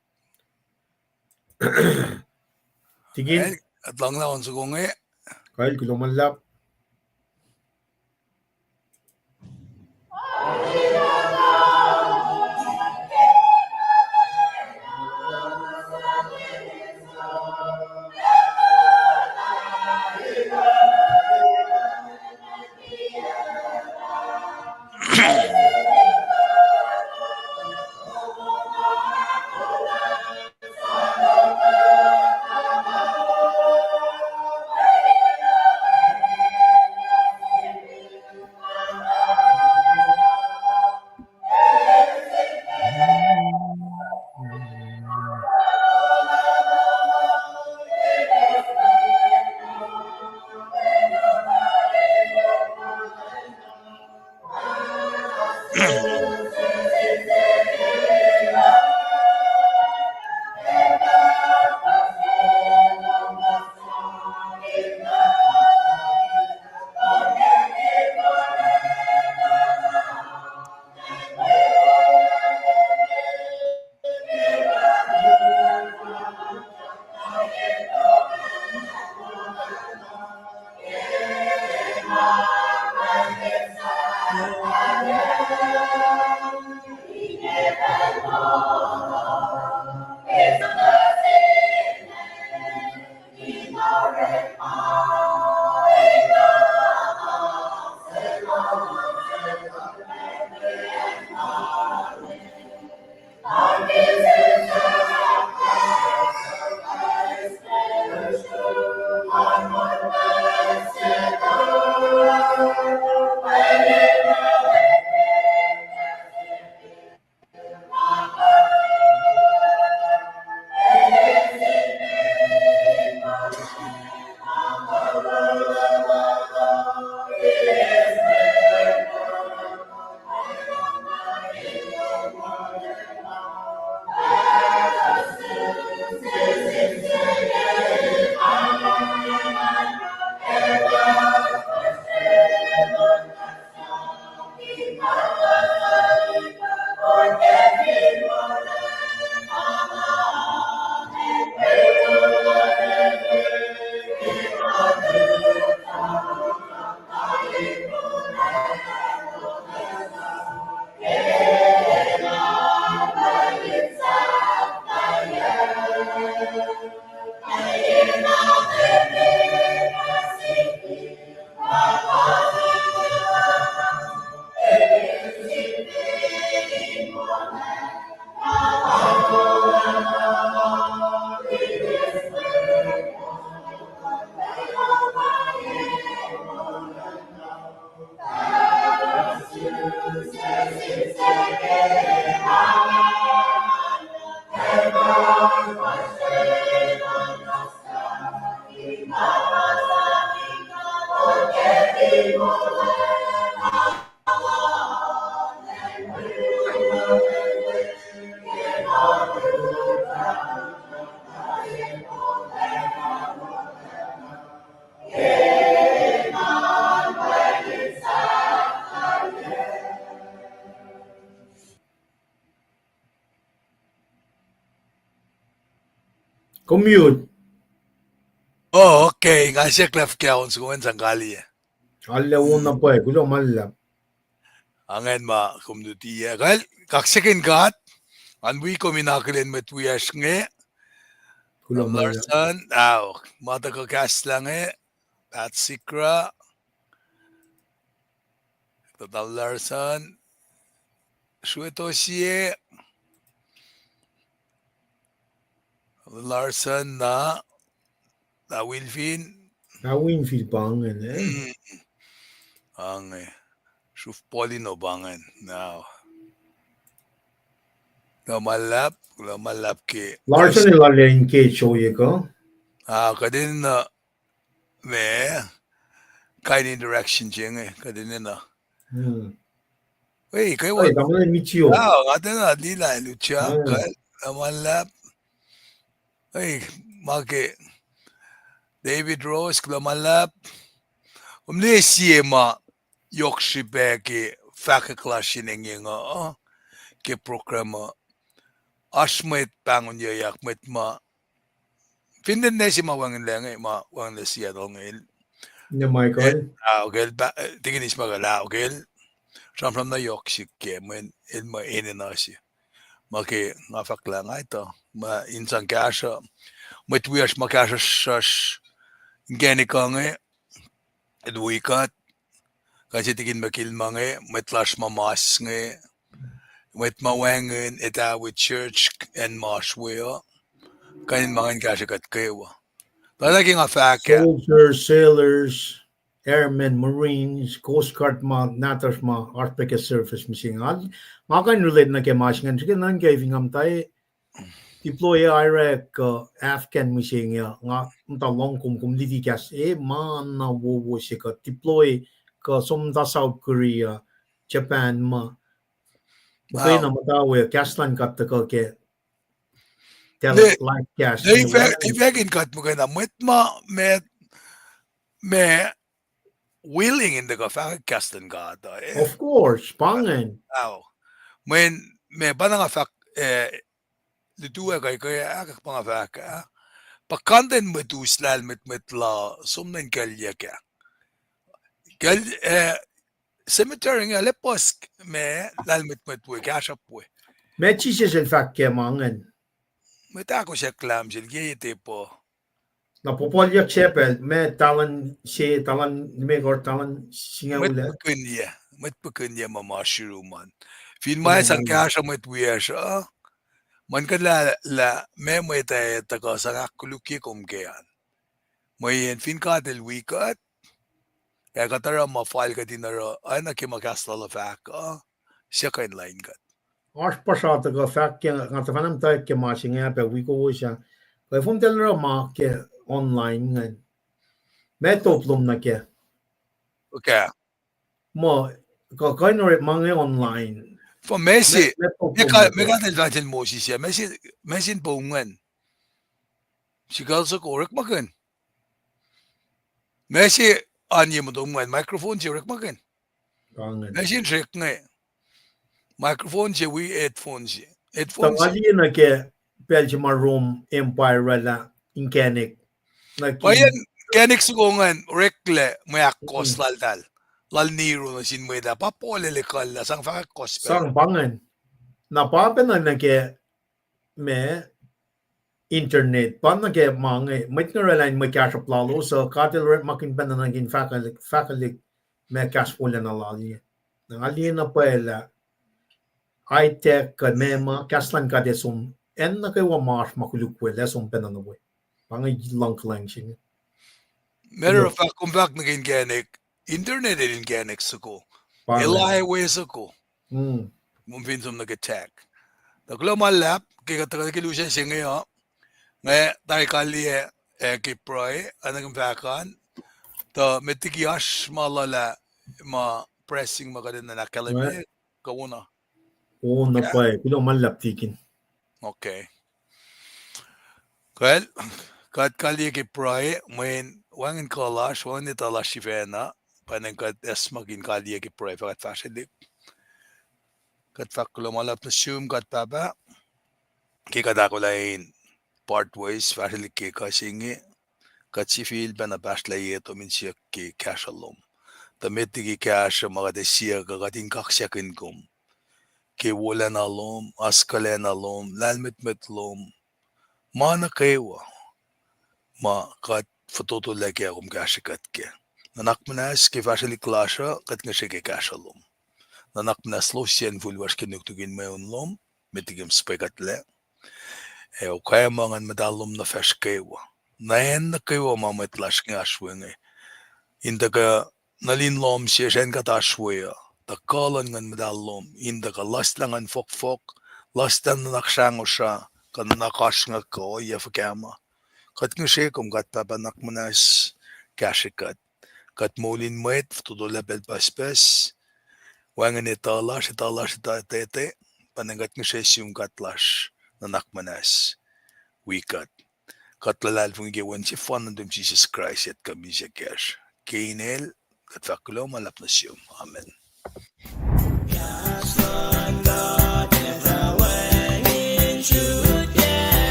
Tikin? Kuht luhnglah on soko inge. Kal, kuloh ma luhlahp. Kom mute. Oh, okay. Nga siyuck lah fuhkah on soko in sang kaliyac. Arlac on na pwacye, kuloh ma luhlahp. Angan ma kom lutiyac. Kal, kaksakihn God, an wi kom in akihlen mwet wiyacsr inge. Kuloh ma luhlahp. Larson, ao, ma tuhkuh kahslah inge, Pat Sikra, Total Larson, Sruetosie, Larson na, na Wilfin. Na Winfield pa ingacn, eh? Mm. Ange. Sruf Paulino pa ingacn. Now. Kuloh ma luhlahp, kuloh ma luhlahp ke Larson el arlac engage ohiyac kuh? Ah, kuht enenuh, ma, kain interaction se inge, kuht enenuh. Hmm. Ei, kwewa. Ei, tamuhlwel Mitchio. Ah, nga tiacna liye lah el utyak, kuh, kuloh ma luhlahp. Ei, ma ke David Rose, kuloh ma luhlahp. Kom liye sie ma yohk srihpac ke fahkwack lasr in engyeng uh, ke program uh. Oasr mwet pahngonyuyak, mwet ma fin tiac nwe se ma wacngihnlac inge, ma wacngihnlac Seattle inge. Ne Michael? Ah, okay, pa, eh, tikinis Michael, ah, okay. Sramsram na yohk srihk ke, mweyen el mwe enenuh se. Ma ke nga fahk lah nga etuh, ma in sang kahsruh, mwet wiyacsr ma kahsruhsr inkacnek uh inge, el wi kuht, kuht se tikin Michael ma inge, mwet lasr ma mas inge, mwet ma wacngihn etuh wi church acn ma oasr we uh, kain in ma ingacn kahsruh kuht kwewa. Tuh na ke nga fahk ah, soldiers, sailors, airmen, marines, coast guard ma nahtuhsr ma oasr pac ke service mihsenge. Nga kuh in relate nuh ke ma se ingacn, srihke nuhnkuh fin nga muhta deploy Iraq, uh, Afghan mihsenge uh, nga muhta lohng kom, kom liti kahs, eh, ma na wowo se kuh deploy kuh som muhta South Korea, Japan ma. Muhkwena muhta we, kahs luhn God tuhkuh ke, tahl life kahs ne, ifack in kuht muhkwena mwet ma, ma, ma willing in tuhkuh fahk kahs luhn God uh, eh? Of course, pa ingacn. Mweyen, ma pa na nga fahk, eh, lutu ah kuh, kuh ahkak pa nga fahk ah, pa content mwet us lahlmwetmwet la som nuh in kuclyuck ah. Kucl, eh, cemetery inge, arlac puhs ma lahlmwetmwet we, kahsruhp we. Ma Jisus el fahk ke ma ingacn, mwet ahkosr ac lahm sel ke ye tepuh. Na puhpuhlyuck se pacl, ma talan se, talan limekohsr, talan singucul ah, mwet puhkuhnyuck ma ma sruruman. Fin ma sang kahsruh mwet wiyacsr uh, muhlkuhnlah lah ma mwet ah tuhkuh sang ahkkolukye kom ke an. Mweyen fin God el wi kuht, ac kuht oruh ma fal kuht in oruh, oacna ke ma kahs lal uh fahk uh, siyuck in lain kuht. Oasr puhsra tuhkuh fahk ke, nga tuhfahna muhtwacwacack ke ma se inge pac wi kowos ah, kuh fom tahl oruh ma ke online ingacn. Ma top lom nuh kac. Okay. Muh, kuh, kuh in oruh ma inge online. Fo ma se, ma, ma top lom nuh kac. Me God el fahk sel Moses ah, ma se, ma se in poum ingacn. Sikal soko orekmakihn. Ma se oan ye motom ingacn, microphone se orekmakihn. Ma se in srek inge. Microphone se wi headphone se. Headphone se. Tuh nga liye nuh ke pacl se ma Rome Empire oraclah inkacnek. Pwacye, inkacnek soko ingacn oreklac mwe ahkkohs laltahl, lal Nero nuh sin mwet ah, pa Paul el ekuhllah sang fahk ahkkohs pacl. Sang pa ingacn. Na pa pacna nuh ke ma internet, pa nuh ke ma inge, mwet inge oraclah in mwe kahsruhp lalos uh, God el orekmakihn pacna nuh ke in fahkwelihk, fahkwelihk ma kahs wolacna lal inge. Na nga liye na pwacye lah high tech kuh ma, ma kahs luhn God ac som, acn nuh kwewa ma oasr ma koluk we, el ac som pacna nuh we. Pa inge luhngkuhlwacng se inge. Matter of fact, kom fahk nuh ke inkacnek, internet el inkacnek soko. El ac we soko. Kom fin som nuh ke tech. Tuh kuloh ma luhlahp, ke kuht tuhkuh ke lusen se inge uh, nga tari kaliyac, eh, ke pruhe, ac nuh ke fahk an, tuh met liki oasr ma luhlah, ma pressing ma kuht in ahkkahlwemye, kuh wona. Wona pwacye, kuloh ma luhlahp tikin. Okay. Kuht, kuht kaliyac ke pruhe, mweyen wacngihn kuh lasr, wacngihn etuh lasr sifacna, pwacnwacng kuht acsmakihn kaliyac ke pruhe, fah kuht fahsrwelihk. Kuht fahk kuloh ma luhlahp nuh sum God Pahpah, ke kuht ahkolah in part ways, fahsrwelihk ke kuh se inge, kuht sifilpacna pahsrlah ye tom in siyuck ke kahsruh lom. Tuh met liki kahsruh ma kuht ac siyuck uh, kuht in kaksakihn kom ke wolacna lom, askuhlacna lom, lahlmwetmwet lom, ma nuh kwewa ma kuht fototolac kac, kom kahsrwe kuht kac. Nuhnak muhnahs ke fahsrwelihk lasr uh, kuht ngihsre ke kahsruh lom. Nuhnak muhnahs lohsr sacn fihl lasr ke nuknuk in mweun lom, met liki kom sifilpac kuhtlac. Ac okwacma Nguhn Muhtahl lom nuh facsr kwewa, na acn nuh kwewa ma mwet lasr inge oasr we inge, in tuhkuh nuh in lohm sesr acn kuht oasr we uh, tuh kuh luhn Nguhn Muhtahl lom in tuhkuh luslah nguhn fohkfohk, luslah nuhnak srahngosr uh, kuh nuhnak oasr inge kuh ohiyac fuhkah ma. Kuht ngihsre kom, kuht Pahpah nuhnak muhnahs, kahsrwe kuht. Kuht moul in mwet, fototolac pacl pucspucs, wacngihn etuh lasr, etuh lasr etuh etuh, pa na kuht ngihsre sum kuht lasr nuhnak muhnahs, wi kuht. Kuht luhlahlfongi ke Wen sefanna nuhtum Jisus Kraist, kuht kuh misac kacsr. Ke inel, kuht fahk kuloh ma luhlahp nuh sum. Amen.